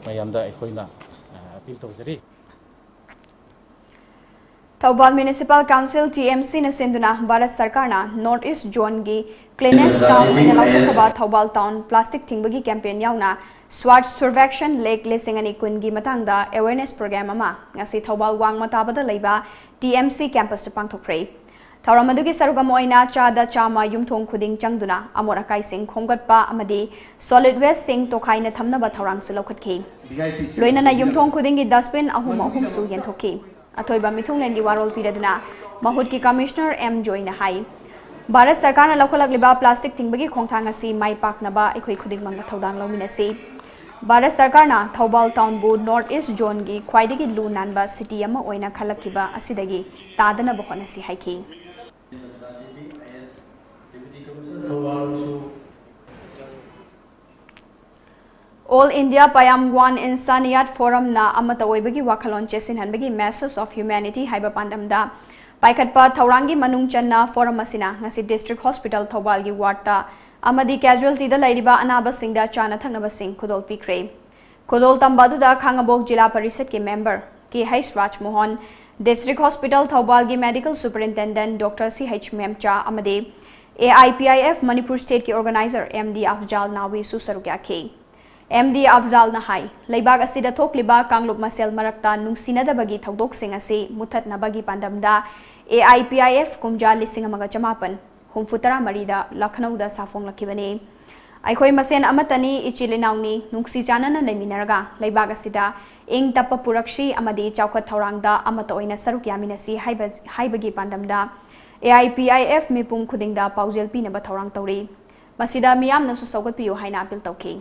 ꯃꯌꯥꯝꯗ ꯑꯩꯈꯣꯏꯅ, ꯑ, ꯑꯄꯤꯜ ꯇꯧꯖꯔꯤ꯫ Thoubal municipal council, T M C ꯅ ꯁꯤꯟꯗꯨꯅ ꯚꯥꯔꯠ ꯁꯔꯀꯥꯔꯅ ꯅꯣꯔꯠ ꯏꯁ ꯖꯣꯟꯒꯤ ꯀ꯭ꯂꯤꯅꯦꯁ ꯇꯥꯎꯟ ꯑꯣꯏꯅ ꯂꯥꯎꯊꯣꯛꯈ꯭ꯔꯕ ꯊꯧꯕꯥꯜ ꯇꯥꯎꯟ ꯄ꯭ꯂꯥꯁꯇꯤꯛ ꯊꯤꯡꯕꯒꯤ ꯀꯦꯝꯄꯦꯟ ꯌꯥꯎꯅ ꯁ꯭ꯋꯥꯆ ꯁꯔꯚꯦꯛꯁꯟ ꯂꯦꯛ ꯂꯤꯁꯤꯡ ꯑꯅꯤ ꯀꯨꯟꯒꯤ ꯃꯇꯥꯡꯗ ꯑꯦꯋꯦꯔꯅꯦꯁ ꯄ꯭ꯔꯣꯒ꯭ꯔꯥꯝ ꯑꯃ ꯉꯁꯤ ꯊꯧꯕꯥꯜ ꯋꯥꯡꯃ ꯇꯥꯕꯗ ꯂꯩꯕ T M C ꯀꯦꯝꯄꯁꯇ ꯄꯥꯡꯊꯣꯛꯈ꯭ꯔꯦ꯫ ꯊꯧꯔꯝ ꯑꯗꯨꯒꯤ ꯁꯔꯨꯛ ꯑꯃ ꯑꯣꯏꯅ ꯆꯥꯗ ꯆꯥꯝꯃ ꯌꯨꯝꯊꯣꯡ ꯈꯨꯗꯤꯡ ꯆꯪꯗꯨꯅ ꯑꯃꯣꯠ ꯑꯀꯥꯏꯁꯤꯡ ꯈꯣꯝꯒꯠꯄ ꯑꯃꯗꯤ solid wasteꯁꯤꯡ ꯇꯣꯈꯥꯏꯅ ꯊꯝꯅꯕ ꯊꯧꯔꯥꯡꯁꯨ ꯂꯧꯈꯠꯈꯤ꯫ ꯂꯣꯏꯅꯅ ꯌꯨꯝꯊꯣꯡ ꯈꯨꯗꯤꯡꯒꯤ dustbin ꯑꯍꯨꯝ ꯑꯍꯨꯝꯁꯨ ꯌꯦꯟꯊꯣꯛꯈꯤ꯫ ꯑꯊꯣꯏꯕ ꯃꯤꯊꯨꯡꯂꯦꯟꯒꯤ ꯋꯥꯔꯣꯜ ꯄꯤꯔꯗꯨꯅ ꯃꯍꯨꯠꯀꯤ Commissioner ꯑꯦꯝ ꯖꯣꯏꯅ ꯍꯥꯏ, ꯚꯥꯔꯠ ꯁꯔꯀꯥꯔꯅ ꯂꯧꯈꯠꯂꯛꯂꯤꯕ plastic ꯊꯤꯡꯕꯒꯤ ꯈꯣꯡꯊꯥꯡ ꯑꯁꯤ ꯃꯥꯏ ꯄꯥꯛꯅꯕ ꯑꯩꯈꯣꯏ ꯈꯨꯗꯤꯡꯃꯛꯅ ꯊꯧꯗꯥꯡ ꯂꯧꯃꯤꯟꯅꯁꯤ꯫ ꯚꯥꯔꯠ ꯁꯔꯀꯥꯔꯅ ꯊꯧꯕꯥꯜ townꯕꯨ North East zoneꯒꯤ ꯈ꯭ꯋꯥꯏꯗꯒꯤ ꯂꯨ ꯅꯥꯟꯕ city ꯑꯃ ꯑꯣꯏꯅ ꯈꯜꯂꯛꯈꯤꯕ ꯑꯁꯤꯗꯒꯤ ꯇꯥꯗꯅꯕ ꯍꯣꯠꯅꯁꯤ ꯍꯥꯏꯈꯤ꯫ All India Payam Wan Insaniyat Forumꯅ ꯑꯃꯠꯇ ꯑꯣꯏꯕꯒꯤ ꯋꯥꯈꯜꯂꯣꯟ ꯆꯦꯠꯁꯤꯟꯍꯟꯕꯒꯤ Message of Humanity ꯍꯥꯏꯕ ꯄꯥꯟꯗꯝꯗ ꯄꯥꯏꯈꯠꯄ ꯊꯧꯔꯥꯡꯒꯤ ꯃꯅꯨꯡ ꯆꯟꯅ forum ꯑꯁꯤꯅ ꯉꯁꯤ District Hospital ꯊꯧꯕꯥꯜꯒꯤ wardꯇ ꯑꯃꯗꯤ casualtyꯗ ꯂꯩꯔꯤꯕ ꯑꯅꯥꯕꯁꯤꯡꯗ ꯆꯥꯅ ꯊꯛꯅꯕꯁꯤꯡ ꯈꯨꯗꯣꯜ ꯄꯤꯈ꯭ꯔꯦ꯫ ꯈꯨꯗꯣꯜ ꯇꯝꯕ ꯑꯗꯨꯗ ꯈꯥꯉꯕꯣꯛ ꯖꯤꯂꯥ ꯄꯔꯤꯁꯠꯀꯤ member ꯀꯦ ꯍꯩꯁ ꯔꯥꯖꯃꯣꯍꯟ, District Hospital ꯊꯧꯕꯥꯜꯒꯤ Medical Superintendent Doctor ꯁꯤ ꯍꯩꯆ ꯃꯦꯝꯆꯥ ꯑꯃꯗꯤ A I P I F Manipur stateꯀꯤ organizer ꯑꯦꯝ ꯗꯤ ꯑꯐꯖꯥꯜ ꯅꯥꯋꯤꯁꯨ ꯁꯔꯨꯛ ꯌꯥꯈꯤ꯫ ꯑꯦꯝ ꯗꯤ ꯑꯐꯖꯥꯜꯅ ꯍꯥꯏ, ꯂꯩꯕꯥꯛ ꯑꯁꯤꯗ ꯊꯣꯛꯂꯤꯕ ꯀꯥꯡꯂꯨꯞ ꯃꯁꯦꯜ ꯃꯔꯛꯇ ꯅꯨꯡꯁꯤꯅꯗꯕꯒꯤ ꯊꯧꯗꯣꯛꯁꯤꯡ ꯑꯁꯤ ꯃꯨꯠꯊꯠꯅꯕꯒꯤ ꯄꯥꯟꯗꯝꯗ ꯑꯦ ꯑꯥꯏ ꯄꯤ ꯑꯥꯏ ꯑꯦꯐ ꯀꯨꯝꯖꯥ ꯂꯤꯁꯤꯡ ꯑꯃꯒ ꯆꯃꯥꯄꯟ ꯍꯨꯝꯐꯨ ꯇꯔꯥ ꯃꯔꯤꯗ ꯂꯈꯅꯧꯗ ꯁꯥꯐꯣꯡꯂꯛꯈꯤꯕꯅꯤ꯫ ꯑꯩꯈꯣꯏ ꯃꯁꯦꯟ ꯑꯃꯠꯇꯅꯤ, ꯏꯆꯤꯜ ꯏꯅꯥꯎꯅꯤ, ꯅꯨꯡꯁꯤ ꯆꯥꯟꯅꯅ ꯂꯩꯃꯤꯟꯅꯔꯒ ꯂꯩꯕꯥꯛ ꯑꯁꯤꯗ ꯏꯪ ꯇꯞꯄ ꯄꯨꯔꯛꯁꯤ ꯑꯃꯗꯤ ꯆꯥꯎꯈꯠ ꯊꯧꯔꯥꯡꯗ ꯑꯃꯠꯇ ꯑꯣꯏꯅ ꯁꯔꯨꯛ ꯌꯥꯃꯤꯟꯅꯁꯤ ꯍꯥꯏꯕ, ꯍꯥꯏꯕꯒꯤ ꯄꯥꯟꯗꯝꯗ ꯑꯦ ꯑꯥꯏ ꯄꯤ ꯑꯥꯏ ꯑꯦꯐ ꯃꯤꯄꯨꯝ ꯈꯨꯗꯤꯡꯗ ꯄꯥꯎꯖꯦꯜ ꯄꯤꯅꯕ ꯊꯧꯔꯥꯡ ꯇꯧꯔꯤ꯫ ꯃꯁꯤꯗ ꯃꯤꯌꯥꯝꯅꯁꯨ ꯁꯧꯒꯠꯄꯤꯌꯨ ꯍꯥꯏꯅ appeal ꯇꯧꯈꯤ꯫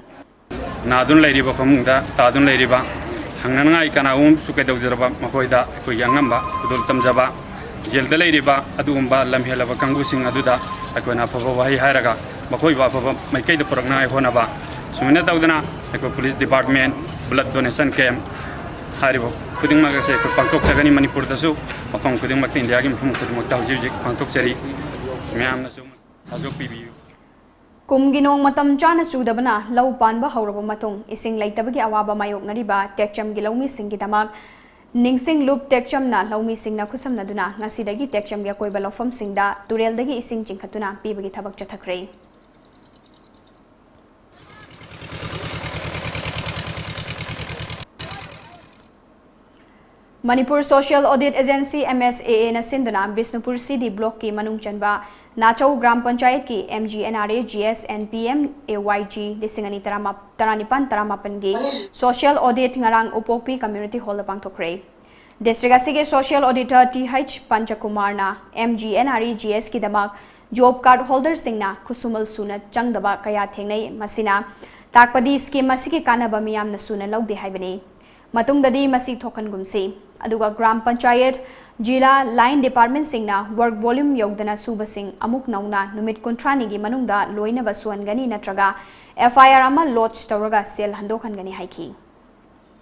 ꯅꯥꯗꯨꯅ ꯂꯩꯔꯤꯕ, ꯐꯃꯨꯡꯗ ꯇꯥꯗꯨꯅ ꯂꯩꯔꯤꯕ, ꯍꯪꯅꯅꯉꯥꯏ ꯀꯅꯥꯒꯨꯝꯕꯁꯨ ꯀꯩꯗꯧꯖꯔꯕ ꯃꯈꯣꯏꯗ ꯑꯩꯈꯣꯏꯒꯤ ꯑꯉꯝꯕ ꯈꯨꯗꯣꯜ ꯇꯝꯖꯕ, ꯖꯦꯜꯗ ꯂꯩꯔꯤꯕ ꯑꯗꯨꯒꯨꯝꯕ ꯂꯝꯍꯦꯜꯂꯕ ꯀꯥꯡꯕꯨꯁꯤꯡ ꯑꯗꯨꯗ ꯑꯩꯈꯣꯏꯅ ꯑꯐꯕ ꯋꯥꯍꯩ ꯍꯥꯏꯔꯒ ꯃꯈꯣꯏꯕꯨ ꯑꯐꯕ ꯃꯥꯏꯀꯩꯗ ꯄꯨꯔꯛꯅꯉꯥꯏ ꯍꯣꯠꯅꯕ, ꯁꯨꯃꯥꯏꯅ ꯇꯧꯗꯅ ꯑꯩꯈꯣꯏ police department, blood donation camp ꯍꯥꯏꯔꯤꯕ ꯈꯨꯗꯤꯡꯃꯛ ꯑꯁꯦ ꯑꯩꯈꯣꯏ ꯄꯥꯡꯊꯣꯛꯆꯒꯅꯤ꯫ ꯃꯅꯤꯄꯨꯔꯗꯁꯨ, ꯃꯐꯝ ꯈꯨꯗꯤꯡꯃꯛꯇ, ꯏꯟꯗꯤꯌꯥꯒꯤ ꯃꯐꯝ ꯈꯨꯗꯤꯡꯃꯛꯇ ꯍꯧꯖꯤꯛ ꯍꯧꯖꯤꯛ ꯄꯥꯡꯊꯣꯛꯆꯔꯤ꯫ ꯃꯌꯥꯝꯅꯁꯨ ꯁꯥꯖꯣꯛ ꯄꯤꯕꯤꯌꯨ꯫ ꯀꯨꯝꯒꯤ ꯅꯣꯡ ꯃꯇꯝ ꯆꯥꯅ ꯆꯨꯗꯕꯅ ꯂꯧ ꯄꯥꯟꯕ ꯍꯧꯔꯕ ꯃꯇꯨꯡ ꯏꯁꯤꯡ ꯂꯩꯇꯕꯒꯤ ꯑꯋꯥꯕ ꯃꯥꯌꯣꯛꯅꯔꯤꯕ ꯇꯦꯛꯆꯝꯒꯤ ꯂꯧꯃꯤꯁꯤꯡꯒꯤꯗꯃꯛ ꯅꯤꯡꯁꯤꯡ ꯂꯨꯞ ꯇꯦꯛꯆꯝꯅ ꯂꯧꯃꯤꯁꯤꯡꯅ ꯈꯨꯠꯁꯝꯅꯗꯨꯅ ꯉꯁꯤꯗꯒꯤ ꯇꯦꯛꯆꯝꯒꯤ ꯑꯀꯣꯏꯕ ꯂꯧꯐꯝꯁꯤꯡꯗ ꯇꯨꯔꯦꯜꯗꯒꯤ ꯏꯁꯤꯡ ꯆꯤꯡꯈꯠꯇꯨꯅ ꯄꯤꯕꯒꯤ ꯊꯕꯛ ꯆꯠꯊꯈ꯭ꯔꯦ꯫ Manipur Social Audit Agency, M S A A ꯅ ꯁꯤꯟꯗꯨꯅ ꯕꯤꯁꯅꯨꯄꯨꯔ C D block ꯀꯤ ꯃꯅꯨꯡ ꯆꯟꯕ ꯅꯥꯆꯧ ꯒ꯭ꯔꯥꯝ ꯄꯟꯆꯥꯌꯠꯀꯤ M G N R A G S and P M A Y G ꯂꯤꯁꯤꯡ ꯑꯅꯤ ꯇꯔꯥꯅꯤꯄꯥꯟ ꯇꯔꯥꯃꯥꯄꯟꯒꯤ social audit ꯉꯔꯥꯡ ꯎꯄꯣꯛꯄꯤ community hall ꯗ ꯄꯥꯡꯊꯣꯛꯈ꯭ꯔꯦ꯫ District ꯑꯁꯤꯒꯤ social auditor T H ꯄꯟꯆꯀꯨꯃꯥꯔꯅ M G N R A G S ꯀꯤꯗꯃꯛ job card holder ꯁꯤꯡꯅ ꯈꯨꯠꯁꯨꯃꯜ ꯁꯨꯅ ꯆꯪꯗꯕ ꯀꯌꯥ ꯊꯦꯡꯅꯩ, ꯃꯁꯤꯅ ꯇꯥꯛꯄꯗꯤ scheme ꯑꯁꯤꯒꯤ ꯀꯥꯟꯅꯕ ꯃꯤꯌꯥꯝꯅ ꯁꯨꯅ ꯂꯧꯗꯦ ꯍꯥꯏꯕꯅꯤ꯫ ꯃꯇꯨꯡꯗꯗꯤ ꯃꯁꯤ ꯊꯣꯛꯍꯟꯒꯨꯝꯁꯤ꯫ ꯑꯗꯨꯒ ꯒ꯭ꯔꯥꯝ ꯄꯟꯆꯥꯌꯠ, ꯖꯤꯂꯥ, line department ꯁꯤꯡꯅ work volume ꯌꯧꯗꯅ ꯁꯨꯕꯁꯤꯡ ꯑꯃꯨꯛ ꯅꯧꯅ ꯅꯨꯃꯤꯠ ꯀꯨꯟꯊ꯭ꯔꯥꯅꯤꯒꯤ ꯃꯅꯨꯡꯗ ꯂꯣꯏꯅꯕ ꯁꯨꯍꯟꯒꯅꯤ ꯅꯠꯇ꯭ꯔꯒ F I R ꯑꯃ lodge ꯇꯧꯔꯒ ꯁꯦꯜ ꯍꯟꯗꯣꯛꯍꯟꯒꯅꯤ ꯍꯥꯏꯈꯤ꯫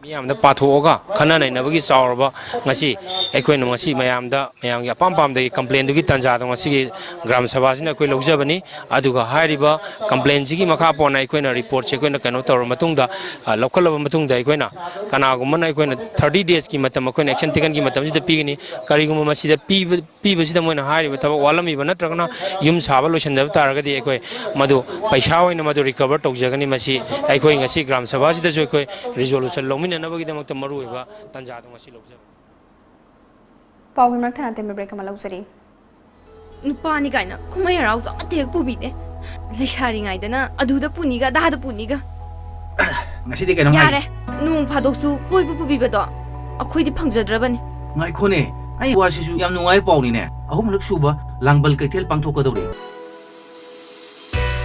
ꯃꯤꯌꯥꯝꯗ ꯄꯥꯊꯣꯛꯑꯒ ꯈꯟꯅ ꯅꯩꯅꯕꯒꯤ ꯆꯥꯎꯔꯕ ꯉꯁꯤ ꯑꯩꯈꯣꯏꯅ ꯉꯁꯤ ꯃꯌꯥꯝꯗ, ꯃꯌꯥꯝꯒꯤ ꯑꯄꯥꯝ ꯄꯥꯝꯗꯒꯤ complain ꯗꯨꯒꯤ ꯇꯥꯟꯖꯥꯗꯣ ꯉꯁꯤꯒꯤ ꯒ꯭ꯔꯥꯝ ꯁꯚꯥꯁꯤꯅ ꯑꯩꯈꯣꯏ ꯂꯧꯖꯕꯅꯤ꯫ ꯑꯗꯨꯒ ꯍꯥꯏꯔꯤꯕ complain ꯁꯤꯒꯤ ꯃꯈꯥ ꯄꯣꯟꯅ ꯑꯩꯈꯣꯏꯅ report ꯁꯦ ꯑꯩꯈꯣꯏꯅ ꯀꯩꯅꯣ ꯇꯧꯔꯕ ꯃꯇꯨꯡꯗ, ꯑ, ꯂꯧꯈꯠꯂꯕ ꯃꯇꯨꯡꯗ ꯑꯩꯈꯣꯏꯅ ꯀꯅꯥꯒꯨꯝꯕꯅ ꯑꯩꯈꯣꯏꯅ thirty days ꯀꯤ ꯃꯇꯝ ꯑꯩꯈꯣꯏꯅ action taken ꯒꯤ ꯃꯇꯝꯁꯤꯗ ꯄꯤꯒꯅꯤ꯫ ꯀꯔꯤꯒꯨꯝꯕ ꯃꯁꯤꯗ ꯄꯤꯕ, ꯄꯤꯕꯁꯤꯗ ꯃꯣꯏꯅ ꯍꯥꯏꯔꯤꯕ ꯊꯕꯛ ꯋꯥꯠꯂꯝꯃꯤꯕ ꯅꯠꯇ꯭ꯔꯒꯅ ꯌꯨꯝ ꯁꯥꯕ ꯂꯣꯏꯁꯤꯟꯗꯕ ꯇꯥꯔꯒꯗꯤ ꯑꯩꯈꯣꯏ ꯃꯗꯨ ꯄꯩꯁꯥ ꯑꯣꯏꯅ ꯃꯗꯨ recover ꯇꯧꯖꯒꯅꯤ꯫ ꯃꯁꯤ ꯑꯩꯈꯣꯏ ꯉꯁꯤ ꯒ꯭ꯔꯥꯝ ꯁꯚꯥꯁꯤꯗꯁꯨ ꯑꯩꯈꯣꯏ resolution ꯂꯧꯃꯤꯟꯅꯅꯕꯒꯤꯗꯃꯛꯇ ꯃꯔꯨꯑꯣꯏꯕ ꯇꯥꯟꯖꯥꯗꯣ ꯉꯁꯤ ꯂꯧꯖꯕꯅꯤ꯫ ꯄꯥꯎꯒꯤ ꯃꯔꯛ ꯊꯠꯅ ꯑꯇꯦꯟꯕ break ꯑꯃ ꯂꯧꯖꯔꯤ꯫ ꯅꯨꯄꯥꯅꯤ ꯀꯥꯏꯅ ꯀꯨꯝꯍꯩ ꯍꯔꯥꯎꯁꯨ ꯑꯃꯠꯇ ꯍꯦꯛ ꯄꯨꯕꯤꯗꯦ꯫ ꯂꯩꯁꯥꯔꯤꯉꯩꯗꯅ ꯑꯗꯨꯗ ꯄꯨꯅꯤꯒ ꯑꯗꯥꯗ ꯄꯨꯅꯤꯒ꯫ ꯉꯁꯤꯗꯤ ꯀꯩꯅꯣꯝ ꯍꯥꯏꯒꯦ꯫ ꯌꯥꯔꯦ, ꯅꯣꯡ ꯐꯥꯗꯣꯛꯁꯨ ꯀꯣꯏꯕ ꯄꯨꯕꯤꯕꯗꯣ ꯑꯩꯈꯣꯏꯗꯤ ꯐꯪꯖꯗ꯭ꯔꯕꯅꯤ꯫ ꯉꯥꯏꯈꯣꯅꯦ, ꯑꯩ ꯋꯥꯁꯤꯁꯨ ꯌꯥꯝ ꯅꯨꯡꯉꯥꯏꯕ ꯄꯥꯎꯅꯤꯅꯦ꯫ ꯑꯍꯨꯝꯂꯛ ꯁꯨꯕ ꯂꯥꯡꯕꯜ ꯀꯩꯊꯦꯜ ꯄꯥꯡꯊꯣꯛꯀꯗꯧꯔꯦ꯫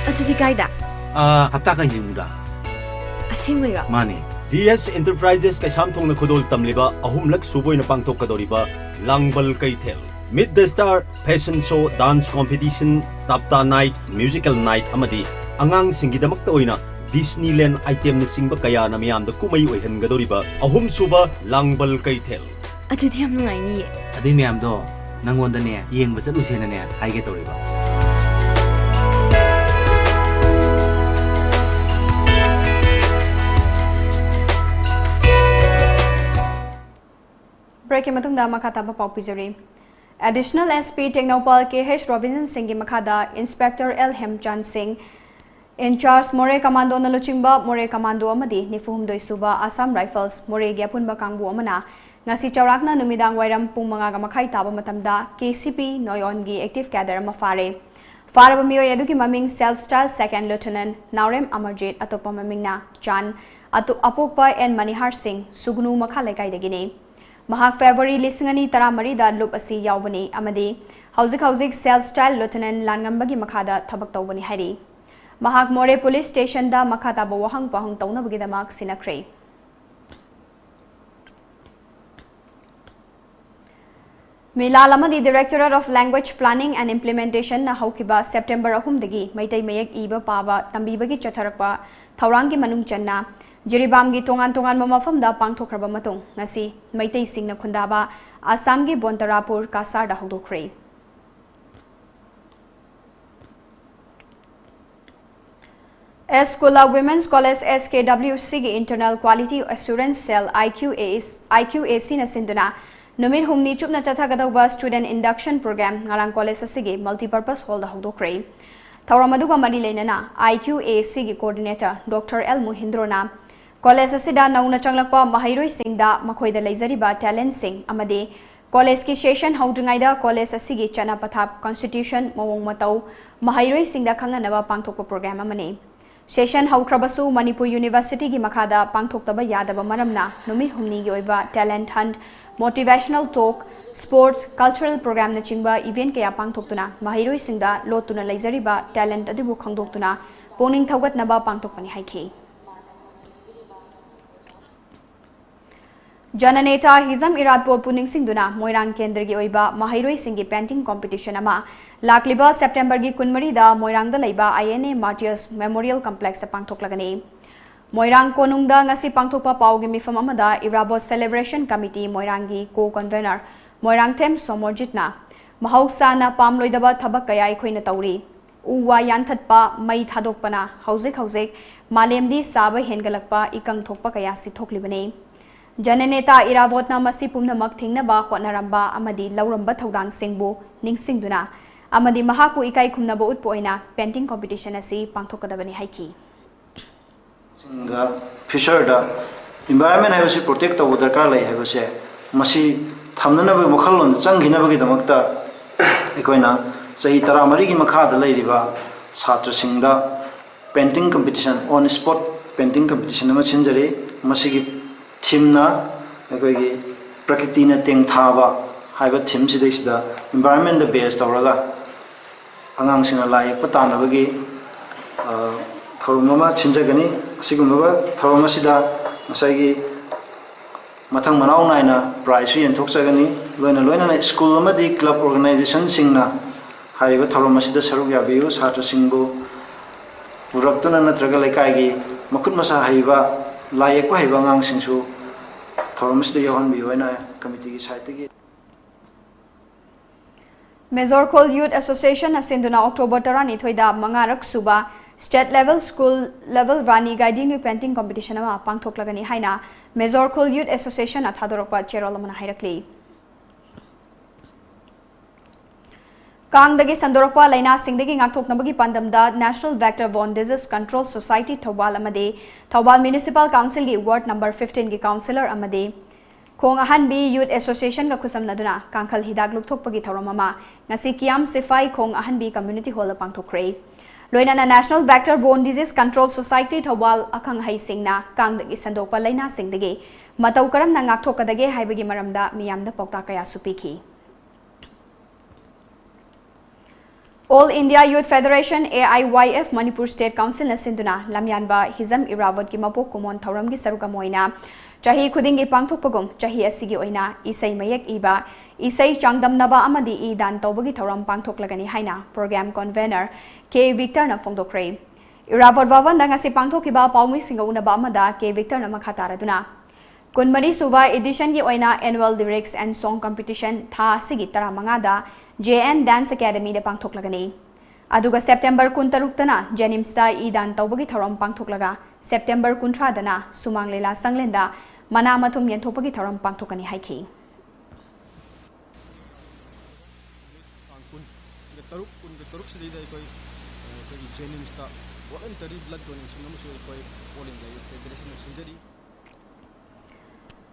ꯑꯗꯨꯗꯤ ꯀꯥꯏꯗ? ꯑꯥ, ꯍꯞꯇꯥ ꯀꯥꯡꯖꯩꯕꯨꯡꯗ꯫ ꯑꯁꯦꯡꯕꯩꯔꯣ? ꯃꯥꯅꯦ꯫ D S Enterprises ꯀꯩꯁꯥꯝꯊꯣꯡꯅ ꯈꯨꯗꯣꯜ ꯇꯝꯂꯤꯕ ꯑꯍꯨꯝꯂꯛ ꯁꯨꯕ ꯑꯣꯏꯅ ꯄꯥꯡꯊꯣꯛꯀꯗꯧꯔꯤꯕ ꯂꯥꯡꯕꯜ ꯀꯩꯊꯦꯜ, Meet the Star, fashion show, dance competition, ꯇꯞꯇꯥ night, musical night ꯑꯃꯗꯤ ꯑꯉꯥꯡꯁꯤꯡꯒꯤꯗꯃꯛꯇ ꯑꯣꯏꯅ Disneyland item ꯅꯆꯤꯡꯕ ꯀꯌꯥꯅ ꯃꯤꯌꯥꯝꯗ ꯀꯨꯝꯍꯩ ꯑꯣꯏꯍꯟꯒꯗꯧꯔꯤꯕ ꯑꯍꯨꯝꯁꯨꯕ ꯂꯥꯡꯕꯜ ꯀꯩꯊꯦꯜ꯫ ꯑꯗꯨꯗꯤ ꯌꯥꯝ ꯅꯨꯡꯉꯥꯏꯅꯤꯌꯦ꯫ ꯑꯗꯨꯏ ꯃꯌꯥꯝꯗꯣ ꯅꯪꯉꯣꯟꯗꯅꯦ ꯌꯦꯡꯕ ꯆꯠꯂꯨꯁꯦꯅꯅꯦ ꯍꯥꯏꯒꯦ ꯇꯧꯔꯤꯕ꯫ Break ꯀꯤ ꯃꯇꯨꯡꯗ ꯃꯈꯥ ꯇꯥꯕ ꯄꯥꯎ ꯄꯤꯖꯔꯤ꯫ Additional S P Tengnoupal K H Robinson ꯁꯤꯡꯒꯤ ꯃꯈꯥꯗ Inspector L ꯍꯦꯝꯆꯥꯟ ꯁꯤꯡ, in charge ꯃꯣꯔꯦ Commando ꯅ ꯂꯨꯆꯤꯡꯕ ꯃꯣꯔꯦ Commando ꯑꯃꯗꯤ ꯅꯤꯐꯨ ꯍꯨꯝꯗꯣꯏ ꯁꯨꯕ Assam Rifles ꯃꯣꯔꯦꯒꯤ ꯑꯄꯨꯟꯕ ꯀꯥꯡꯕꯨ ꯑꯃꯅ ꯉꯁꯤ ꯆꯥꯎꯔꯥꯛꯅ ꯅꯨꯃꯤꯗꯥꯡ ꯋꯥꯏꯔꯝ ꯄꯨꯡ ꯃꯉꯥꯒ ꯃꯈꯥꯏ ꯇꯥꯕ ꯃꯇꯝꯗ ꯀꯦ ꯁꯤ ꯄꯤ ꯅꯣꯌꯣꯟꯒꯤ active cadre ꯑꯃ ꯐꯥꯔꯦ꯫ ꯐꯥꯔꯕ ꯃꯤꯑꯣꯏ ꯑꯗꯨꯒꯤ ꯃꯃꯤꯡ Self Style Second Lieutenant ꯅꯥꯎꯔꯦꯝ ꯑꯃꯔꯖꯤꯠ, ꯑꯇꯣꯞꯄ ꯃꯃꯤꯡꯅ ꯆꯥꯟ, ꯑꯇꯣ-, ꯑꯄꯣꯛꯄ ꯑꯦꯟ ꯃꯅꯤꯍꯥꯔ ꯁꯤꯡ, ꯁꯨꯒꯅꯨ ꯃꯈꯥ ꯂꯩꯀꯥꯏꯗꯒꯤꯅꯤ꯫ ꯃꯍꯥꯛ February ꯂꯤꯁꯤꯡ ꯑꯅꯤ ꯇꯔꯥꯃꯔꯤꯗ ꯂꯨꯞ ꯑꯁꯤ ꯌꯥꯎꯕꯅꯤ ꯑꯃꯗꯤ ꯍꯧꯖꯤꯛ ꯍꯧꯖꯤꯛ Self Style Lieutenant ꯂꯥꯟꯉꯝꯕꯒꯤ ꯃꯈꯥꯗ ꯊꯕꯛ ꯇꯧꯕꯅꯤ ꯍꯥꯏꯔꯤ꯫ ꯃꯍꯥꯛ ꯃꯣꯔꯦ ꯄꯨꯂꯤꯁ ꯁ꯭ꯇꯦꯁꯟꯗ ꯃꯈꯥ ꯇꯥꯕ ꯋꯥꯍꯪ ꯄꯥꯎꯍꯪ ꯇꯧꯅꯕꯒꯤꯗꯃꯛ ꯁꯤꯟꯅꯈ꯭ꯔꯦ꯫ ꯃꯤꯂꯥꯜ ꯑꯃꯗꯤ Directorate of Language Planning and Implementation ꯅ ꯍꯧꯈꯤꯕ September ꯑꯍꯨꯝꯗꯒꯤ ꯃꯩꯇꯩ ꯃꯌꯦꯛ ꯏꯕ ꯄꯥꯕ ꯇꯝꯕꯤꯕꯒꯤ ꯆꯠꯊꯔꯛꯄ ꯊꯧꯔꯥꯡꯒꯤ ꯃꯅꯨꯡ ꯆꯟꯅ ꯖꯤꯔꯤꯕꯥꯝꯒꯤ ꯇꯣꯉꯥꯟ ꯇꯣꯉꯥꯟꯕ ꯃꯐꯝꯗ ꯄꯥꯡꯊꯣꯛꯈ꯭ꯔꯕ ꯃꯇꯨꯡ, ꯉꯁꯤ ꯃꯩꯇꯩꯁꯤꯡꯅ ꯈꯨꯟꯗꯥꯕ ꯑꯁꯥꯝꯒꯤ ꯕꯣꯟꯇꯔꯥꯄꯨꯔ ꯀꯁꯥꯔꯗ ꯍꯧꯗꯣꯛꯈ꯭ꯔꯦ꯫ ꯑꯦꯁ ꯀꯨꯂꯥ Women's College, S K W C ꯒꯤ Internal Quality Assurance Cell, I Q A, I Q A C ꯅ ꯁꯤꯟꯗꯨꯅ ꯅꯨꯃꯤꯠ ꯍꯨꯝꯅꯤ ꯆꯨꯞꯅ ꯆꯠꯊꯒꯗꯧꯕ Student Induction Program ꯉꯔꯥꯡ ꯀꯣꯂꯦꯖ ꯑꯁꯤꯒꯤ Multipurpose Hall ꯗ ꯍꯧꯗꯣꯛꯈ꯭ꯔꯦ꯫ ꯊꯧꯔꯝ ꯑꯗꯨꯒ ꯃꯔꯤ ꯂꯩꯅꯅ I Q A C ꯒꯤ Coordinator Doctor L ꯃꯨꯍꯤꯟꯗ꯭ꯔꯣꯅ ꯀꯣꯂꯦꯖ ꯑꯁꯤꯗ ꯅꯧꯅ ꯆꯪꯂꯛꯄ ꯃꯍꯩꯔꯣꯏꯁꯤꯡꯗ ꯃꯈꯣꯏꯗ ꯂꯩꯖꯔꯤꯕ talent ꯁꯤꯡ ꯑꯃꯗꯤ ꯀꯣꯂꯦꯖꯀꯤ session ꯍꯧꯗ꯭ꯔꯤꯉꯩꯗ ꯀꯣꯂꯦꯖ ꯑꯁꯤꯒꯤ ꯆꯠꯅ ꯄꯊꯥꯞ, constitution, ꯃꯑꯣꯡ ꯃꯇꯧ ꯃꯍꯩꯔꯣꯏꯁꯤꯡꯗ ꯈꯪꯍꯟꯅꯕ ꯄꯥꯡꯊꯣꯛꯄ program ꯑꯃꯅꯤ꯫ Session ꯍꯧꯈ꯭ꯔꯕꯁꯨ ꯃꯅꯤꯄꯨꯔ University ꯒꯤ ꯃꯈꯥꯗ ꯄꯥꯡꯊꯣꯛꯇꯕ ꯌꯥꯗꯕ ꯃꯔꯝꯅ ꯅꯨꯃꯤꯠ ꯍꯨꯝꯅꯤꯒꯤ ꯑꯣꯏꯕ talent hunt, motivational talk, sports, cultural program ꯅꯆꯤꯡꯕ event ꯀꯌꯥ ꯄꯥꯡꯊꯣꯛꯇꯨꯅ ꯃꯍꯩꯔꯣꯏꯁꯤꯡꯗ ꯂꯣꯠꯇꯨꯅ ꯂꯩꯖꯔꯤꯕ talent ꯑꯗꯨꯕꯨ ꯈꯪꯗꯣꯛꯇꯨꯅ ꯄꯨꯛꯅꯤꯡ ꯊꯧꯒꯠꯅꯕ ꯄꯥꯡꯊꯣꯛꯄꯅꯤ ꯍꯥꯏꯈꯤ꯫ ꯖꯅꯅꯦꯇꯥ ꯍꯤꯖꯝ ꯏꯔꯥꯠꯄꯣꯠꯄꯨ ꯅꯤꯡꯁꯤꯡꯗꯨꯅ ꯃꯣꯏꯔꯥꯡ ꯀꯦꯟꯗ꯭ꯔꯒꯤ ꯑꯣꯏꯕ ꯃꯍꯩꯔꯣꯏꯁꯤꯡꯒꯤ painting competition ꯑꯃ ꯂꯥꯛꯂꯤꯕ September ꯒꯤ ꯀꯨꯟꯃꯔꯤꯗ ꯃꯣꯏꯔꯥꯡꯗ ꯂꯩꯕ I N A Martyrs Memorial Complex ꯇ ꯄꯥꯡꯊꯣꯛꯂꯒꯅꯤ꯫ ꯃꯣꯏꯔꯥꯡ ꯀꯣꯅꯨꯡꯗ ꯉꯁꯤ ꯄꯥꯡꯊꯣꯛꯄ ꯄꯥꯎꯒꯤ ꯃꯤꯐꯝ ꯑꯃꯗ ꯏꯔꯥꯕꯣꯠ Celebration Committee ꯃꯣꯏꯔꯥꯡꯒꯤ co-convenor ꯃꯣꯏꯔꯥꯡꯊꯦꯝ ꯁꯣꯃꯣꯔꯖꯤꯠꯅ, "ꯃꯍꯧꯁꯥꯅ ꯄꯥꯝꯂꯣꯏꯗꯕ ꯊꯕꯛ ꯀꯌꯥ ꯑꯩꯈꯣꯏꯅ ꯇꯧꯔꯤ꯫ ꯎ ꯋꯥ ꯌꯥꯟꯊꯠꯄ, ꯃꯩ ꯊꯥꯗꯣꯛꯄꯅ ꯍꯧꯖꯤꯛ ꯍꯧꯖꯤꯛ ꯃꯥꯂꯦꯝꯗꯤ ꯁꯥꯕ ꯍꯦꯟꯒꯠꯂꯛꯄ, ꯏꯀꯪ ꯊꯣꯛꯄ ꯀꯌꯥꯁꯤ ꯊꯣꯛꯂꯤꯕꯅꯤ꯫ ꯖꯅꯅꯦꯇꯥ ꯏꯔꯥꯕꯣꯠꯅ ꯃꯁꯤ ꯄꯨꯝꯅꯃꯛ ꯊꯤꯡꯅꯕ ꯍꯣꯠꯅꯔꯝꯕ ꯑꯃꯗꯤ ꯂꯧꯔꯝꯕ ꯊꯧꯗꯥꯡꯁꯤꯡꯕꯨ ꯅꯤꯡꯁꯤꯡꯗꯨꯅ ꯑꯃꯗꯤ ꯃꯍꯥꯛꯄꯨ ꯏꯀꯥꯏ ꯈꯨꯝꯅꯕ ꯎꯠꯄ ꯑꯣꯏꯅ painting competition ꯑꯁꯤ ꯄꯥꯡꯊꯣꯛꯀꯗꯕꯅꯤ" ꯍꯥꯏꯈꯤ꯫ ꯁꯤꯡꯒ future ꯗ environment ꯍꯥꯏꯕꯁꯤ protect ꯇꯧꯕ ꯗꯔꯀꯥꯔ ꯂꯩ ꯍꯥꯏꯕꯁꯦ ꯃꯁꯤ ꯊꯝꯅꯅꯕ ꯋꯥꯈꯜꯂꯣꯟꯗ ꯆꯪꯈꯤꯅꯕꯒꯤꯗꯃꯛꯇ ꯑꯩꯈꯣꯏꯅ ꯆꯍꯤ ꯇꯔꯥꯃꯔꯤꯒꯤ ꯃꯈꯥꯗ ꯂꯩꯔꯤꯕ ꯁꯥꯇ꯭ꯔꯁꯤꯡꯗ painting competition, on spot painting competition ꯑꯃ ꯁꯤꯟꯖꯔꯤ꯫ ꯃꯁꯤꯒꯤ ꯊꯤꯝꯅ ꯑꯩꯈꯣꯏꯒꯤ ꯄ꯭ꯔꯀꯤꯇꯤꯅ ꯇꯦꯡꯊꯥꯕ ꯍꯥꯏꯕ ꯊꯤꯝꯁꯤꯗꯩꯁꯤꯗ environment ꯗ base ꯇꯧꯔꯒ ꯑꯉꯥꯡꯁꯤꯡꯅ ꯂꯥꯏ ꯌꯦꯛꯄ ꯇꯥꯟꯅꯕꯒꯤ ꯊꯧꯔꯝ ꯑꯃ ꯁꯤꯟꯖꯒꯅꯤ꯫ ꯑꯁꯤꯒꯨꯝꯂꯕ ꯊꯧꯔꯝ ꯑꯁꯤꯗ ꯉꯁꯥꯏꯒꯤ ꯃꯊꯪ ꯃꯅꯥꯎ ꯅꯥꯏꯅ prize ꯁꯨ ꯌꯦꯟꯊꯣꯛꯆꯒꯅꯤ꯫ ꯂꯣꯏꯅ ꯂꯣꯏꯅꯅ ꯁ꯭ꯀꯨꯜ ꯑꯃꯗꯤ club organization ꯁꯤꯡꯅ ꯍꯥꯏꯔꯤꯕ ꯊꯧꯔꯝ ꯑꯁꯤꯗ ꯁꯔꯨꯛ ꯌꯥꯕꯤꯌꯨ꯫ ꯁꯥꯇ꯭ꯔꯁꯤꯡꯕꯨ ꯄꯨꯔꯛꯇꯨꯅ ꯅꯠꯇ꯭ꯔꯒ ꯂꯩꯀꯥꯏꯒꯤ ꯃꯈꯨꯠ ꯃꯁꯥ ꯍꯩꯕ, ꯂꯥꯏ ꯌꯦꯛꯄ ꯍꯩꯕ ꯑꯉꯥꯡꯁꯤꯡꯁꯨ ꯊꯧꯔꯝ ꯑꯁꯤꯗ ꯌꯥꯎꯍꯟꯕꯤꯌꯨ ꯍꯥꯏꯅ committee ꯒꯤ side ꯇꯒꯤ꯫ ꯃꯦꯖꯣꯔꯈꯣꯜ Youth Association ꯅ ꯁꯤꯟꯗꯨꯅ October ꯇꯔꯥꯅꯤꯊꯣꯏꯗ ꯃꯉꯥꯔꯛ ꯁꯨꯕ State Level School Level Rani Gaidinliu Painting Competition ꯑꯃ ꯄꯥꯡꯊꯣꯛꯂꯒꯅꯤ ꯍꯥꯏꯅ ꯃꯦꯖꯣꯔꯈꯣꯜ Youth Association ꯅ ꯊꯥꯗꯣꯔꯛꯄ ꯆꯦꯔꯣꯜ ꯑꯃꯅ ꯍꯥꯏꯔꯛꯂꯤ꯫ ꯀꯥꯡꯗꯒꯤ ꯁꯟꯗꯣꯔꯛꯄ ꯂꯥꯏꯅꯥꯁꯤꯡꯗꯒꯤ ꯉꯥꯛꯊꯣꯛꯅꯕꯒꯤ ꯄꯥꯟꯗꯝꯗ National Vector Borne Disease Control Society Thoubal ꯑꯃꯗꯤ ꯊꯧꯕꯥꯜ Municipal Council ꯒꯤ Ward number fifteen ꯒꯤ councillor ꯑꯃꯗꯤ ꯈꯣꯡ ꯑꯍꯟꯕꯤ Youth Association ꯒ ꯈꯨꯠꯁꯝꯅꯗꯨꯅ ꯀꯥꯡꯈꯜ ꯍꯤꯗꯥꯛ ꯂꯨꯞꯊꯣꯛꯄꯒꯤ ꯊꯧꯔꯝ ꯑꯃ ꯉꯁꯤ ꯀꯤꯌꯥꯝ ꯁꯤꯐꯥꯏ ꯈꯣꯡ ꯑꯍꯟꯕꯤ Community Hall ꯗ ꯄꯥꯡꯊꯣꯛꯈ꯭ꯔꯦ꯫ ꯂꯣꯏꯅꯅ National Vector Borne Disease Control Society Thoubal ꯑꯈꯪ ꯑꯍꯩꯁꯤꯡꯅ ꯀꯥꯡꯗꯒꯤ ꯁꯟꯗꯣꯛꯄ ꯂꯥꯏꯅꯥꯁꯤꯡꯗꯒꯤ ꯃꯇꯧ ꯀꯔꯝꯅ ꯉꯥꯛꯊꯣꯛꯀꯗꯒꯦ ꯍꯥꯏꯕꯒꯤ ꯃꯔꯝꯗ ꯃꯤꯌꯥꯝꯗ ꯄꯥꯎꯇꯥꯛ ꯀꯌꯥꯁꯨ ꯄꯤꯈꯤ꯫ All India Youth Federation, A I Y F, Manipur State Council ꯅ ꯁꯤꯟꯗꯨꯅ ꯂꯝꯌꯥꯟꯕ ꯍꯤꯖꯝ ꯏꯔꯥꯕꯣꯠꯀꯤ ꯃꯄꯣꯛ ꯀꯨꯝꯑꯣꯟ ꯊꯧꯔꯝꯒꯤ ꯁꯔꯨꯛ ꯑꯃ ꯑꯣꯏꯅ ꯆꯍꯤ ꯈꯨꯗꯤꯡꯒꯤ ꯄꯥꯡꯊꯣꯛꯄꯒꯨꯝ ꯆꯍꯤ ꯑꯁꯤꯒꯤ ꯑꯣꯏꯅ ꯏꯁꯩ ꯃꯌꯦꯛ ꯏꯕ, ꯏꯁꯩ ꯆꯥꯡꯗꯝꯅꯕ ꯑꯃꯗꯤ ꯏ ꯗꯥꯟ ꯇꯧꯕꯒꯤ ꯊꯧꯔꯝ ꯄꯥꯡꯊꯣꯛꯂꯒꯅꯤ ꯍꯥꯏꯅ program convener K Victor ꯅ ꯐꯣꯡꯗꯣꯛꯈ꯭ꯔꯦ꯫ ꯏꯔꯥꯕꯣꯠ ꯚꯕꯟꯗ ꯉꯁꯤ ꯄꯥꯡꯊꯣꯛꯈꯤꯕ ꯄꯥꯎꯃꯤꯁꯤꯡꯒ ꯎꯅꯕ ꯑꯃꯗ K Victor ꯅ ꯃꯈꯥ ꯇꯥꯔꯗꯨꯅ, ꯀꯨꯟꯃꯔꯤ ꯁꯨꯕ edition ꯒꯤ ꯑꯣꯏꯅ Annual Lyrics and Song Competition ꯊꯥ ꯑꯁꯤꯒꯤ ꯇꯔꯥꯃꯉꯥꯗ J N Dance Academy ꯗ ꯄꯥꯡꯊꯣꯛꯂꯒꯅꯤ꯫ ꯑꯗꯨꯒ September ꯀꯨꯟꯇꯔꯨꯛꯇꯅ JNIMS ꯇ ꯏ ꯗꯥꯟ ꯇꯧꯕꯒꯤ ꯊꯧꯔꯝ ꯄꯥꯡꯊꯣꯛꯂꯒ September ꯀꯨꯟꯊ꯭ꯔꯥꯗꯅ ꯁꯨꯃꯥꯡ ꯂꯤꯂꯥ ꯁꯪꯂꯦꯟꯗ ꯃꯅꯥ ꯃꯊꯨꯝ ꯌꯦꯟꯊꯣꯛꯄꯒꯤ ꯊꯧꯔꯝ ꯄꯥꯡꯊꯣꯛꯀꯅꯤ ꯍꯥꯏꯈꯤ꯫ ꯇꯥꯡ ꯀꯨꯟꯒ ꯇꯔꯨꯛ, ꯀꯨꯟꯒ ꯇꯔꯨꯛꯁꯤꯗꯩꯗ ꯑꯩꯈꯣꯏ, ꯑ, ꯑꯩꯈꯣꯏꯒꯤ JNIMS ꯇ voluntary blood donation ꯑꯃꯁꯨ ꯑꯩꯈꯣꯏ All India Youth Federation ꯅ ꯁꯤꯟꯖꯔꯤ꯫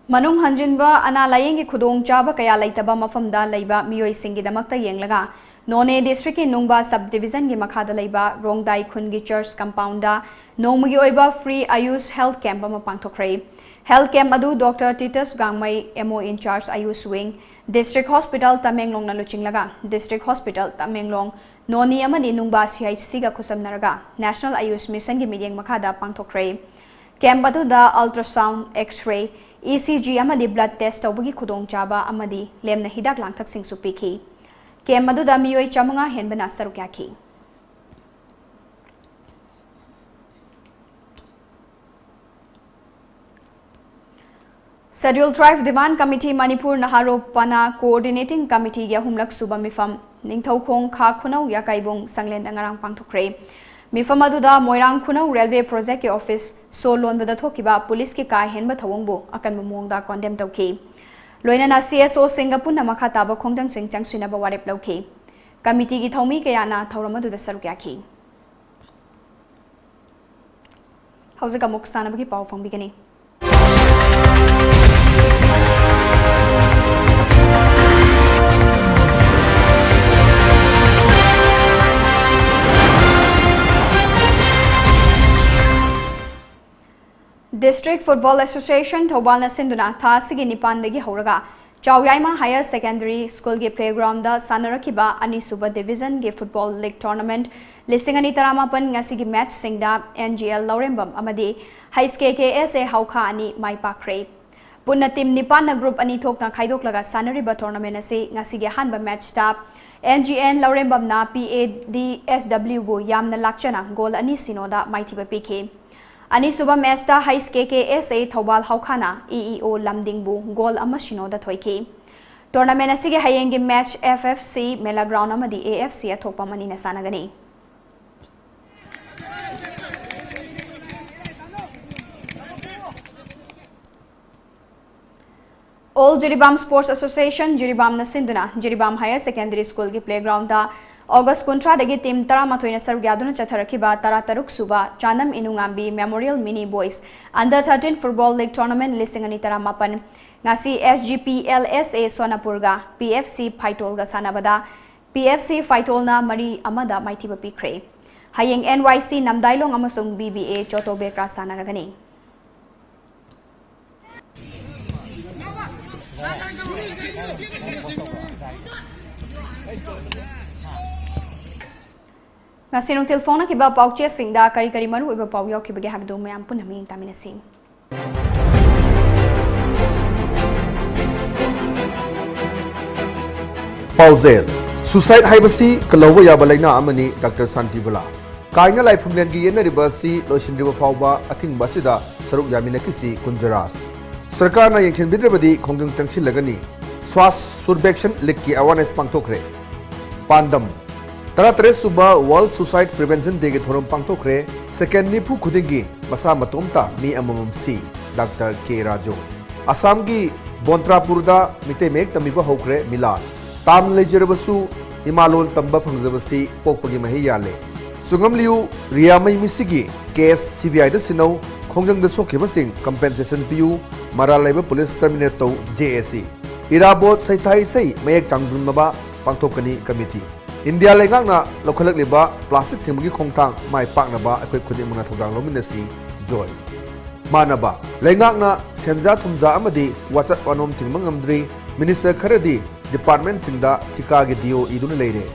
ꯃꯅꯨꯡ ꯍꯟꯖꯤꯟꯕ ꯑꯅꯥ ꯂꯥꯌꯦꯡꯒꯤ ꯈꯨꯗꯣꯡꯆꯥꯕ ꯀꯌꯥ ꯂꯩꯇꯕ ꯃꯐꯝꯗ ꯂꯩꯕ ꯃꯤꯑꯣꯏꯁꯤꯡꯒꯤꯗꯃꯛꯇ ꯌꯦꯡꯂꯒ, ꯅꯣꯅꯦ ꯗꯤꯁꯇ꯭ꯔꯤꯛꯀꯤ ꯅꯨꯡꯕꯥ ꯁꯕ ꯗꯤꯕꯤꯖꯟꯒꯤ ꯃꯈꯥꯗ ꯂꯩꯕ ꯔꯣꯡꯗꯥꯏ ꯈꯨꯟꯒꯤ ꯆꯔꯆ ꯀꯝꯄꯥꯎꯟꯗ ꯅꯣꯡꯃꯒꯤ ꯑꯣꯏꯕ ꯐ꯭ꯔꯤ ꯑꯌꯨꯁ ꯍꯦꯜꯊ ꯀꯦꯝꯞ ꯑꯃ ꯄꯥꯡꯊꯣꯛꯈ꯭ꯔꯦ꯫ ꯍꯦꯜꯊ ꯀꯦꯝꯞ ꯑꯗꯨ ꯗꯣꯛꯇꯔ ꯇꯤꯇꯁ ꯒꯥꯡꯃꯩ, M O in charge AYUSH wing, district hospital ꯇꯃꯦꯡꯂꯣꯡꯅ ꯂꯨꯆꯤꯡꯂꯒ, ꯗꯤꯁꯇ꯭ꯔꯤꯛ ꯍꯣꯁꯄꯤꯇꯥꯜ ꯇꯃꯦꯡꯂꯣꯡ, ꯅꯣꯅꯤ ꯑꯃꯗꯤ ꯅꯨꯡꯕꯥ ꯁꯤ ꯑꯩꯆ ꯁꯤꯒ ꯈꯨꯠꯁꯝꯅꯔꯒ ꯅꯦꯁꯅꯦꯜ ꯑꯌꯨꯁ ꯃꯤꯁꯟꯒꯤ ꯃꯤꯠꯌꯦꯡ ꯃꯈꯥꯗ ꯄꯥꯡꯊꯣꯛꯈ꯭ꯔꯦ꯫ ꯀꯦꯝꯞ ꯑꯗꯨꯗ ultrasound, X-ray, E C G ꯑꯃꯗꯤ ꯕ꯭ꯂꯗ ꯇꯦꯁ ꯇꯧꯕꯒꯤ ꯈꯨꯗꯣꯡꯆꯥꯕ ꯑꯃꯗꯤ ꯂꯦꯝꯅ ꯍꯤꯗꯥꯛ ꯂꯥꯡꯊꯛꯁꯤꯡꯁꯨ ꯄꯤꯈꯤ꯫ ꯀꯦꯝꯞ ꯑꯗꯨꯗ ꯃꯤꯑꯣꯏ ꯆꯥꯃꯉꯥ ꯍꯦꯟꯕꯅ ꯁꯔꯨꯛ ꯌꯥꯈꯤ꯫ Scheduled Tribe Demand Committee Manipur Nehru Pana Coordinating Committeeꯒꯤ ꯑꯍꯨꯝꯂꯛ ꯁꯨꯕ ꯃꯤꯐꯝ ꯅꯤꯡꯊꯧꯈꯣꯡ ꯈꯥ ꯈꯨꯅꯧ ꯌꯥꯀꯥꯏꯕꯨꯡ ꯁꯪꯂꯦꯟꯗ ꯉꯔꯥꯡ ꯄꯥꯡꯊꯣꯛꯈ꯭ꯔꯦ꯫ ꯃꯤꯐꯝ ꯑꯗꯨꯗ ꯃꯣꯏꯔꯥꯡ ꯈꯨꯅꯧ ꯔꯦꯜꯋꯦ ꯄ꯭ꯔꯣꯖꯦꯛꯀꯤ ꯑꯣꯐꯤꯁ ꯁꯣ ꯂꯣꯟꯕꯗ ꯊꯣꯛꯈꯤꯕ ꯄꯨꯂꯤꯁꯀꯤ ꯀꯥ ꯍꯦꯟꯕ ꯊꯧꯑꯣꯡꯕꯨ ꯑꯀꯟꯕ ꯃꯑꯣꯡꯗ ꯀꯣꯟꯗꯦꯝ ꯇꯧꯈꯤ꯫ ꯂꯣꯏꯅꯅ ꯁꯤ ꯑꯦꯁ ꯑꯣꯁꯤꯡꯒ ꯄꯨꯟꯅ ꯃꯈꯥ ꯇꯥꯕ ꯈꯣꯡꯖꯪꯁꯤꯡ ꯆꯪꯁꯤꯟꯅꯕ ꯋꯥꯔꯦꯞ ꯂꯧꯈꯤ꯫ ꯀꯃꯤꯇꯤꯒꯤ ꯊꯧꯃꯤ ꯀꯌꯥꯅ ꯊꯧꯔꯝ ꯑꯗꯨꯗ ꯁꯔꯨꯛ ꯌꯥꯈꯤ꯫ ꯍꯧꯖꯤꯛ ꯑꯃꯨꯛ ꯁꯥꯟꯅꯕꯒꯤ ꯄꯥꯎ ꯐꯣꯡꯕꯤꯒꯅꯤ꯫ District Football Association ꯊꯧꯕꯥꯜꯅ ꯁꯤꯟꯗꯨꯅ ꯊꯥ ꯑꯁꯤꯒꯤ ꯅꯤꯄꯥꯟꯗꯒꯤ ꯍꯧꯔꯒ ꯆꯥꯎꯌꯥꯏꯃ Higher Secondary Schoolꯒꯤ playgroundꯗ ꯁꯥꯟꯅꯔꯛꯈꯤꯕ ꯑꯅꯤꯁꯨꯕ divisionꯒꯤ football league tournament ꯂꯤꯁꯤꯡ ꯑꯅꯤ ꯇꯔꯥꯃꯥꯄꯟ ꯉꯁꯤꯒꯤ matchꯁꯤꯡꯗ N G L ꯂꯧꯔꯦꯝꯕꯝ ꯑꯃꯗꯤ H K K S A ꯍꯧꯈꯥ ꯑꯅꯤ ꯃꯥꯏ ꯄꯥꯛꯈ꯭ꯔꯦ꯫ ꯄꯨꯟꯅ team ꯅꯤꯄꯥꯟꯅ group ꯑꯅꯤ ꯊꯣꯛꯅ ꯈꯥꯏꯗꯣꯛꯂꯒ ꯁꯥꯟꯅꯔꯤꯕ tournament ꯑꯁꯤ ꯉꯁꯤꯒꯤ ꯑꯍꯥꯟꯕ matchꯇ N G N ꯂꯧꯔꯦꯝꯕꯝꯅ P A D S Wꯕꯨ ꯌꯥꯝꯅ ꯂꯥꯛꯆꯅ goal ꯑꯅꯤ ꯁꯤꯅꯣꯗ ꯃꯥꯏꯊꯤꯕ ꯄꯤꯈꯤ꯫ ꯑꯅꯤꯁꯨꯕ matchꯇ H K K S A Thoubal ꯍꯧꯈꯥꯅ E E O ꯂꯝꯗꯤꯡꯕꯨ goal ꯑꯃ ꯁꯤꯅꯣꯗ ꯊꯣꯏꯈꯤ꯫ Tournament ꯑꯁꯤꯒꯤ ꯍꯌꯦꯡꯒꯤ match F F C ꯃꯦꯂꯥ ground ꯑꯃꯗꯤ A F C ꯑꯊꯣꯛꯄꯝ ꯑꯅꯤꯅ ꯁꯥꯟꯅꯒꯅꯤ꯫ All Jiribam Sports Association ꯖꯤꯔꯤꯕꯥꯝꯅ ꯁꯤꯟꯗꯨꯅ ꯖꯤꯔꯤꯕꯥꯝ Higher Secondary Schoolꯒꯤ playgroundꯗ ꯑꯣꯒꯁ ꯀꯨꯟꯊ꯭ꯔꯥꯗꯒꯤ ꯇꯤꯝ ꯇꯔꯥꯃꯥꯊꯣꯏꯅ ꯁꯔꯨꯛ ꯌꯥꯗꯨꯅ ꯆꯠꯊꯔꯛꯈꯤꯕ ꯇꯔꯥꯇꯔꯨꯛ ꯁꯨꯕ ꯆꯥꯅꯝ ꯏꯅꯨꯉꯥꯝꯕꯤ Memorial Mini Boys Under thirteen Football League Tournament ꯂꯤꯁꯤꯡ ꯑꯅꯤ ꯇꯔꯥꯃꯥꯄꯟ ꯉꯁꯤ S G P L S A ꯁꯣꯅꯥꯄꯨꯔꯒ P F C ꯐꯥꯏꯇꯣꯜꯒ ꯁꯥꯟꯅꯕꯗ P F C ꯐꯥꯏꯇꯣꯜꯅ ꯃꯔꯤ ꯑꯃꯗ ꯃꯥꯏꯊꯤꯕ ꯄꯤꯈ꯭ꯔꯦ꯫ ꯍꯌꯦꯡ N Y C ꯅꯝꯗꯥꯏꯂꯣꯡ ꯑꯃꯁꯨꯡ B B A ꯆꯣꯇꯣꯕꯦꯀ꯭ꯔꯥ ꯁꯥꯟꯅꯔꯒꯅꯤ꯫ ꯉꯁꯤ ꯅꯨꯡꯊꯤꯜ ꯐꯣꯡꯅꯈꯤꯕ ꯄꯥꯎꯆꯦꯁꯤꯡꯗ ꯀꯔꯤ ꯀꯔꯤ ꯃꯔꯨꯑꯣꯏꯕ ꯄꯥꯎ ꯌꯥꯎꯈꯤꯕꯒꯦ ꯍꯥꯏꯕꯗꯨ ꯃꯌꯥꯝ ꯄꯨꯟꯅ ꯃꯤꯠꯌꯦꯡ ꯇꯥꯃꯤꯟꯅꯁꯤ꯫ ꯄꯥꯎꯖꯦꯜ: ꯁꯨꯁꯥꯏꯗ ꯍꯥꯏꯕꯁꯤ ꯀꯜꯍꯧꯕ ꯌꯥꯕ ꯂꯥꯏꯅꯥ ꯑꯃꯅꯤ, ꯗꯥꯛꯇꯔ ꯁꯥꯟꯇꯤꯕꯂꯥ꯫ ꯀꯥꯏꯅ ꯂꯥꯏꯐꯝꯂꯦꯟꯒꯤ ꯌꯦꯠꯅꯔꯤꯕ ꯑꯁꯤ ꯂꯣꯏꯁꯤꯟꯗ꯭ꯔꯤꯕ ꯐꯥꯎꯕ ꯑꯊꯤꯡꯕ ꯑꯁꯤꯗ ꯁꯔꯨꯛ ꯌꯥꯃꯤꯟꯅꯈꯤꯁꯤ ꯀꯨꯟꯖꯔꯥꯖ꯫ ꯁꯔꯀꯥꯔꯅ ꯌꯦꯡꯁꯤꯟꯕꯤꯗ꯭ꯔꯕꯗꯤ ꯈꯣꯡꯖꯪ ꯆꯪꯁꯤꯜꯂꯒꯅꯤ꯫ ꯁ꯭ꯋꯥꯁ ꯁꯨꯔꯕꯦꯛꯁꯟ ꯂꯤꯒꯀꯤ ꯑꯦꯋꯥꯔꯅꯦꯁ ꯄꯥꯡꯊꯣꯛꯈ꯭ꯔꯦ꯫ ꯄꯥꯟꯗꯝ: ꯇꯔꯥꯇꯔꯦꯠ ꯁꯨꯕ World Suicide Prevention Dayꯒꯤ ꯊꯧꯔꯝ ꯄꯥꯡꯊꯣꯛꯈ꯭ꯔꯦ꯫ ꯁꯦꯀꯦꯟ ꯅꯤꯐꯨ ꯈꯨꯗꯤꯡꯒꯤ ꯃꯁꯥ ꯃꯇꯣꯝꯇ ꯃꯤ ꯑꯃꯃꯝ ꯁꯤ꯫ ꯗꯥꯛꯇꯔ ꯀꯦ ꯔꯥꯖꯨ꯫ ꯑꯁꯥꯝꯒꯤ ꯕꯣꯟꯇ꯭ꯔꯥꯄꯨꯔꯗ ꯃꯤꯇꯩ ꯃꯌꯦꯛ ꯇꯝꯕꯤꯕ ꯍꯧꯈ꯭ꯔꯦ ꯃꯤꯂꯥꯜ꯫ ꯇꯥꯝꯅ ꯂꯩꯖꯔꯕꯁꯨ ꯏꯃꯥꯂꯣꯟ ꯇꯝꯕ ꯐꯪꯖꯕꯁꯤ ꯄꯣꯛꯄꯒꯤ ꯃꯍꯩ ꯌꯥꯜꯂꯦ꯫ ꯆꯨꯡꯉꯝꯂꯤꯌꯨ ꯔꯤꯌꯥꯃꯩ ꯃꯤꯁꯤꯒꯤ ꯀꯦꯁ C B I ꯗ ꯁꯤꯟꯅꯧ, ꯈꯣꯡꯖꯪꯗ ꯁꯣꯛꯈꯤꯕꯁꯤꯡ ꯀꯝꯄꯦꯟꯁꯦꯁꯟ ꯄꯤꯌꯨ, ꯃꯔꯥꯜ ꯂꯩꯕ ꯄꯨꯂꯤꯁ ꯇꯔꯃꯤꯅꯦꯠ ꯇꯧ, J A C꯫ ꯏꯔꯥꯕꯣꯠ ꯁꯩꯊꯥ ꯏꯁꯩ ꯃꯌꯦꯛ ꯆꯥꯡꯗꯝꯅꯕ ꯄꯥꯡꯊꯣꯛꯀꯅꯤ ꯀꯃꯤꯇꯤ꯫ ꯏꯟꯗꯤꯌꯥ ꯂꯩꯉꯥꯛꯅ ꯂꯧꯈꯠꯂꯛꯂꯤꯕ ꯄ꯭ꯂꯥꯁꯇꯤꯛ ꯊꯤꯡꯕꯒꯤ ꯈꯣꯡꯊꯥꯡ ꯃꯥꯏ ꯄꯥꯛꯅꯕ ꯑꯩꯈꯣꯏ ꯈꯨꯗꯤꯡꯃꯛꯅ ꯊꯧꯗꯥꯡ ꯂꯧꯃꯤꯟꯅꯁꯤ꯫ ꯖꯣꯏ꯫ ꯃꯥꯟꯅꯕ: ꯂꯩꯉꯥꯛꯅ ꯁꯦꯟꯖꯥ ꯊꯨꯝꯖꯥ ꯑꯃꯗꯤ ꯋꯥꯆꯠ ꯋꯥꯅꯣꯝ ꯊꯤꯡꯕ ꯉꯝꯗ꯭ꯔꯤ꯫ ꯃꯤꯅꯤꯁꯇꯔ ꯈꯔꯗꯤ ꯗꯤꯄꯥꯔꯠꯃꯦꯟꯁꯤꯡꯗ ꯊꯤꯀꯥꯒꯤ D O ꯏꯗꯨꯅ ꯂꯩꯔꯦ꯫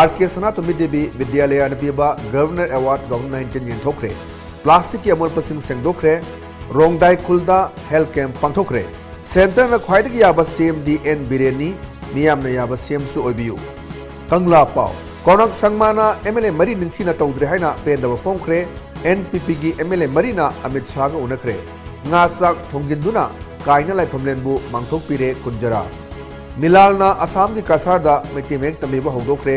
R K ꯁꯅꯥꯇꯣꯝꯕꯤ ꯗꯦꯕꯤ ꯕꯤꯗ꯭ꯌꯥꯂꯌꯥꯅ ꯄꯤꯕ Governor Award two thousand nineteen ꯌꯦꯟꯊꯣꯛꯈ꯭ꯔꯦ꯫ ꯄ꯭ꯂꯥꯁꯇꯤꯛꯀꯤ ꯑꯃꯣꯠꯄꯁꯤꯡ ꯁꯦꯡꯗꯣꯛꯈ꯭ꯔꯦ꯫ ꯔꯣꯡꯗꯥꯏ ꯈꯨꯜꯗ ꯍꯦꯜꯊ ꯀꯦꯝꯞ ꯄꯥꯡꯊꯣꯛꯈ꯭ꯔꯦ꯫ ꯁꯦꯟꯇꯔꯅ ꯈ꯭ꯋꯥꯏꯗꯒꯤ ꯌꯥꯕ C M ꯗꯤ ꯑꯦꯟ ꯕꯤꯔꯦꯟꯅꯤ, ꯃꯤꯌꯥꯝꯅ ꯌꯥꯕ C M ꯁꯨ ꯑꯣꯏꯕꯤꯌꯨ꯫ ꯀꯪꯂꯥ ꯄꯥꯎ: ꯀꯣꯅꯛ ꯁꯪꯃꯥꯅ M L A ꯃꯔꯤ ꯅꯤꯡꯊꯤꯅ ꯇꯧꯗ꯭ꯔꯦ ꯍꯥꯏꯅ ꯄꯦꯟꯗꯕ ꯐꯣꯡꯈ꯭ꯔꯦ꯫ N P P ꯒꯤ M L A ꯃꯔꯤꯅ ꯑꯃꯤꯠ ꯁꯥꯍꯒ ꯎꯅꯈ꯭ꯔꯦ꯫ ꯉꯥ ꯆꯥꯛ ꯊꯣꯡꯖꯤꯟꯗꯨꯅ ꯀꯥꯏꯅ ꯂꯥꯏꯐꯝꯂꯦꯟꯕꯨ ꯃꯥꯡꯊꯣꯛꯄꯤꯔꯦ ꯀꯨꯟꯖꯔꯥꯖ꯫ ꯃꯤꯂꯥꯜꯅ ꯑꯁꯥꯝꯒꯤ ꯀꯁꯥꯔꯗ ꯃꯩꯇꯩ ꯃꯌꯦꯛ ꯇꯝꯕꯤꯕ ꯍꯧꯗꯣꯛꯈ꯭ꯔꯦ꯫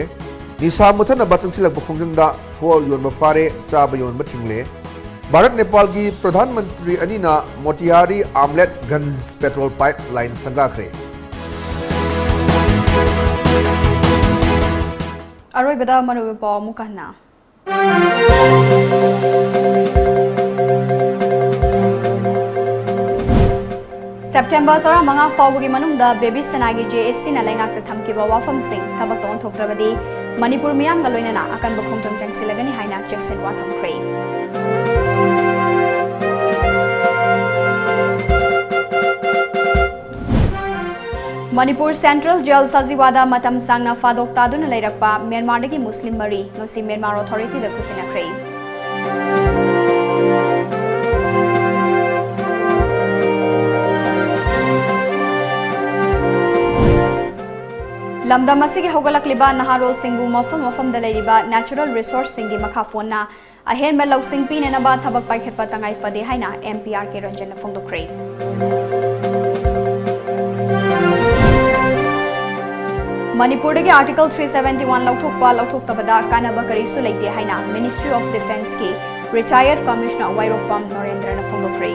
ꯅꯤꯁꯥ ꯃꯨꯊꯠꯅꯕ ꯆꯪꯁꯤꯜꯂꯛꯄ ꯈꯣꯡꯖꯪꯗ ꯐꯣꯔ ꯌꯣꯟꯕ ꯐꯥꯔꯦ, ꯆꯥꯕ ꯌꯣꯟꯕ ꯊꯤꯡꯂꯦ꯫ ꯚꯥꯔꯠ ꯅꯦꯄꯥꯜꯒꯤ ꯄ꯭ꯔꯙꯥꯟ ꯃꯟꯇ꯭ꯔꯤ ꯑꯅꯤꯅ ꯃꯣꯇꯤꯍꯥꯔꯤ ꯑꯥꯝꯂꯦꯠ ꯒꯟꯖ ꯄꯦꯇ꯭ꯔꯣꯜ ꯄꯥꯏꯞ ꯂꯥꯏꯟ ꯁꯪꯒꯥꯈ꯭ꯔꯦ꯫ ꯑꯔꯣꯏꯕꯗ ꯃꯔꯨꯑꯣꯏꯕ ꯄꯥꯎ ꯑꯃꯨꯛ ꯍꯟꯅ꯫ ꯁꯦꯞꯇꯦꯝꯕꯔ ꯇꯔꯥꯃꯉꯥ ꯐꯥꯎꯕꯒꯤ ꯃꯅꯨꯡꯗ ꯕꯦꯕꯤ ꯁꯅꯥꯒꯤ ꯖꯦ ꯑꯦꯁ ꯁꯤꯅ ꯂꯩꯉꯥꯛꯇ ꯊꯝꯈꯤꯕ ꯋꯥꯐꯝꯁꯤꯡ ꯊꯕꯛꯇ ꯑꯣꯟꯊꯣꯛꯇ꯭ꯔꯕꯗꯤ ꯃꯅꯤꯄꯨꯔ ꯃꯤꯌꯥꯝꯒ ꯂꯣꯏꯅꯅ ꯑꯀꯟꯕ ꯈꯣꯡꯖꯪ ꯆꯪꯁꯤꯜꯂꯒꯅꯤ ꯍꯥꯏꯅ ꯆꯦꯛꯁꯤꯟꯋꯥ ꯊꯝꯈ꯭ꯔꯦ꯫ ꯃꯅꯤꯄꯨꯔ ꯁꯦꯟꯇ꯭ꯔꯦꯜ ꯖꯦꯜ ꯁꯖꯤꯋꯥꯗ ꯃꯇꯝ ꯁꯥꯡꯅ ꯐꯥꯗꯣꯛ ꯇꯥꯗꯨꯅ ꯂꯩꯔꯛꯄ ꯃ꯭ꯌꯥꯟꯃꯥꯔꯗꯒꯤ ꯃꯨꯁꯂꯤꯝ ꯃꯔꯤ ꯉꯁꯤ ꯃ꯭ꯌꯥꯟꯃꯥꯔ ꯑꯣꯊꯣꯔꯤꯇꯤꯗ ꯈꯨꯠꯁꯤꯟꯅꯈ꯭ꯔꯦ꯫ ꯂꯝꯗꯝ ꯑꯁꯤꯒꯤ ꯍꯧꯒꯠꯂꯛꯂꯤꯕ ꯅꯍꯥꯔꯣꯜꯁꯤꯡꯕꯨ ꯃꯐꯝ ꯃꯐꯝꯗ ꯂꯩꯔꯤꯕ ꯅꯦꯆꯔꯦꯜ ꯔꯤꯁꯣꯔꯁꯁꯤꯡꯒꯤ ꯃꯈꯥ ꯄꯣꯟꯅ ꯑꯍꯦꯟꯕ ꯂꯧꯁꯤꯡ ꯄꯤꯅꯅꯕ ꯊꯕꯛ ꯄꯥꯏꯈꯠꯄ ꯇꯉꯥꯏ ꯐꯗꯦ ꯍꯥꯏꯅ ꯑꯦꯝ ꯄꯤ ꯑꯥꯔ ꯀꯦ ꯔꯟꯖꯟꯅ ꯐꯣꯡꯗꯣꯛꯈ꯭ꯔꯦ꯫ ꯃꯅꯤꯄꯨꯔꯗꯒꯤ Article three seventy one ꯂꯧꯊꯣꯛꯄ ꯂꯧꯊꯣꯛꯇꯕꯗ ꯀꯥꯟꯅꯕ ꯀꯔꯤꯁꯨ ꯂꯩꯇꯦ ꯍꯥꯏꯅ Ministry of Defenceꯀꯤ retired Commissioner ꯋꯥꯏꯔꯣꯛꯄꯝ ꯅꯣꯔꯦꯟꯗ꯭ꯔꯅ ꯐꯣꯡꯗꯣꯛꯈ꯭ꯔꯦ꯫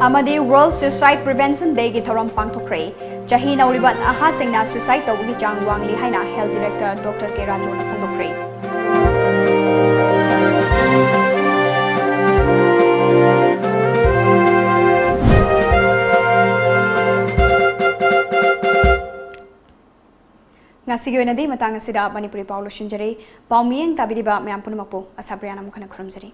ꯑꯃꯗꯤ World Suicide Prevention Dayꯒꯤ ꯊꯧꯔꯝ ꯄꯥꯡꯊꯣꯛꯈ꯭ꯔꯦ꯫ ꯆꯍꯤ ꯅꯧꯔꯤꯕ ꯅꯍꯥꯁꯤꯡꯅ suicide ꯇꯧꯕꯒꯤ ꯆꯥꯡ ꯋꯥꯡꯂꯤ ꯍꯥꯏꯅ Health Director Doctor ꯀꯦ ꯔꯥꯖꯨꯅ ꯐꯣꯡꯗꯣꯛꯈ꯭ꯔꯦ꯫ ꯉꯁꯤꯒꯤ ꯑꯣꯏꯅꯗꯤ ꯃꯇꯥꯡ ꯑꯁꯤꯗ ꯃꯅꯤꯄꯨꯔꯤ ꯄꯥꯎ ꯂꯣꯏꯁꯤꯟꯖꯔꯦ꯫ ꯄꯥꯎ ꯃꯤꯠꯌꯦꯡ ꯇꯥꯕꯤꯔꯤꯕ ꯃꯌꯥꯝ ꯄꯨꯝꯅꯃꯛꯄꯨ ꯑꯁꯥꯄ꯭ꯔꯤꯌꯥꯅ ꯑꯃꯨꯛ ꯍꯟꯅ ꯈꯨꯔꯨꯝꯖꯔꯤ꯫